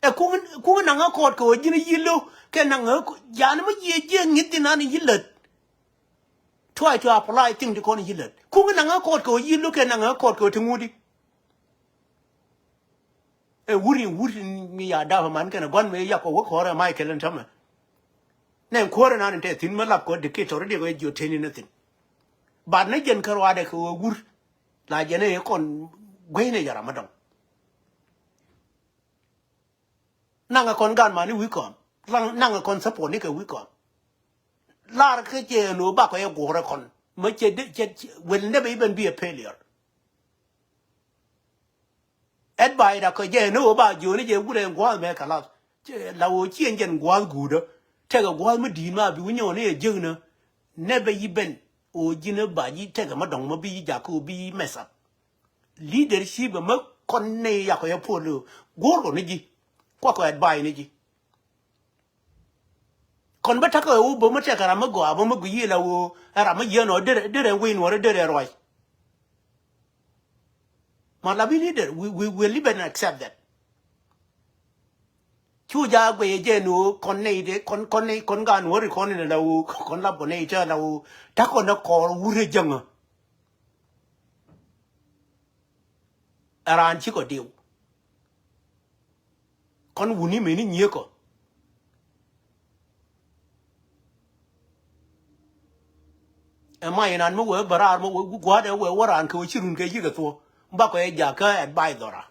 Ɛ kuŋ, kuŋ naŋä kɔɔt kɛ ɣöö ji̱n ɛ yi̱ lo̱ kɛ naŋä kɔ-, ja̱a̱n mi yiëë jiɛ ŋi̱th inan i̱ yi̱ lät. Try to apply thing ti kɔn i̱ yi̱ lät. Kuŋ naŋä kɔɔt kɛ ɣöö yi̱ lo̱ kɛ naŋä kɔɔt kɛ ɣöö ti ŋuti. Ɛ wur in wur in mi ya dap man kɛn ɛ gua̱n mëë yak kɔ wä kɔɔr ɛ Michael in tämɛ. Nɛ kuäärä nan in te thi̱n mä lap kɔ dictator diɛ kɔ jiɔ teni ni thi̱n. Bat ni jɛn kä ruaadɛ kɛ wä wur. La jɛn ɛ kɔn gueyni jɛ ram mi dɔŋ. Naŋɛ kɔn gan mani wi̱i̱ kɔn. Naŋɛ kɔn support ni kɛ wi̱i̱ kɔn. Lar kä cɛ ɛn ɣöö bakɔ yɛ guɔ̱rɛ kɔn. Mä cɛ dee cɛ will never even be a failure. Advice da kɔ jɛ ni wä ba jiöni jɛ wurɛ gua̱a̱th mɛ kalas. La wä ci ɛn jɛn gua̱a̱th guudä. Tekɛ gua̱a̱th mi di̱i̱t ma bi wä nyɔɔni ɛ jiäknä. Nɛ bɛ yi ben wä ji̱n ba ji̱ tekɛ ma dɔ̱ŋ ma bi yi jak kɛ wä bi yi mess up. Leadership ɛ ma kɔn nɛy yakɔ yɛ puɔl. Guɔ̱r kɔ ni ji̱. Kuakɔ advice ni ji̱. Kɔn bä takä ɛ wä bä mä tɛkɛ ram mä gɔaa bä mä gui̱c yi la wä ɛ ram mä yieen ɔ derɛ derɛ wec nuɔrä derɛ ruac. Ma la bi leader, we, we will even accept that. Cu ja guic ɛ jɛ ni wä kɔn nɛy de kɔn kɔn nɛy kɔn gaan wä ri kɔn in la wä kɔn la bɔ nɛy tɛ la wä takä nɛ kɔɔr wurɛ jäŋä. Ɛ raan cikɔ diw. Kɔn wuni meni nyiekɔ. Ɛ ma inan mi wee bä raar mi wee gua̱a̱dɛ wee wä raan kɛ wee ci run kɛ yikɛ thuɔ. Bakɔ yɛ jakä advisor a.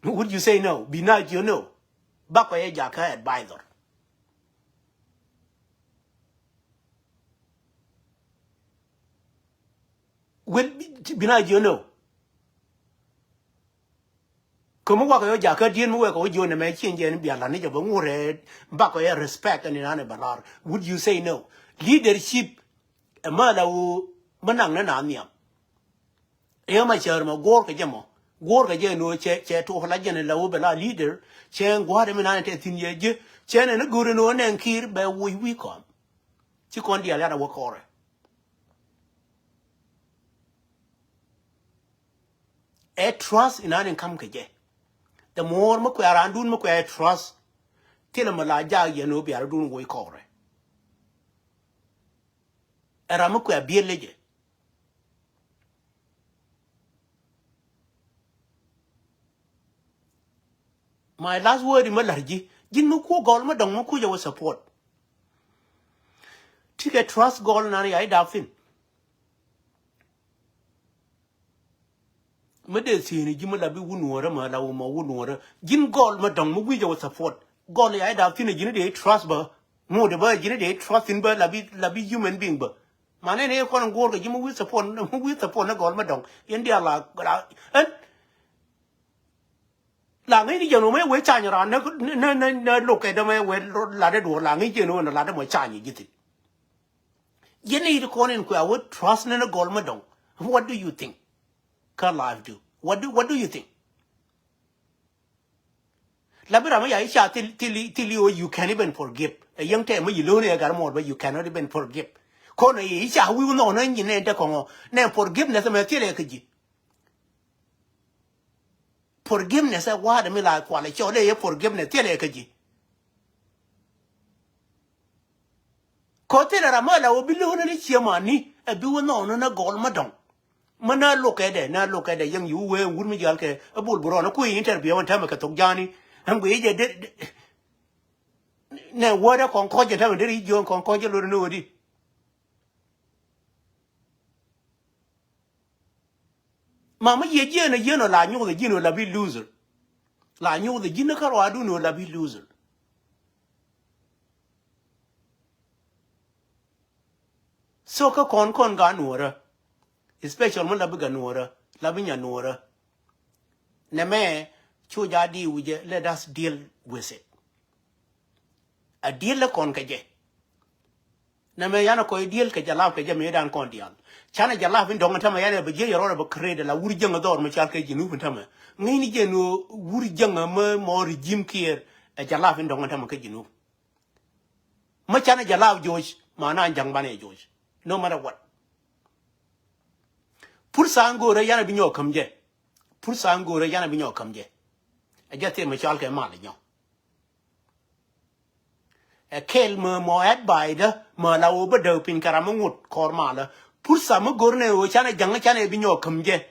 Would you say no? Bi na jiö no. Bakɔ yɛ jakä advisor. Wel bi na jiö no. Kä mi wakɛ yɔ jakä diet mi wekɛ wä jiö nɛ mɛ cieŋ jɛ ni bial la ni jɛ bä ŋurɛ bakɔ yɛ respect ni nani bä lar. Would you say no? Leadership ɛ mɛ la wä mi naŋ ni na nhiam. Ëë ma cär mɔ guɔ̱ɔ̱r kɛ jɛ mɔ guɔ̱ɔ̱r kɛ jɛ ni wä cɛ cɛ tuɔk la jɛ ni la wä bɛ la leader cɛ gua̱a̱r mi nani tɛ thi̱n yɛ ji̱ cɛ nɛ ni go̱o̱r ni wä nɛn ki̱i̱r bɛ woc wi̱i̱ kɔn. Ci kɔn diaal yat a wä kɔrɛ. Ɛ trust in an in kam kɛ jɛ. The more mi kuɛ randun mi kuɛ ɛ trust. Thilɛ mi la jak yɛn ɔ biarɛ dun woi kɔrɛ. Ɛ ram mi kuɛ biɛl lɛ jɛ. My last word in mi la̱r ji̱ ji̱n mi kuɔ gɔl mi dɔŋ mi kucä wä support. Tikɛ trust gɔl nan ya i̱ dap thin. Mi dee thieni ji̱ mi la bi wun wärä ma la wä ma wun wärä ji̱n gɔl mi dɔŋ mi wi̱cä wä support. Gɔl ya i̱ dap thin ji̱n dee trust bä. Ŋot bä ji̱n dee trust thin bä la bi la bi human being bä. Ma nɛn i̱ kɔn in guɔ̱ɔ̱r kɛ ji̱ mi wi̱c support mi wi̱c support ni gɔl mi dɔŋ. Yɛn diaal la la ɛn. La ŋäcni jɛn wä mëë wee cany raan nä nä nä nä lo̱k kɛ dämɛ wee ladɛ duɔ̱ɔ̱r la ŋäc jɛn wä nä ladɛ mɔ cany ji̱ thi̱n. Yɛn i̱ ti kɔn in kuɛ a wä trust nä nä gɔl mä dɔ̱ŋ. What do you think? Kä life do what do what do you think? La bi ram mi ya i̱ ca thil thil thil i̱ wä you can even forgive. Ɛ yäŋ tɛm mi yi lo̱n ɛ gat mɔɔr bä you cannot even forgive. Kɔn ɛ i̱ ca wi̱i̱ wä nhɔk nä nyin nɛ in te kɔŋɔ nɛ forgiveness mɛ thil ɛ kä ji̱. Forgiveness ɛ wa̱a̱dɛ mi la kualɛ cɔl ɛ yɛ forgiveness thilɛ kä ji̱. Kɔ thilɛ ram mi la wä bi lo̱o̱nä ni ciɛ mani ɛ bi wä nhɔɔnä ni gɔl mi dɔ̱ŋ. Mi na lo̱kɛ dɛ na lo̱kɛ dɛ yäŋ yi wä wee wur mi jial kɛ ɛ bul bi rɔɔn ɛ kui̱ interview ɛn tɛmɛ kɛ thok ja̱a̱ni. Ɛn guiy jɛ dee nɛ wädɛ kɔn kɔc jɛ tɛmɛ dee ri jiɔ̱ɔ̱n kɔn kɔc jɛ lo̱r ni ɣöödi. Mama yie jiɛn a yien ɔ la nyuɔth a ji̱n ɔ la bi loser. La nyuɔth a ji̱n kä ruaadun ɔ la bi loser. So kä kɔn kɔn ga nuɔrä. Especial mun la bi ga nuɔrä la bi nya nuɔrä. Nɛ mɛ cu ja di wujɛ let us deal with it. A deal lɛ kɔn kɛ jɛ. Nɛ mɛ yan a kɔc diel kɛ jalap kɛ jɛ mëë dan kɔn dial. Canɛ jalap in dɔŋ in tämɛ yan ɛ bɛ jiɛ yɛ rɔɔdɛ bɛ create la wur jäŋ a dhɔr mɛ cal kɛ Jinub in tämɛ. Ŋäcni jɛ ni wur jäŋ a mɛ mɔ regime kiɛɛr ɛ jalap in dɔŋ in tämɛ kɛ Jinub. Mɛ canɛ jalap joc ma na jaŋ banɛ joc. No matter what. Pursa in go̱o̱rɛ yan a bi nyɔk käm jɛ. Pursa in go̱o̱rɛ yan a bi nyɔk käm jɛ. Ɛ jɛ thil mɛ cal kɛ mal inyɔ. Ɛ kɛl mɛ mɔ advice dä mɛ la wä bä däk piny kɛ ram mi ŋut kɔr malä. Pursa mi go̱r nɛ ɣöö canɛ ja̱ŋ canɛ bi nyɔk käm jɛ.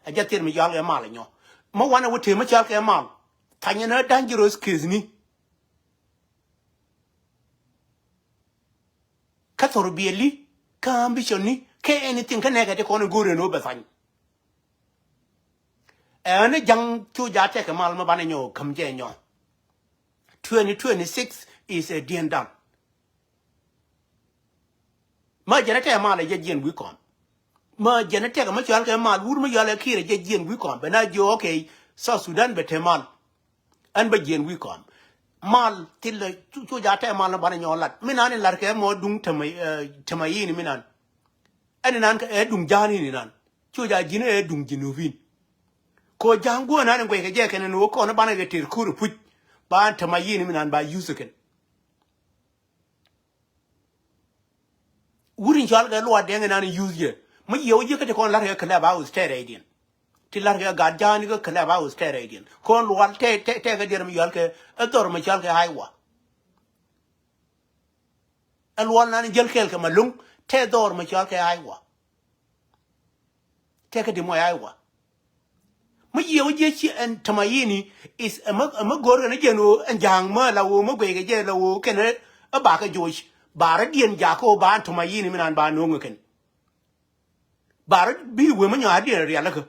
Ɛ jɛ thil mi yɔal kɛ mal inyɔ. Mi wanɛ wä tëë mi cɔal kɛ mal. Thanyɛ ni dangerous case ni. kä thor biɛli, kä ambition ni, kä anything, kä nɛɛkɛ ti kɔn in go̱o̱r in wä bɛ thany. Ɛn ja̱ŋ cu ja̱ tɛkɛ mal mi banɛ nyɔ käm jɛ nyɔ. Twenty twenty-six is a diɛn dan. Ma jɛn ɛ tɛk mal ɛ jɛ jiɛn wi̱i̱ kɔn. Ma jɛn ɛ tɛk ma cɔal kɛ mal wur ma cɔal kɛ Kiir ɛ jɛ jiɛn wi̱i̱ kɔn. Bɛ na jiɔ, okay, South Sudan bɛ te mal. Ɛn bɛ jiɛn wi̱i̱ kɔn. Mal thilɛ cu, cu ja̱ tɛk mal ni banɛ nyɔ lat. Mi nan in lar kɛ mɔ duŋ tɛmɛ, eh, tɛmɛ yin mi nan. Ɛn inan kä ɛ duŋ ja̱a̱n in inan. Cu ja̱ ji̱n ɛ duŋ ji̱n upin. Ko ja̱a̱n guɔ nan in guɛy kɛ jɛ kɛn in wä kɔn banɛ kɛ ter kur puc. Ba an tɛmɛ yin mi nan ba use kɛn. Wur in cɔal kɛ luaat dɛŋ inan in use yɛ. Mi yɛ wä jiɛ kä ti kɔn lar kɛ Clubhouse tɛrɛ idiɛn. Ti lar kɛ gat ja̱a̱n ikä Clubhouse tɛrɛ idiɛn. Kɔn luaat tɛ, tɛ, tɛ kɛ diɛn mi yɔal kɛ ɛ dhɔr mi cɔal kɛ Iowa. Ɛ luɔl nan jäl kɛɛl kɛ Malung, tɛ dhɔr mi cɔal kɛ Iowa. Tɛ kɛ di mɔ Iowa. Mi yiëë wä jiɛ ci ɛn tɛmɛ yini is ɛmɛ, ɛmɛ go̱o̱r kɛn jɛn ɣöö ɛn ja̱a̱ŋ mä la ɣöö mä guɛy kɛ jɛ la ɣöö kɛn ɛ bakä joc. Ba rɔ diɛn jakä ɣöö ba ɛn tɛmɛ yini mi nan ba no̱o̱ŋ kɛn. Ba rɔ bi wee mä nyɔa̱a̱ diɛn rialikä.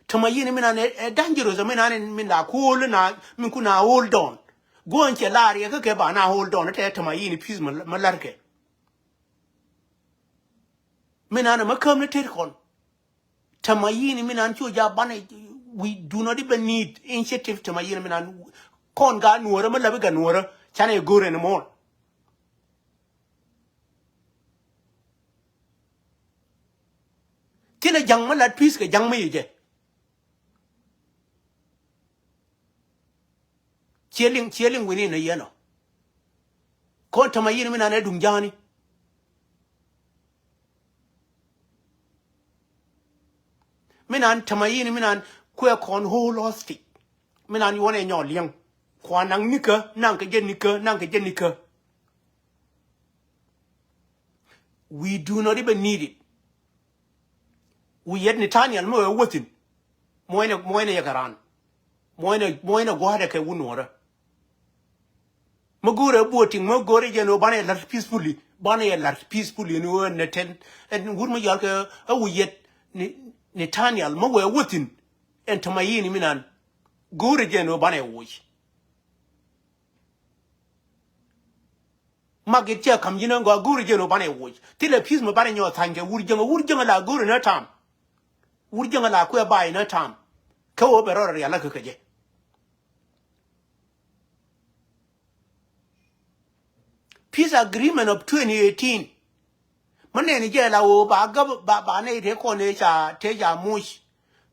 Tɛmɛ yini mi nan ɛ, ɛ dangerous, mi nan ɛ, mi na cool na, mi ku na hold on. Guɔ̱n cɛ lar yɛ kä kɛ ba na hold on, tɛ tɛmɛ yini peace ma, ma lar kɛ. Mi nan ɛ ma käm ni tet kɔn. Tɛmɛ yini mi nan cu ja banɛ, we do not even need initiative tɛmɛ yini mi nan kɔn ga nuɔrä, ma labi ga nuɔrä, canɛ go̱rɛ ni mɔl. Thilɛ ja̱ŋ mi lat peace kɛ ja̱ŋ mi yɛ jɛ. Ciɛ liŋ, ciɛ liŋ wini nɛ yɛn ɔ. Kɔn tɛmɛ yin mi nan ɛ duŋ ja̱a̱ni. Mi nan tɛmɛ yin mi nan kuɛ kɔn hold hostage. Mi nan yuɔn ɛ nyɔk liɛŋ. Kua naŋ nikä, naŋ kɛ jɛ nikä, naŋ kɛ jɛ nikä. We do not even need it. Wi yet Nathaniel mi wee wä thi̱n. Muɔ̱cnɛ, muɔ̱cnɛ yɛ kɛ raan. Muɔ̱cnɛ, muɔ̱cnɛ gua̱a̱dɛ kɛ wun nuɔ̱ɔ̱rä. Mi go̱o̱rɛ buɔ̱ti̱ŋ, mi go̱o̱rɛ jɛn ɣöö banɛ la̱t peacefully, banɛ yɛ la̱t peacefully ni ɣöö ɛn ɛ tɛn, ɛn wut mi yɔal kɛ ɛ wi yet Ni, Nathaniel mi wee wä thi̱n. Ɛn tɛmɛ yini mi nan. Go̱o̱rɛ jɛn ɣöö banɛ woc. Mak it cɛ ka̱m ji̱n ɛn gɔaa go̱o̱ri jɛn ɣöö banɛ woc. Thilɛ peace mi banɛ nyɔɔth tha̱ny kɛ wur jäŋä, wur jäŋä la go̱o̱ri ni tam. Wur jäŋä la kuɛ ba̱a̱c ni tam. Kä ɣöö bɛ rɔɔdɛ rialikä kɛ jɛ. Peace agreement of twenty eighteen. Mi nɛni jɛ la ɣöö ba gäp, ba, ba nɛy tëë kɔn tëë ca, tëë ca muc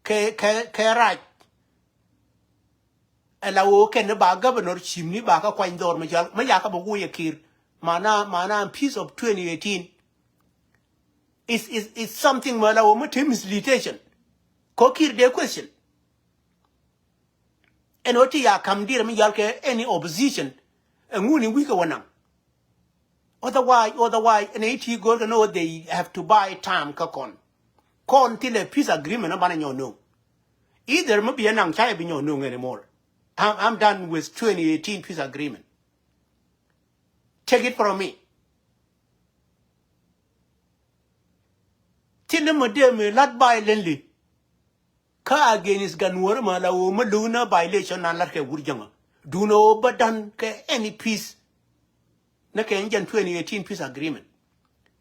kɛ, kɛ, kɛ rac. Ɛ la ɣöö kɛn ni ba governor cimni ba kä kuany dhɔr mi cɔal mi yakä bɛ woc ɛ Kiir. Mana, mana peace of twenty eighteen. Is, is, is something mɛ la ɣöö mi te misleadation. Kɔ Kiir dee question. Ɛn ɣöö ti ya ka̱m dirɛ mi yɔal kɛ any opposition. Ɛŋu ni wi̱i̱ kɛ wä naŋ. Otherwise, otherwise, ɛn iti go̱o̱r kɛ ni ɣöö they have to buy time kä kɔn. Kɔn thilɛ peace agreement ni banɛ nyɔk no̱o̱ŋ. Either mi bi ɛ naŋ ca yɛ bi nyɔk no̱o̱ŋ anymore. I'm, I'm done with twenty eighteen peace agreement. Take it from me. Thilɛ mi dee mi lat violently. Kä against gan wärä ma la ɣöö mä lo̱w nä violation nan la̱t kɛ wur jäŋä. Duundɛ ɣöö bä da̱n kɛ any peace. Nä kɛ jɛn twenty eighteen peace agreement.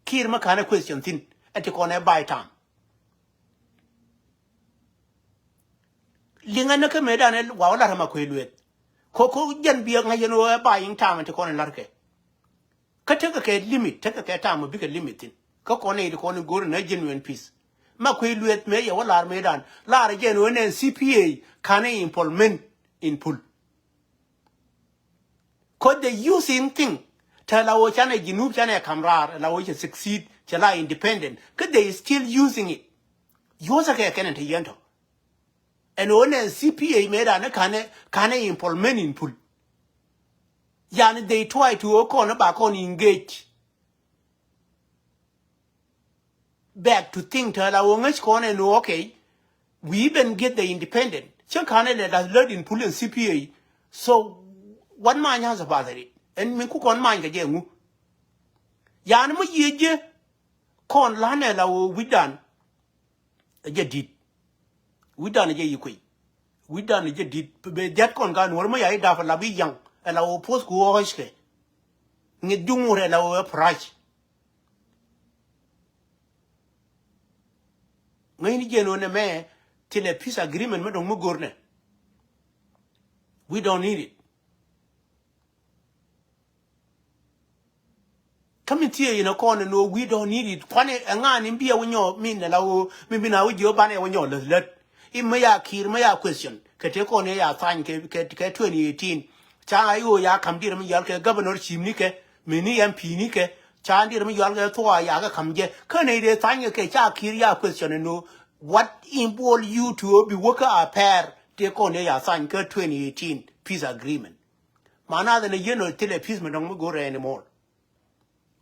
Kiir mä ka̱n ɛ question thi̱n ɛ ti kɔn ɛ buy time. Liŋä nä kä mëëdan ɛ wa wä la̱t ɛ ma kuëë lueeth. Ko, ko jɛn biɛ ŋa̱c ɛn ɣöö ɛ buying time ɛ ti kɔn ɛ la̱t kɛ. Kä tekɛ kɛ limit, tekɛ kɛ time bikɛ limit thi̱n. Kä kɔn nɛy ti kɔn in go̱o̱r in a genuine peace. Ma kui̱ lueth mëë yɛ wä la̱r mëëdan. La̱r jɛ ɛn ɣöö nɛn C P A ka̱n ɛ implement in full. Cause they using thing. Te la ɣöö canɛ Junub canɛ ka̱m raar, la ɣöö cɛ succeed, cɛ la independent. Kä they still using it. Use kɛ kɛn in te yɛn tɔ. Ɛn ɣöö nɛ C P A mëëdan ni ka̱n ɛ, ka̱n ɛ implement in full. Yani they try to ɣöö kɔn ɛ ba kɔn engage back to think te la ɣöö ŋäc kɔn ɛn ɣöö, okay, we even get the independent. Cä ka̱n ɛ lɛ la lät in full in C P A. So Wat many has a bad rit. Ɛn min ku kɔn many kɛ jɛ ŋu. Yani mi yiëë jiɛ kɔn lanɛ la wä wi̱dan. Ɛ jɛ di̱t. Wi̱dan ɛ jɛ yi kuiy. Wi̱dan ɛ jɛ di̱t. Bɛ diat kɔn ka nuɔr mi ya i̱ dap ɛ la bi yaŋ. Ɛ la wä poth ku ɣɔɔc kɛ. Ŋi̱th juŋ wur ɛ la wä ɛ prac. Ŋäcni jiɛn ɣöö nɛ mɛ thilɛ peace agreement mi dɔ̱ŋ mi go̱rnɛ. We don't need it. Kä min thiee yin ɛ kɔn ɛ ni ɣöö we don't need it. Kuanɛ ɛ ŋa̱a̱n in bi ɛ wä nyɔɔ min ɛ la ɣöö min bi na wä jiö banɛ ɛ wä nyɔɔ läth lät. I̱ mi ya ki̱i̱r mi ya question kɛ tëë kɔn ɛ ya thany kɛ kɛ kɛ twenty eighteen. Ca ɣa̱c ɣöö ya ka̱m diɛɛr mi yɔal kɛ governor chief ni kɛ mi ni M P ni kɛ ca diɛɛr mi yɔal kɛ thok a ya kɛ ka̱m jɛ kä nɛy dee thany kɛ kɛ ca ki̱i̱r ya question ɛ ni ɣöö what involve you to bi wä kä a pɛr tëë kɔn ɛ ya thany kä twenty eighteen peace agreement. Mana dɛ ni yɛn ɔ thilɛ peace mi dɔ̱ŋ mi go̱rɛ anymore.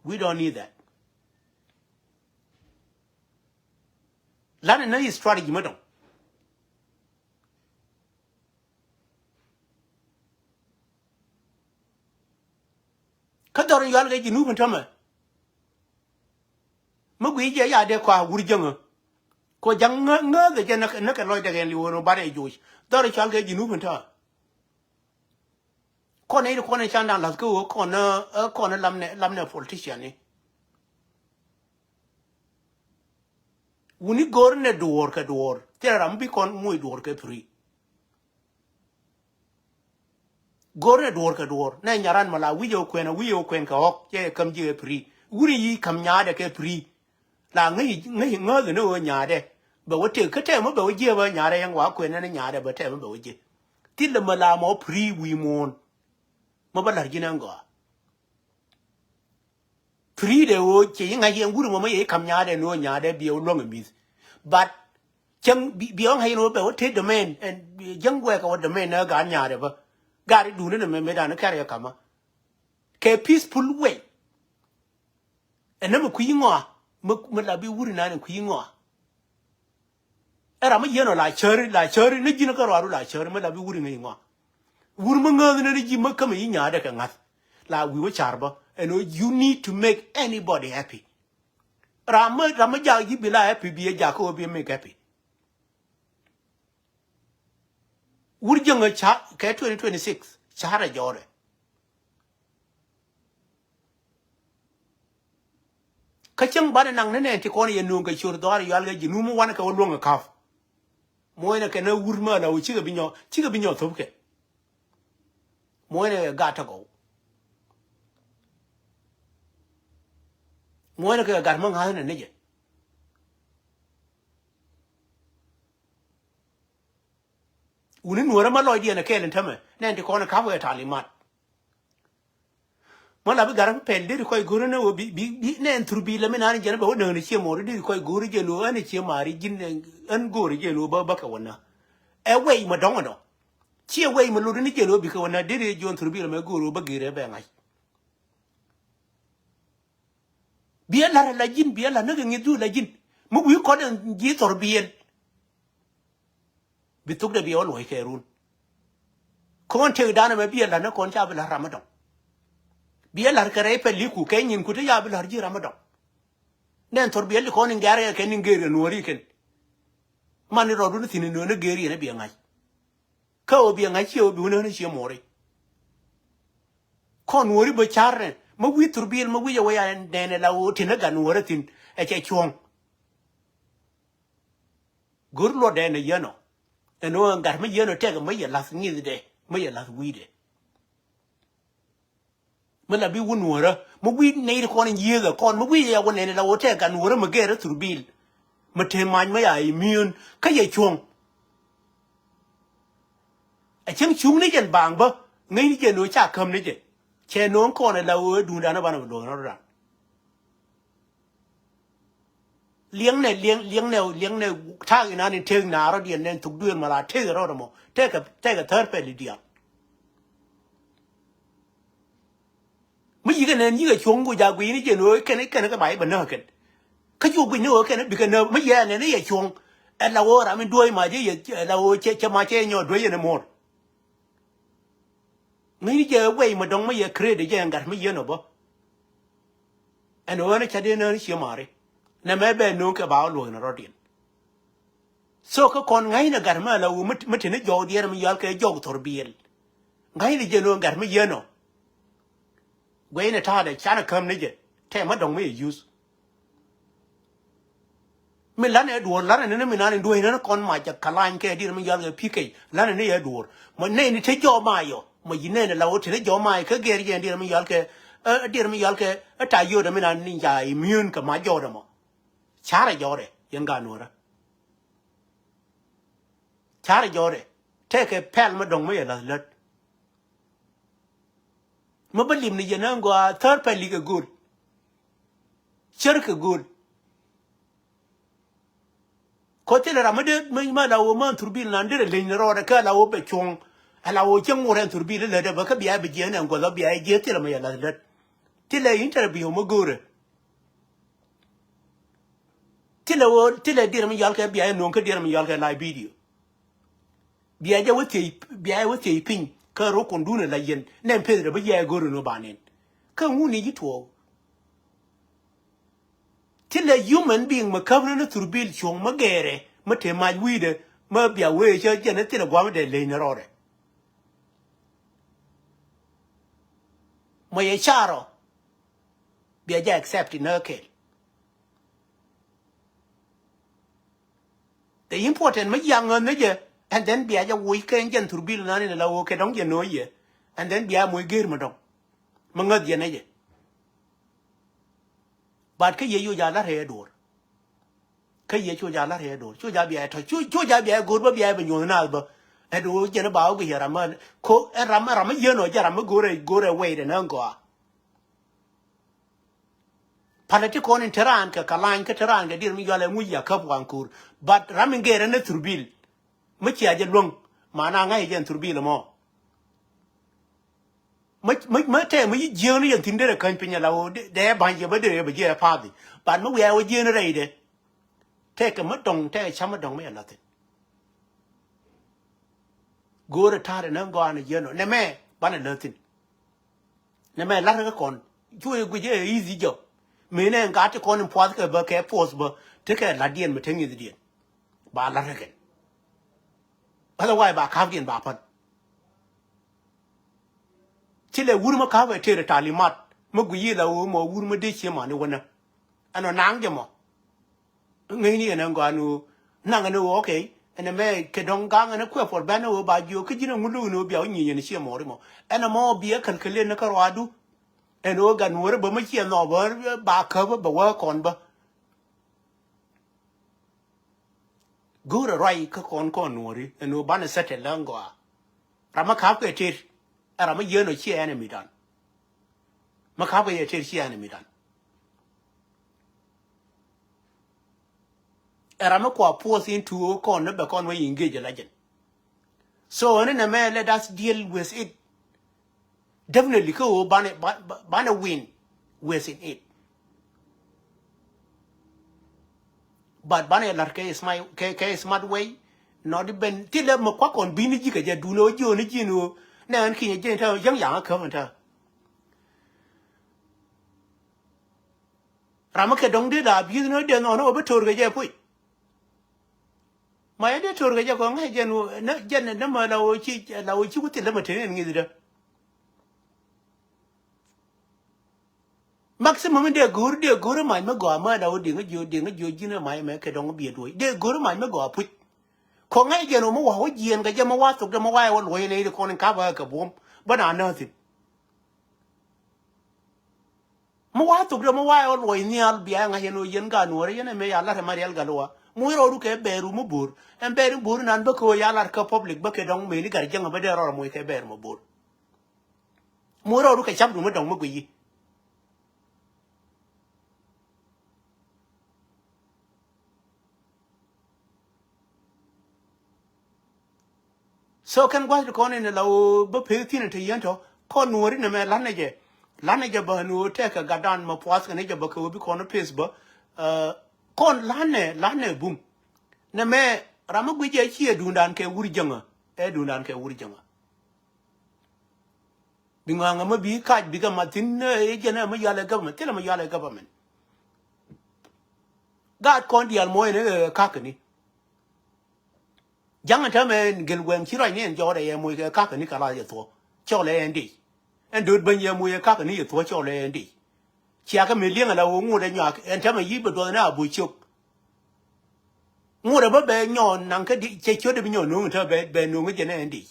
We don't need that. Lan in a strategy mi dɔ̱ŋ. Kä dhɔr in yual kɛ Junub in tämɛ. Mi gui jɛ ya dee kɔa wur jäŋä. Kɔ jaŋ ŋä ŋä kɛ jɛ näk näk kɛ lɔc dɛk ɛn li wun ɔ barɛ joc. Dhɔr in cual kɛ Junub in tämɛ. Kɔn nɛy ti kɔn in can da̱ŋ la̱th kä ɣöö kɔn ɛ kɔn ɛ lamnɛ lamnɛ politician ni. Wuni go̱o̱r nɛ duɔ̱ɔ̱r kɛ duɔ̱ɔ̱r thilɛ ram bi kɔn muc duɔ̱ɔ̱r kɛ piri. Go̱o̱r nɛ duɔ̱ɔ̱r kɛ duɔ̱ɔ̱r nɛ nyaran mɛ la wi̱c ɛ kuɛn ɛ wi̱c ɛ kuɛn kɛ ɣɔk cɛ yɛ käm ji̱ ɛ piri. Wuni yi ka̱m nyaadɛ kɛ piri. La ŋäc ŋäc ŋäth ni ɣöö nyaadɛ bɛ wä tëk kä tɛmä bɛ wä jiɛ bä nyaadɛ yɛn wa kuɛn ni nyaadɛ bä tɛmä bɛ wä jiɛ. Thilɛ mɛ la mɔ piri wi̱i̱ muɔ̱ɔ̱n. Mɔ bä la̱r ji̱n ɛn gɔaa. Piri dɛ ɣöö cɛ yi ŋa̱c yɛn wuri mɔ mɛ yɛ yi ka̱m nyaadɛ ni ɣöö nyaadɛ biɛ wä luäŋ ɛ mi̱th. But cäŋ biɛ wä ŋa̱c yɛn ɣöö bɛ wä tëë domain ɛn jäŋ guɛɛkɛ wä domain ni ɣä gaat nyaadɛ bä. Gaat i̱ duundä ni mɛ mëë dan i̱ kɛr yɛ ka̱mä kɛ peaceful way. Ɛ nä mi kui̱ ŋɔa mi la bi wuri nan in kui̱ ŋɔa. Ɛ ram mi yieen ɔ la cäri la cäri ni ji̱n kä ruaru la cäri mi la bi wuri ŋäc ŋɔa. Wur mi ŋääth ni ni ji̱ mi kämɛ yi nyaadɛ kɛ ŋa̱th. La wi̱i̱ wä car bä ɛn ɣöö you need to make anybody happy. Ram mi ram mi jak ji̱ bi la happy bi ɛ jak kä ɣöö bi ɛ make happy. Wur jäŋä ca kɛ twenty twenty six carɛ jɔɔrɛ. Kä cäŋ banɛ naŋ ni nɛn ti kɔn yɛ nööŋ kɛ ciöt dhɔaar yual kɛ ji̱ nuum wanɛ kɛ wä luäŋ kɛ ka̱p. Muɔ̱ɔ̱nɛ kɛ ni wur mɛ la wä cikɛ bi nyɔ cikɛ bi nyɔ thop kɛ. Muɔ̱ɔ̱nɛ kɛ gat tɛ gɔw. Muɔ̱ɔ̱nɛ kɛ gat mä ŋa̱thnɛ ni jɛ. Wuni nuɔrä ma lɔcdiɛn ɛ kɛɛl in tämɛ nɛn ti kɔn ɛ ka̱p wee talimat. Ma la bi garä pɛl deri kɔc go̱rä ni wä bi bi bi nɛn thurbil la mi nani jɛn bɛ wä nööni cie mɔri deri kɔc go̱rä jɛ lo̱ ɛn cie mari ji̱n ɛn go̱rä jɛ lo̱ bä bä kɛ wä na. Ɛ wei ma dɔŋ ɛnɔ. Cie wei ma lori ni jɛ lo̱ bi kɛ wä na deri John thurbil ma go̱rä bä gere bɛ ŋa̱c. Biɛ lar la ji̱n biɛ lar ni kɛ ŋi̱th du la ji̱n mi wi̱i̱ kɔn ɛn ji̱ thurbil. Bi thuk dee biɛ wä luɔ̱c kɛ run. Kɔn tek dan ɛmɛ biɛ la̱r ni kɔn ca bi la̱r ram mi dɔ̱ŋ. Biɛ la̱r kɛ rɛy pɛliku kɛ nyinku ti ca bi la̱r ji̱ ram mi dɔ̱ŋ. Nɛn thor biɛ li kɔn in gɛr kɛ ni gɛr kɛ nuɔ̱ɔ̱ri kɛn. Man ni rɔɔdun thi̱n in nuɔ̱ɔ̱ni gɛr yɛn biɛ ŋa̱c. Kä ɣöö biɛ ŋa̱c ciɛ ɣöö bi wun ɣän ciɛ muɔri. Kɔn nuɔ̱ɔ̱ri bä car nɛ mi wi̱i̱ thor biɛl mi wi̱i̱ ɛ wä ya nɛn ɛ la ɣöö tin ɛ gat nuɔ̱ɔ̱rä thi̱n ɛ cɛ cuɔ̱ŋ. Go̱r luɔtdɛ ni yɛn ɔ. Ɛn ɣöö ɛn gat mi yɛn ɔ tɛk mi yɛ la̱th ŋi̱thdɛ mi yɛ la̱th wi̱i̱dɛ. Mi la bi wun nuɔ̱ɔ̱rä mi wi̱i̱ nɛy ti kɔn in yiëëthä kɔn mi wi̱i̱ yɛ wä nɛn in la wä tɛk gat nuɔ̱ɔ̱rä mi gɛɛrä thurbil. Mi te mac mi ya immune kä yɛ cuɔ̱ŋ. Ɛ cäŋ cuŋni jɛn baaŋ bä ŋäcni jɛn ɣöö ca käm ni jɛ. Cɛ no̱o̱ŋ kɔn ɛ la ɣöö duundan ɛ banɛ bi luɔ̱k rɔ̱dan. Liɛŋnɛ liɛŋ liɛŋnɛ liɛŋnɛ ta̱a̱k inan in tëëk naar rɔ̱diɛn nɛn thuk duëël mala tëëk rɔ̱dɛ mɔ tëëkɛ tëëkɛ thäär pɛl i̱ diaal. Mi yikɛ nɛn yikɛ cuɔ̱ŋ guc a gui̱ni jɛn ɣöö kɛn kɛn kɛ ba i̱ bɛ näk kɛn. Kä cu gui̱ni ɣöö kɛn bikɛ näk mi yɛ nɛn i̱ yɛ cuɔ̱ŋ. Ɛ la ɣöö ram in duɔ̱ɔ̱c mac i̱ yɛ ɛ la ɣöö cɛ cɛ mac cɛ nyɔɔt duec yɛn imor. Ŋäcni jɛ wei mi dɔ̱ŋ mi yɛ create jɛ ɛn gat mi yɛn ɔ bä. Ɛn ɣän ca dee nään cië mari. Nɛ mɛ bɛ no̱o̱ŋ kɛ ba wä luɔ̱k ni rɔ̱diɛn. So kä kɔn ŋa̱cnɛ gat mi ala wu mi tini jɔw diɛɛr mi yɔal kɛ jɔw thor biɛl. Ŋa̱cnɛ jɛ no̱o̱ŋ gat mi yɛn ɔ. Guɛcnɛ ta̱a̱dɛ canɛ käm ni jɛ tɛ mi dɔ̱ŋ mi yɛ use. Mi lanɛ duɔ̱ɔ̱r lanɛ ni mi nan in duɔ̱ɔ̱c ni kɔn mac jɛ kalany kɛ diɛɛr mi yɔal kɛ pikɛ lanɛ ni yɛ duɔ̱ɔ̱r. Mɔ nɛy ni te jɔw ma yɔ mɔ yi nɛy ni la wä tini jɔw ma yɔ kä gɛr jɛ diɛɛr mi yɔal kɛ diɛɛr mi yɔal kɛ ta yodɛ mi nan ni ca immune kɛ mac jɔwdɛ mɔ. Carɛ jɔwdɛ yɛn ga nuɔrä. Carɛ jɔwdɛ tɛkɛ pɛl mi dɔ̱ŋ mi yɛ la̱th lät. Mi bä lim ni yɛn ɛn gɔaa thäär pɛl likɛ go̱o̱r. Cär kɛ go̱o̱r. Kɔ thilɛ ram mi dee mi ma la wä mään thurbil nan derɛ leny ni rɔɔdɛ kä la wä bɛ cuɔ̱ŋ. Ala wä cäŋ wurɛ ɛn thurbil lät dɛ bä kä bia bɛ jiɛn ɛn guɔth ɔ bia jiɛ thilɛ mi yɛ la̱th lät. Thilɛ interview mi go̱o̱rɛ. Thilɛ wä thilɛ diɛɛr mi yɔal kɛ bia jɛ nuɔ̱ŋ kä diɛɛr mi yɔal kɛ live video. Bia jɛ wä thiec bia jɛ wä thiec piny kä rukundun ala yɛn nɛn peth rɛ bä yɛ go̱o̱r ni wä ba nɛn. Kä ŋuni ji̱ tuɔɔk. Thilɛ human being mi käp ni ni thurbil cuɔ̱ŋ mi gɛɛrɛ mi te mac wi̱i̱dɛ mi bia wee cä jɛn ni thilɛ gua̱a̱m dee leny ni rɔɔdɛ. Mɔ yɛ carɔ bia jɛ accept in ɣä kɛl. The important mi yaŋ ɣä ni jɛ and then bia jɛ wuc kɛ jɛn thurbil nan in la wä kɛ dɔ̱ŋ jɛ no̱o̱c yɛ and then bia moc geer mi dɔ̱ŋ. Mi ŋäth yɛn ɛ jɛ. But kä yɛ yoc a la̱t rɛɛ duɔ̱ɔ̱r. Kä yɛ coc a la̱t rɛɛ duɔ̱ɔ̱r coc a bia ɛ tɔ̱ coc a bia ɛ go̱o̱r bä bia ɛ bɛ nyuɔ̱th naath bä. Ɛ duɔ̱ɔ̱r jɛn ɛ ba wä guic ɛ ram ɛ ko ɛ ram ɛ ram ɛ yien ɔ jɛ ram ɛ go̱o̱r ɛ go̱o̱r ɛ wɛy rɛ nä ŋ gɔaa. Palɛ ti kɔn in te raan kɛ kalany kä te raan kɛ dier mi yual ɛ ŋuc ya käp waŋ ko̱o̱r. But ram in gɛɛr ɛ nä thurbil. Mi cia jɛ luäŋ mana ŋa̱c jɛ ɛn thurbil ɛmɔ. Mä mä mä tɛɛ mä yi jiääk ni yɛn thi̱n derɛ käny piny ala ɣöö dee ba̱ny yɛ bä derɛ yɛ bɛ jiɛ pathi. But mä wiaa wä jiääk ni rɛydɛ. Tɛkɛ mä dɔ̱ŋ tɛkɛ cam mä dɔ̱ŋ mä yɛ la̱thin. Go̱o̱rɛ ta̱a̱dɛ nä gɔaa ni jiääk nɔ nɛ mɛ banɛ läthin. Nɛ mɛ la̱t kä kɔn cu yɛ guic ɛ easy job. Mëë nɛ ŋa̱t ti kɔn in puath kɛ bä kɛ force bä tekɛ la̱tdiɛn mi te ŋi̱thdiɛn. Ba la̱t kä kɛn. Otherwise ba ka̱pdiɛn ba pän. Ci lɛ wur mä ka̱pɛ tëër talimat mä guic i̱ la ɣöö mɔ wur mä dee cie mani wänä. Ɛn ɔ naŋ jɛ mɔ. Ŋäcni ɛn ɛn gɔaa ni ɣöö naŋ ɛn ɣöö okay ɛn ɛmɛ kɛ dɔ̱ŋ gaŋ ɛn ɛ kuɛ puɔr bɛn ɛ ɣöö ba jiök kä ji̱n ɛŋu lo̱k ni ɣöö bia wä nyiec ɛn cie mɔɔri mɔ. Ɛn ɛmɔ bi ɛ kälkäliɛn ni kä ruaadu. Ɛn ɣöö gat nuɔ̱ɔ̱ri bä mä ciɛ nhɔk bä ba käp bä wä kɔn bä. Go̱o̱rɛ ruac kä kɔn kɔn nuɔ̱ɔ̱ri ɛn ɣöö banɛ settle lä ɛn gɔaa. Ram mä ka̱pkɛ tëër ɛ ram mä yieen ɔ ciɛ enemy dan. Mä ka̱pkɛ yɛ tëër ciɛ enemy dan. Ɛ ram mi kua puɔth in tuo kɔn ni bɛ kɔn wä engage la jɛn. So ɛn nɛ mɛ let us deal with it. Definitely kä ɣöö banɛ banɛ win with in it. But banɛ lar kɛ smart kɛ kɛ smart way. Nɔt ben ti lɛ mɛ kua kɔn bi ni ji̱ kɛ jɛ dun ɣöö ji̱ ɣöö ni ji̱ ni ɣöö nɛ ɛn kinyɛ jɛ in tɛ yäŋ yaŋ kä in tɛ. Ram mi kɛ dɔ̱ŋ dee la bi̱i̱th ni dee nhɔn ni wä bi to̱r kɛ jɛ puc. Ma yɛ dee to̱r kɛ jɛ kɔ ŋa̱c jɛn wä jɛn ni ma la wä ci la wä ci wä thil dämɛ teni ɛn ŋi̱th dä. Maximum in dee go̱o̱r dee go̱o̱r mac mi gɔaa ma la wä diŋ jiö diŋ jiö ji̱n mac mɛ kɛ dɔ̱ŋ biɛ duɔ̱c dee go̱o̱r mac mi gɔaa puc. Kɔ ŋa̱c jɛn wä mi wa wä jiɛn kɛ jɛ mi wa thok dä mi wa yɛ wä luɔ̱c ley di kɔn in kap ɣä kɛ buɔ̱m bä na nääthin. Mi wa thok dä mi wa yɛ wä luɔc nhial bia ŋa̱c yɛn ɣöö yɛn gaat nuɔ̱ɔ̱rä yɛn ɛmɛ ya lat ɛmɛ riɛl gat ɣɔaa. Muc rɔɔdu kɛ bɛɛru mi bo̱o̱r ɛn bɛɛr in bo̱o̱r inan bä kɛ ɣöö ya lat kä public bä kɛ dɔ̱ŋ mëëni gat jäŋä bä dee rɔɔr muc kɛ bɛɛr mi bo̱o̱r. Muc rɔɔdu kɛ capdu mi dɔ̱ŋ mi guiyi. So kɛn gua̱th ti kɔn in la ɣöö bä pek thi̱n in te yɛn tɔ kɔn nuɔ̱ɔ̱ri nɛmɛ la̱t nɛ jɛ. La̱t nɛ jɛ bä ni ɣöö tɛkɛ gatdan mɛ puath kɛn jɛ bä kɛ ɣöö bi kɔn peth bä. Kɔn la̱t nɛ la̱t nɛ bum. Nɛmɛ ram mi guic jɛ ciɛ duundan kɛ wur jäŋä ɛ duundan kɛ wur jäŋä. Bi ŋa̱ŋ ɛmɛ bi kac bikɛ mat thi̱n, eh, jɛn ɛmɛ yal ɛ government, thilɛ mɛ yal ɛ government. Gaat kɔn diaal muɔ̱ɔ̱c ɛn ɛ ka̱kɛni. Ja̱ŋ ɛn täämɛ ɛn gel wɛŋ ci ruacni ɛn jɔɔt ɛ yɛ moc kɛ ka̱kɛni kɛ la yɛ thuɔ̱k. Cɔl ɛ ɛn dec. Ɛn do̱t bäny yɛ moc ɛ ka̱kɛni yɛ thuɔ̱k cɔl ɛ ɛn dec. Cia kɛ mi li̱eŋ ala ɣöö ŋot ɛ nyuak ɛn täämɛ yi̱ bɛ duɔth ni a bo̱c ciök. Ŋot ɛ bä bɛ nyɔɔn naŋ kä di cɛ ciötdɛ bi nyɔɔn no̱o̱ŋ ɛn täämɛ bɛ, bɛ no̱o̱ŋ ɛ jɛn ɛ ɛn dec.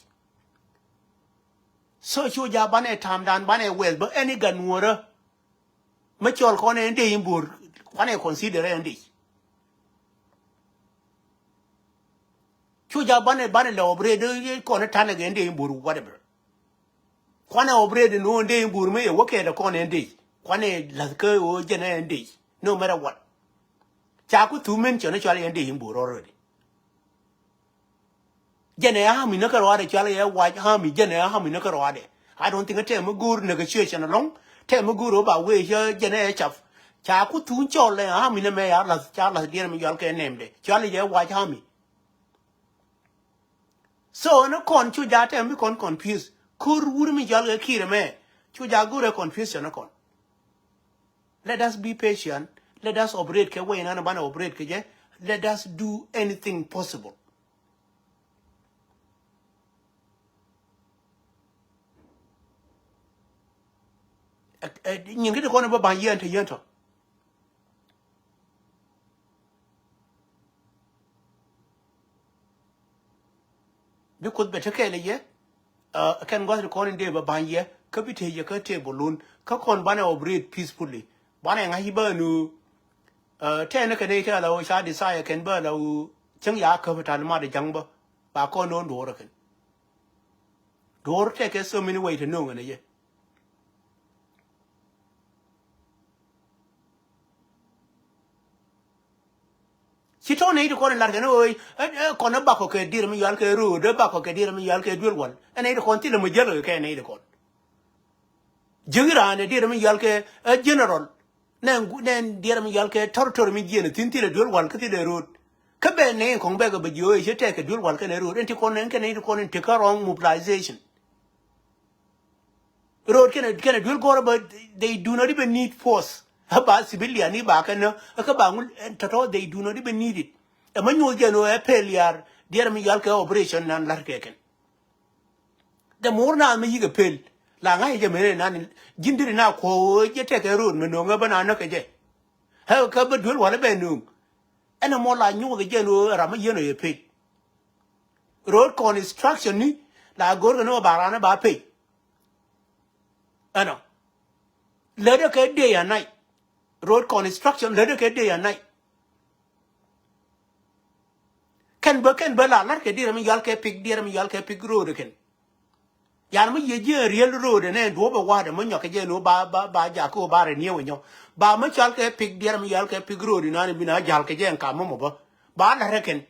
So cu ja̱ banɛ ta̱a̱mdan banɛ wɛth bä ɛn i̱ gat nuɔ̱ɔ̱rä. Mi cɔl kɔn ɛn dec in bo̱o̱r, kuanɛ consider ɛn dec. Cu ja̱ banɛ, banɛ lɛ operate kɔn ɛ ta̱nɛ kɛ ɛn dec in bo̱o̱r whatever. Kuanɛ operate ni ɣöö ɛn dec in bo̱o̱r mi yɛ wä kɛɛt ɛ kɔn ɛn dec. Kuanɛ la̱th kä ɣöö jɛn ɛn dec. No matter what. Ca ku thuk min cɔn ɛ cɔal ɛn dec in bo̱o̱r already. Jɛn ɛ army ni kä ruaadɛ cual yɛ wac army, jɛn ɛ army ni kä ruaadɛ. I don't think tɛm mi go̱o̱r negotiation alɔŋ. Tɛm mi go̱o̱r ɔ ba wee cä jɛn ɛ cap. Ca ku thun cɔl ɛ army ni mɛ ya lath, ca lath diɛn mi yual kɛ nɛmdɛ. Cual yɛ wac army. So ni kɔn cu ja tɛm mi kɔn confuse. Kur wur mi yual kɛ Kiir mɛ. Cu ja go̱o̱r ɛ confusion ni kɔn. Let us be patient. Let us operate kɛ way nan banɛ operate kɛ jɛ. Let us do anything possible. Ɛ, ɛ, nyin kä ti kɔn bä ba̱ny yɛn te yɛn tɔ. Bi Kuoth bɛ te kɛɛl yɛ, ɛ, kɛn gua̱th ti kɔn in dee bä ba̱ny yɛ, kä bi te yɛ kä table lun, kä kɔn banɛ operate peacefully. Banɛ ŋa̱c bä nu, ɛ, tɛn kɛ nɛy tɛl a ɣöö ca desire kɛn bä la ɣöö cäŋ ya käp tal mat ja̱ŋ bä, ba kɔn no̱o̱ŋ duɔ̱ɔ̱r kɛn. Duɔ̱ɔ̱r tekɛ so many way te no̱o̱ŋ ɛn ɛ yɛ. Ci tɔ̱ nɛy ti kɔn in lar kɛn ɣöö, ɛ, ɛ, kɔn ɛ bakɔ kɛ dier mi yal kɛ ro̱o̱d, ɛ bakɔ kɛ dier mi yal kɛ duel wal. Ɛ nɛy ti kɔn thilɛ mi jäl kɛ nɛy ti kɔn. Ji̱ raan ɛ dier mi yal kɛ, ɛ, general. Nɛn gu-, nɛn dier mi yal kɛ territory mi jiɛn thi̱n thilɛ duel wal kä thilɛ ro̱o̱d. Kä bɛ nɛy kɔŋ bɛ kɛ bɛ ji̱ ɣöö ɛ ci tɛk kɛ duel wal kɛn ɛ ro̱o̱d. Ɛn ti kɔn nɛn kɛ nɛy ti kɔn in tekɛ wrong mobilization. Ro̱o̱d kɛnɛ, kɛnɛ duel gɔ̱rä bä, they do not even need force. Ɛ ba civilian ni ba kɛn ɛ kä ba ŋul ɛn tɔ̱tɔ̱, they do not even need it. Ɛ mä nyuɔth jɛn ɣöö ɛ pɛl ya̱r diɛɛr mi yal kɛ operation nan la̱r kɛ kɛn. The more na mi yikɛ pɛl la ŋa̱c jɛ mene nan ji̱n diri na kuɔ̱ ɣöö jɛ tɛkɛ ro̱o̱d mi no̱o̱ŋ ɛ bä na näk kɛ jɛ. Ɛ kä bä duel walɛ bɛ no̱o̱ŋ. Ɛn ɛ mɔ la nyuɔth jɛn ɣöö ɛ ram mi yɛn ɣöö yɛ pɛl. Road construction ni la go̱o̱r kɛ ni ɣöö ba ran ɛ ba pɛl. Ɛnɔ. Lätdɛ kɛ day and night. Road construction lätdɛ kɛ day and night. Kɛn bä, kɛn bä la lar kɛ diɛɛr mi yal kɛ pik, diɛɛr mi yal kɛ pik road kɛn. Yan mi yiëë ji̱ riel road ɛn ɛ duɔ̱p ɛ wa̱a̱dɛ mi nyɔk kɛ jɛ ni ɣöö ba, ba, ba jakä ɣöö ba rɛ niɛw ɛ nyɔ. Ba mi cal kɛ pik diɛɛr mi yal kɛ pik road inan bi na jal kɛ jɛ ɛn kam mɔmɔ bä. Ba lar ɛ kɛn.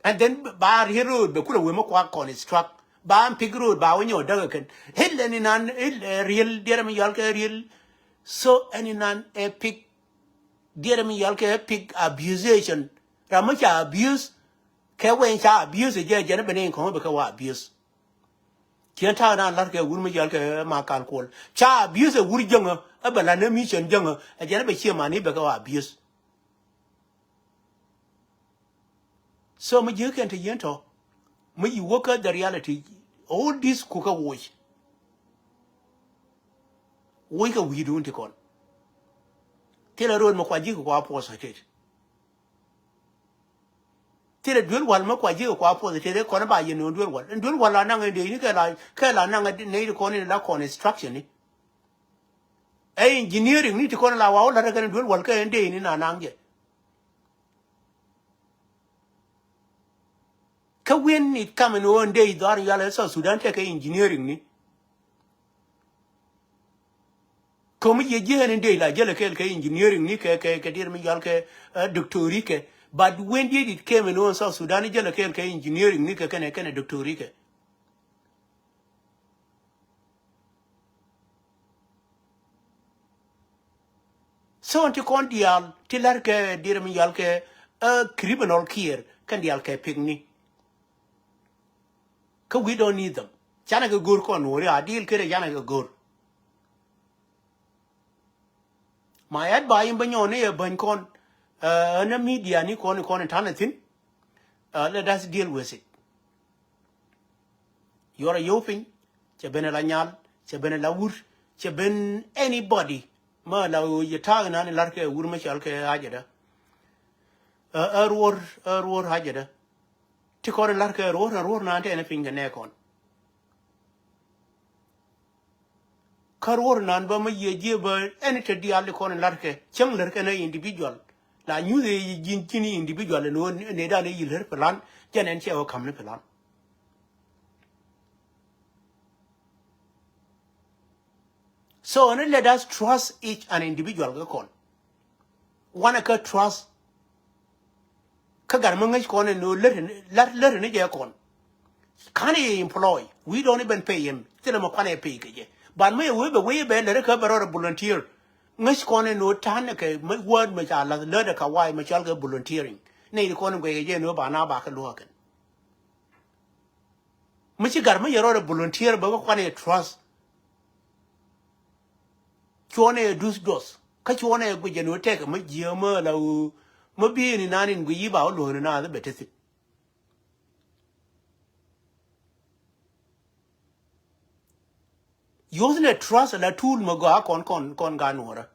And then ba riel road bɛ kulɛ wee mi kua construct. Ba pik road ba wä nyɔ däk ɛ kɛn. Hil ɛn inan, hil, eh, riel diɛɛr mi yal kɛ riel. So ɛn inan ɛ pik diɛɛr mi yal kɛ pik abusation. Ram mi ca abuse kɛ wɛny ca abuse ɛ jɛ jɛn ɛ bɛ ni kɔŋ bɛ kɛ wa abuse. Cien ta̱a̱ nan la̱r kɛ wur mi yal kɛ ma kal kuɔl. Ca abuse ɛ wur jäŋä ɛ bɛ la̱t ni mission jäŋä ɛ jɛn ɛ bɛ cie mani bɛ kɛ wa abuse. So mi ji̱ kɛn te yien tɔ mi yi wä kä the reality. All this ku kä woc. Woc kɛ wi̱i̱dun ti kɔn. Thilɛ ro̱o̱n mi kua ji̱ kɛ kua puɔth tet. Thilɛ duel wal mi kua ji̱ kɛ kua puɔth tet kɔn ba yɛ no̱o̱ŋ duel wal. Duel wal la naŋ in dee ni kɛ la, kɛ la naŋ nɛy ti kɔn in la construction ni. Ɛ engineering ni ti kɔn la wa wä la̱t kɛn duel wal kɛ in dee ni na naŋ jɛ. Kä when it come in ɣöö in dee dhɔr yal ɛ South Sudan tekɛ engineering ni. Komi yɛ ji̱ ɛn in dee la jäl ɛ kɛɛl kɛ engineering ni kɛ, kɛ, kɛ dier mi yal kɛ, eh, doctor kɛ. But when did it came in ɣöö in South Sudan jäl ɛ kɛɛl kɛ engineering ni kɛ kɛnɛ, kɛnɛ doctor kɛ. So ti kɔn diaal ti la̱r kɛ dier mi yal kɛ, eh, criminal care kɛn diaal kɛ pik ni. Kä we don't need them. Canɛ kɛ go̱r kɔn wori a deal kɛ rɛ canɛ kɛ go̱r. My advice in bä nyɔn ni ɛ bäny kɔn, uh, ni media ni kɔn, kɔn in tanɛ thin. Uh, let us deal with it. Yuɔr a yio̱w piny, cɛ ben a la nyal, cɛ ben a la wur, cɛ ben anybody. Ma la yɛ ta̱a̱k nan in lar kɛ wur ma cɔal kɛ hajɛ dä. Uh, ɛ ruɔr, ɛ ruɔr hajɛ dä. Ti kɔn in lar kɛ ruɔr, ruɔr nan te ɛn piny kɛ nɛ kɔn. Kä ruɔr nan bä mä yiëë jiɛ bä ɛn te diaal i kɔn in lar kɛ cäŋ lär kɛn ɛ individual. La nyuth ɛ ji̱n ji̱n individual in wä nɛ dan ɛ yi lär plan jɛn ɛn cɛ wä ka̱m ni plan. So ni let us trust each an individual kɛ kɔn. Wanɛ kä trust. Kä gat mi ŋäc kɔn ɛn ɣöö lät, lät, lät ni jɛ kɔn. Ka̱n yɛ employ. We don't even pay him. Thilɛ mi kuanɛ pay kɛ jɛ. But mi yɛ wee bɛ wee bɛ lät kä bɛ rɔɔdɛ volunteer. Ŋäc kɔn ɛn ɣöö ta̱n kɛ mi word mi ca lath lät kä wa̱i̱ mi cɔal kɛ volunteering. Nɛy ti kɔn in guɛc kɛ jɛ ɛn ɣöö ba na ba kɛ luäk kɛn. Mi ci gat mi yɛ rɔɔdɛ volunteer bɛ kɛ kuanɛ trust. Cuɔnɛ duth duɔth kä cuɔnɛ guic jɛ ni wä tɛk mä jiɛ mä la wä mä bi ni nan in guic yi ba wä luɔ̱k ni nan bɛ te thi̱n. Yoth nɛ trust la tool mä gɔaa kɔn kɔn kɔn ga nuɔrä.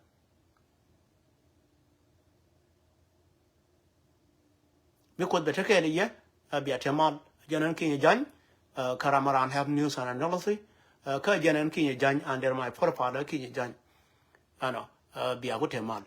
Mi Kuoth bɛ tekɛ ni yɛ, ɛ bia te mal. Jɛn ɛn Kinyɛ Jany, ɛ, kä ram around have news and analysis, ɛ, kä jɛn ɛn Kinyɛ Jany under my profile ɛ Kinyɛ Jany. Ɛnɔ, ɛ, bia ku te mal.